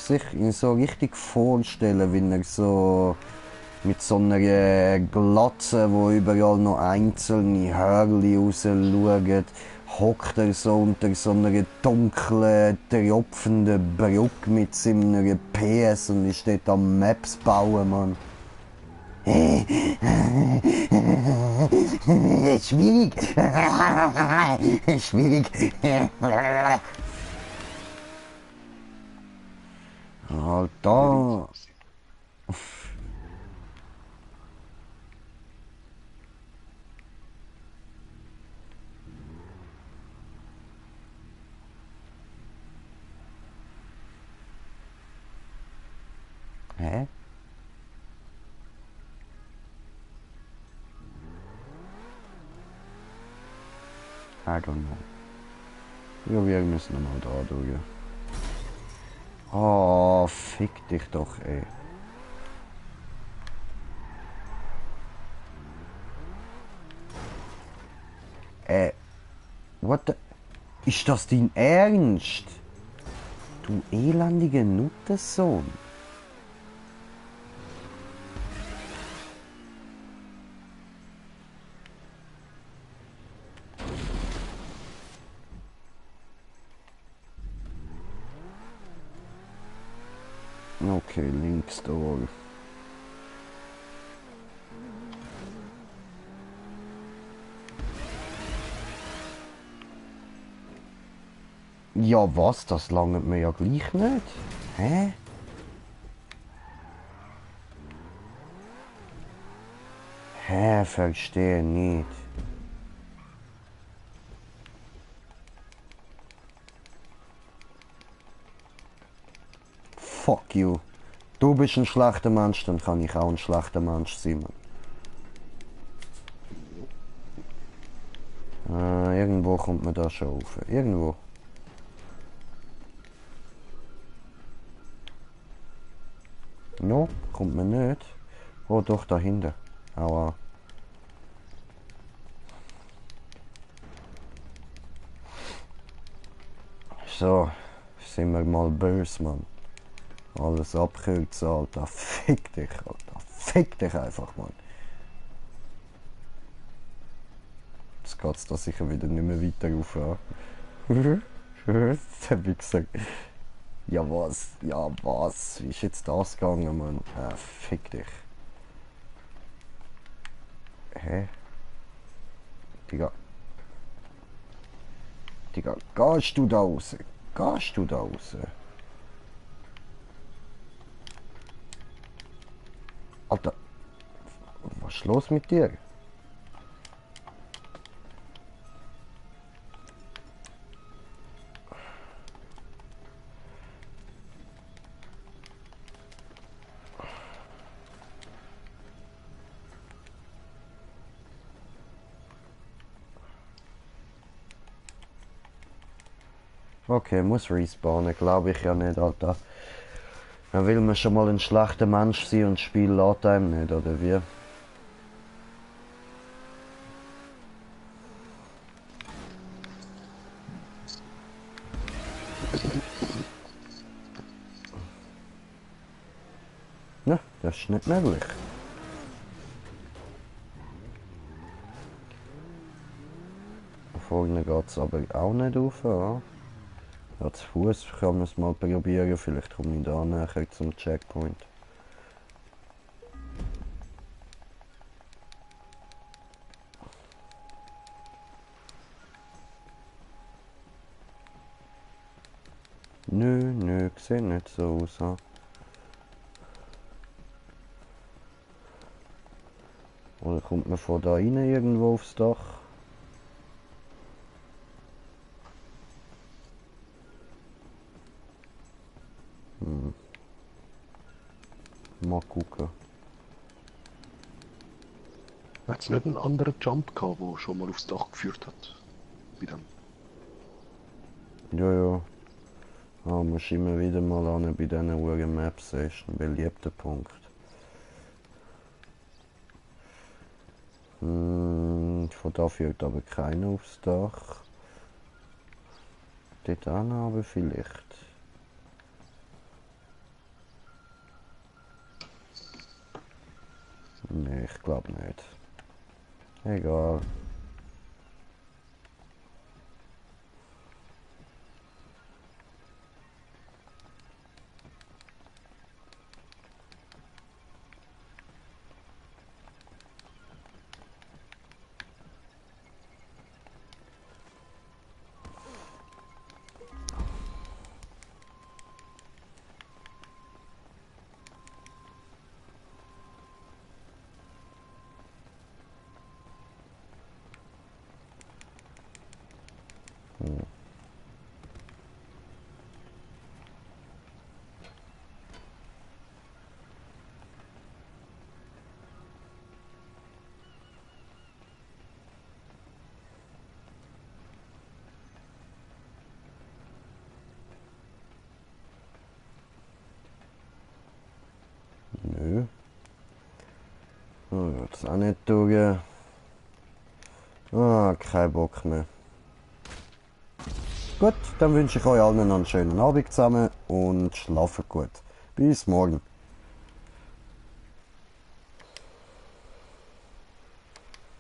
so richtig vorstellen, wie er so mit so einer Glatze, wo überall noch einzelne Hörli rausschauen, hockt er so unter so einer dunklen, tropfenden Brücke mit seiner PS und ist dort am Maps bauen, Mann. Schwierig. Schwierig. Alter. Hä? I don't know. Ja, wir müssen nochmal da durch. Oh, fick dich doch, ey. What the... Ist das dein Ernst? Du elendiger Nuttensohn. Okay, links door. Ja, was? Das langt mir ja gleich nicht. Hä? Hä, verstehe nicht. fuck you. Du bist ein schlechter Mensch, dann kann ich auch ein schlechter Mensch sein, Mann. Irgendwo kommt man da schon rauf. Irgendwo. No, kommt man nicht. Oh doch, da hinten. Aua. So, sind wir mal böse, Mann. Alles abkürzen, Alter. Fick dich, Alter. Fick dich einfach, Mann. Jetzt geht's da sicher wieder nicht mehr weiter rauf. Das hab ich gesagt. Ja was? Ja was? Wie ist jetzt das gegangen, Mann? Fick dich. Hä? Digga. Digga, gehst du da raus? Gehst du da raus? Alter. Was ist los mit dir? Okay, muss respawnen, glaube ich ja nicht, Alter. Dann will man schon mal ein schlechter Mensch sein und das Spiel lädt einem nicht, oder wie? Ja, das ist nicht möglich. Vorne geht es aber auch nicht rauf, ja. Ja, zu Fuß kann man es mal probieren, vielleicht komme ich da näher zum Checkpoint. Nö, sieht nicht so aus. Ja. Oder kommt man von da rein irgendwo aufs Dach? Mal gucken. Hat es nicht einen anderen Jump gehabt, der schon mal aufs Dach geführt hat? Bei dem. Ja. Ah, muss immer wieder mal an bei diesen Uhren Maps, das ist ein beliebter Punkt. Von da führt aber keiner aufs Dach. Dort an, aber vielleicht. Nee, ich glaube nicht. Egal. Nö. Oh, jetzt auch nicht durch. Ah, kein Bock mehr. Gut, dann wünsche ich euch allen noch einen schönen Abend zusammen und schlaft gut. Bis morgen.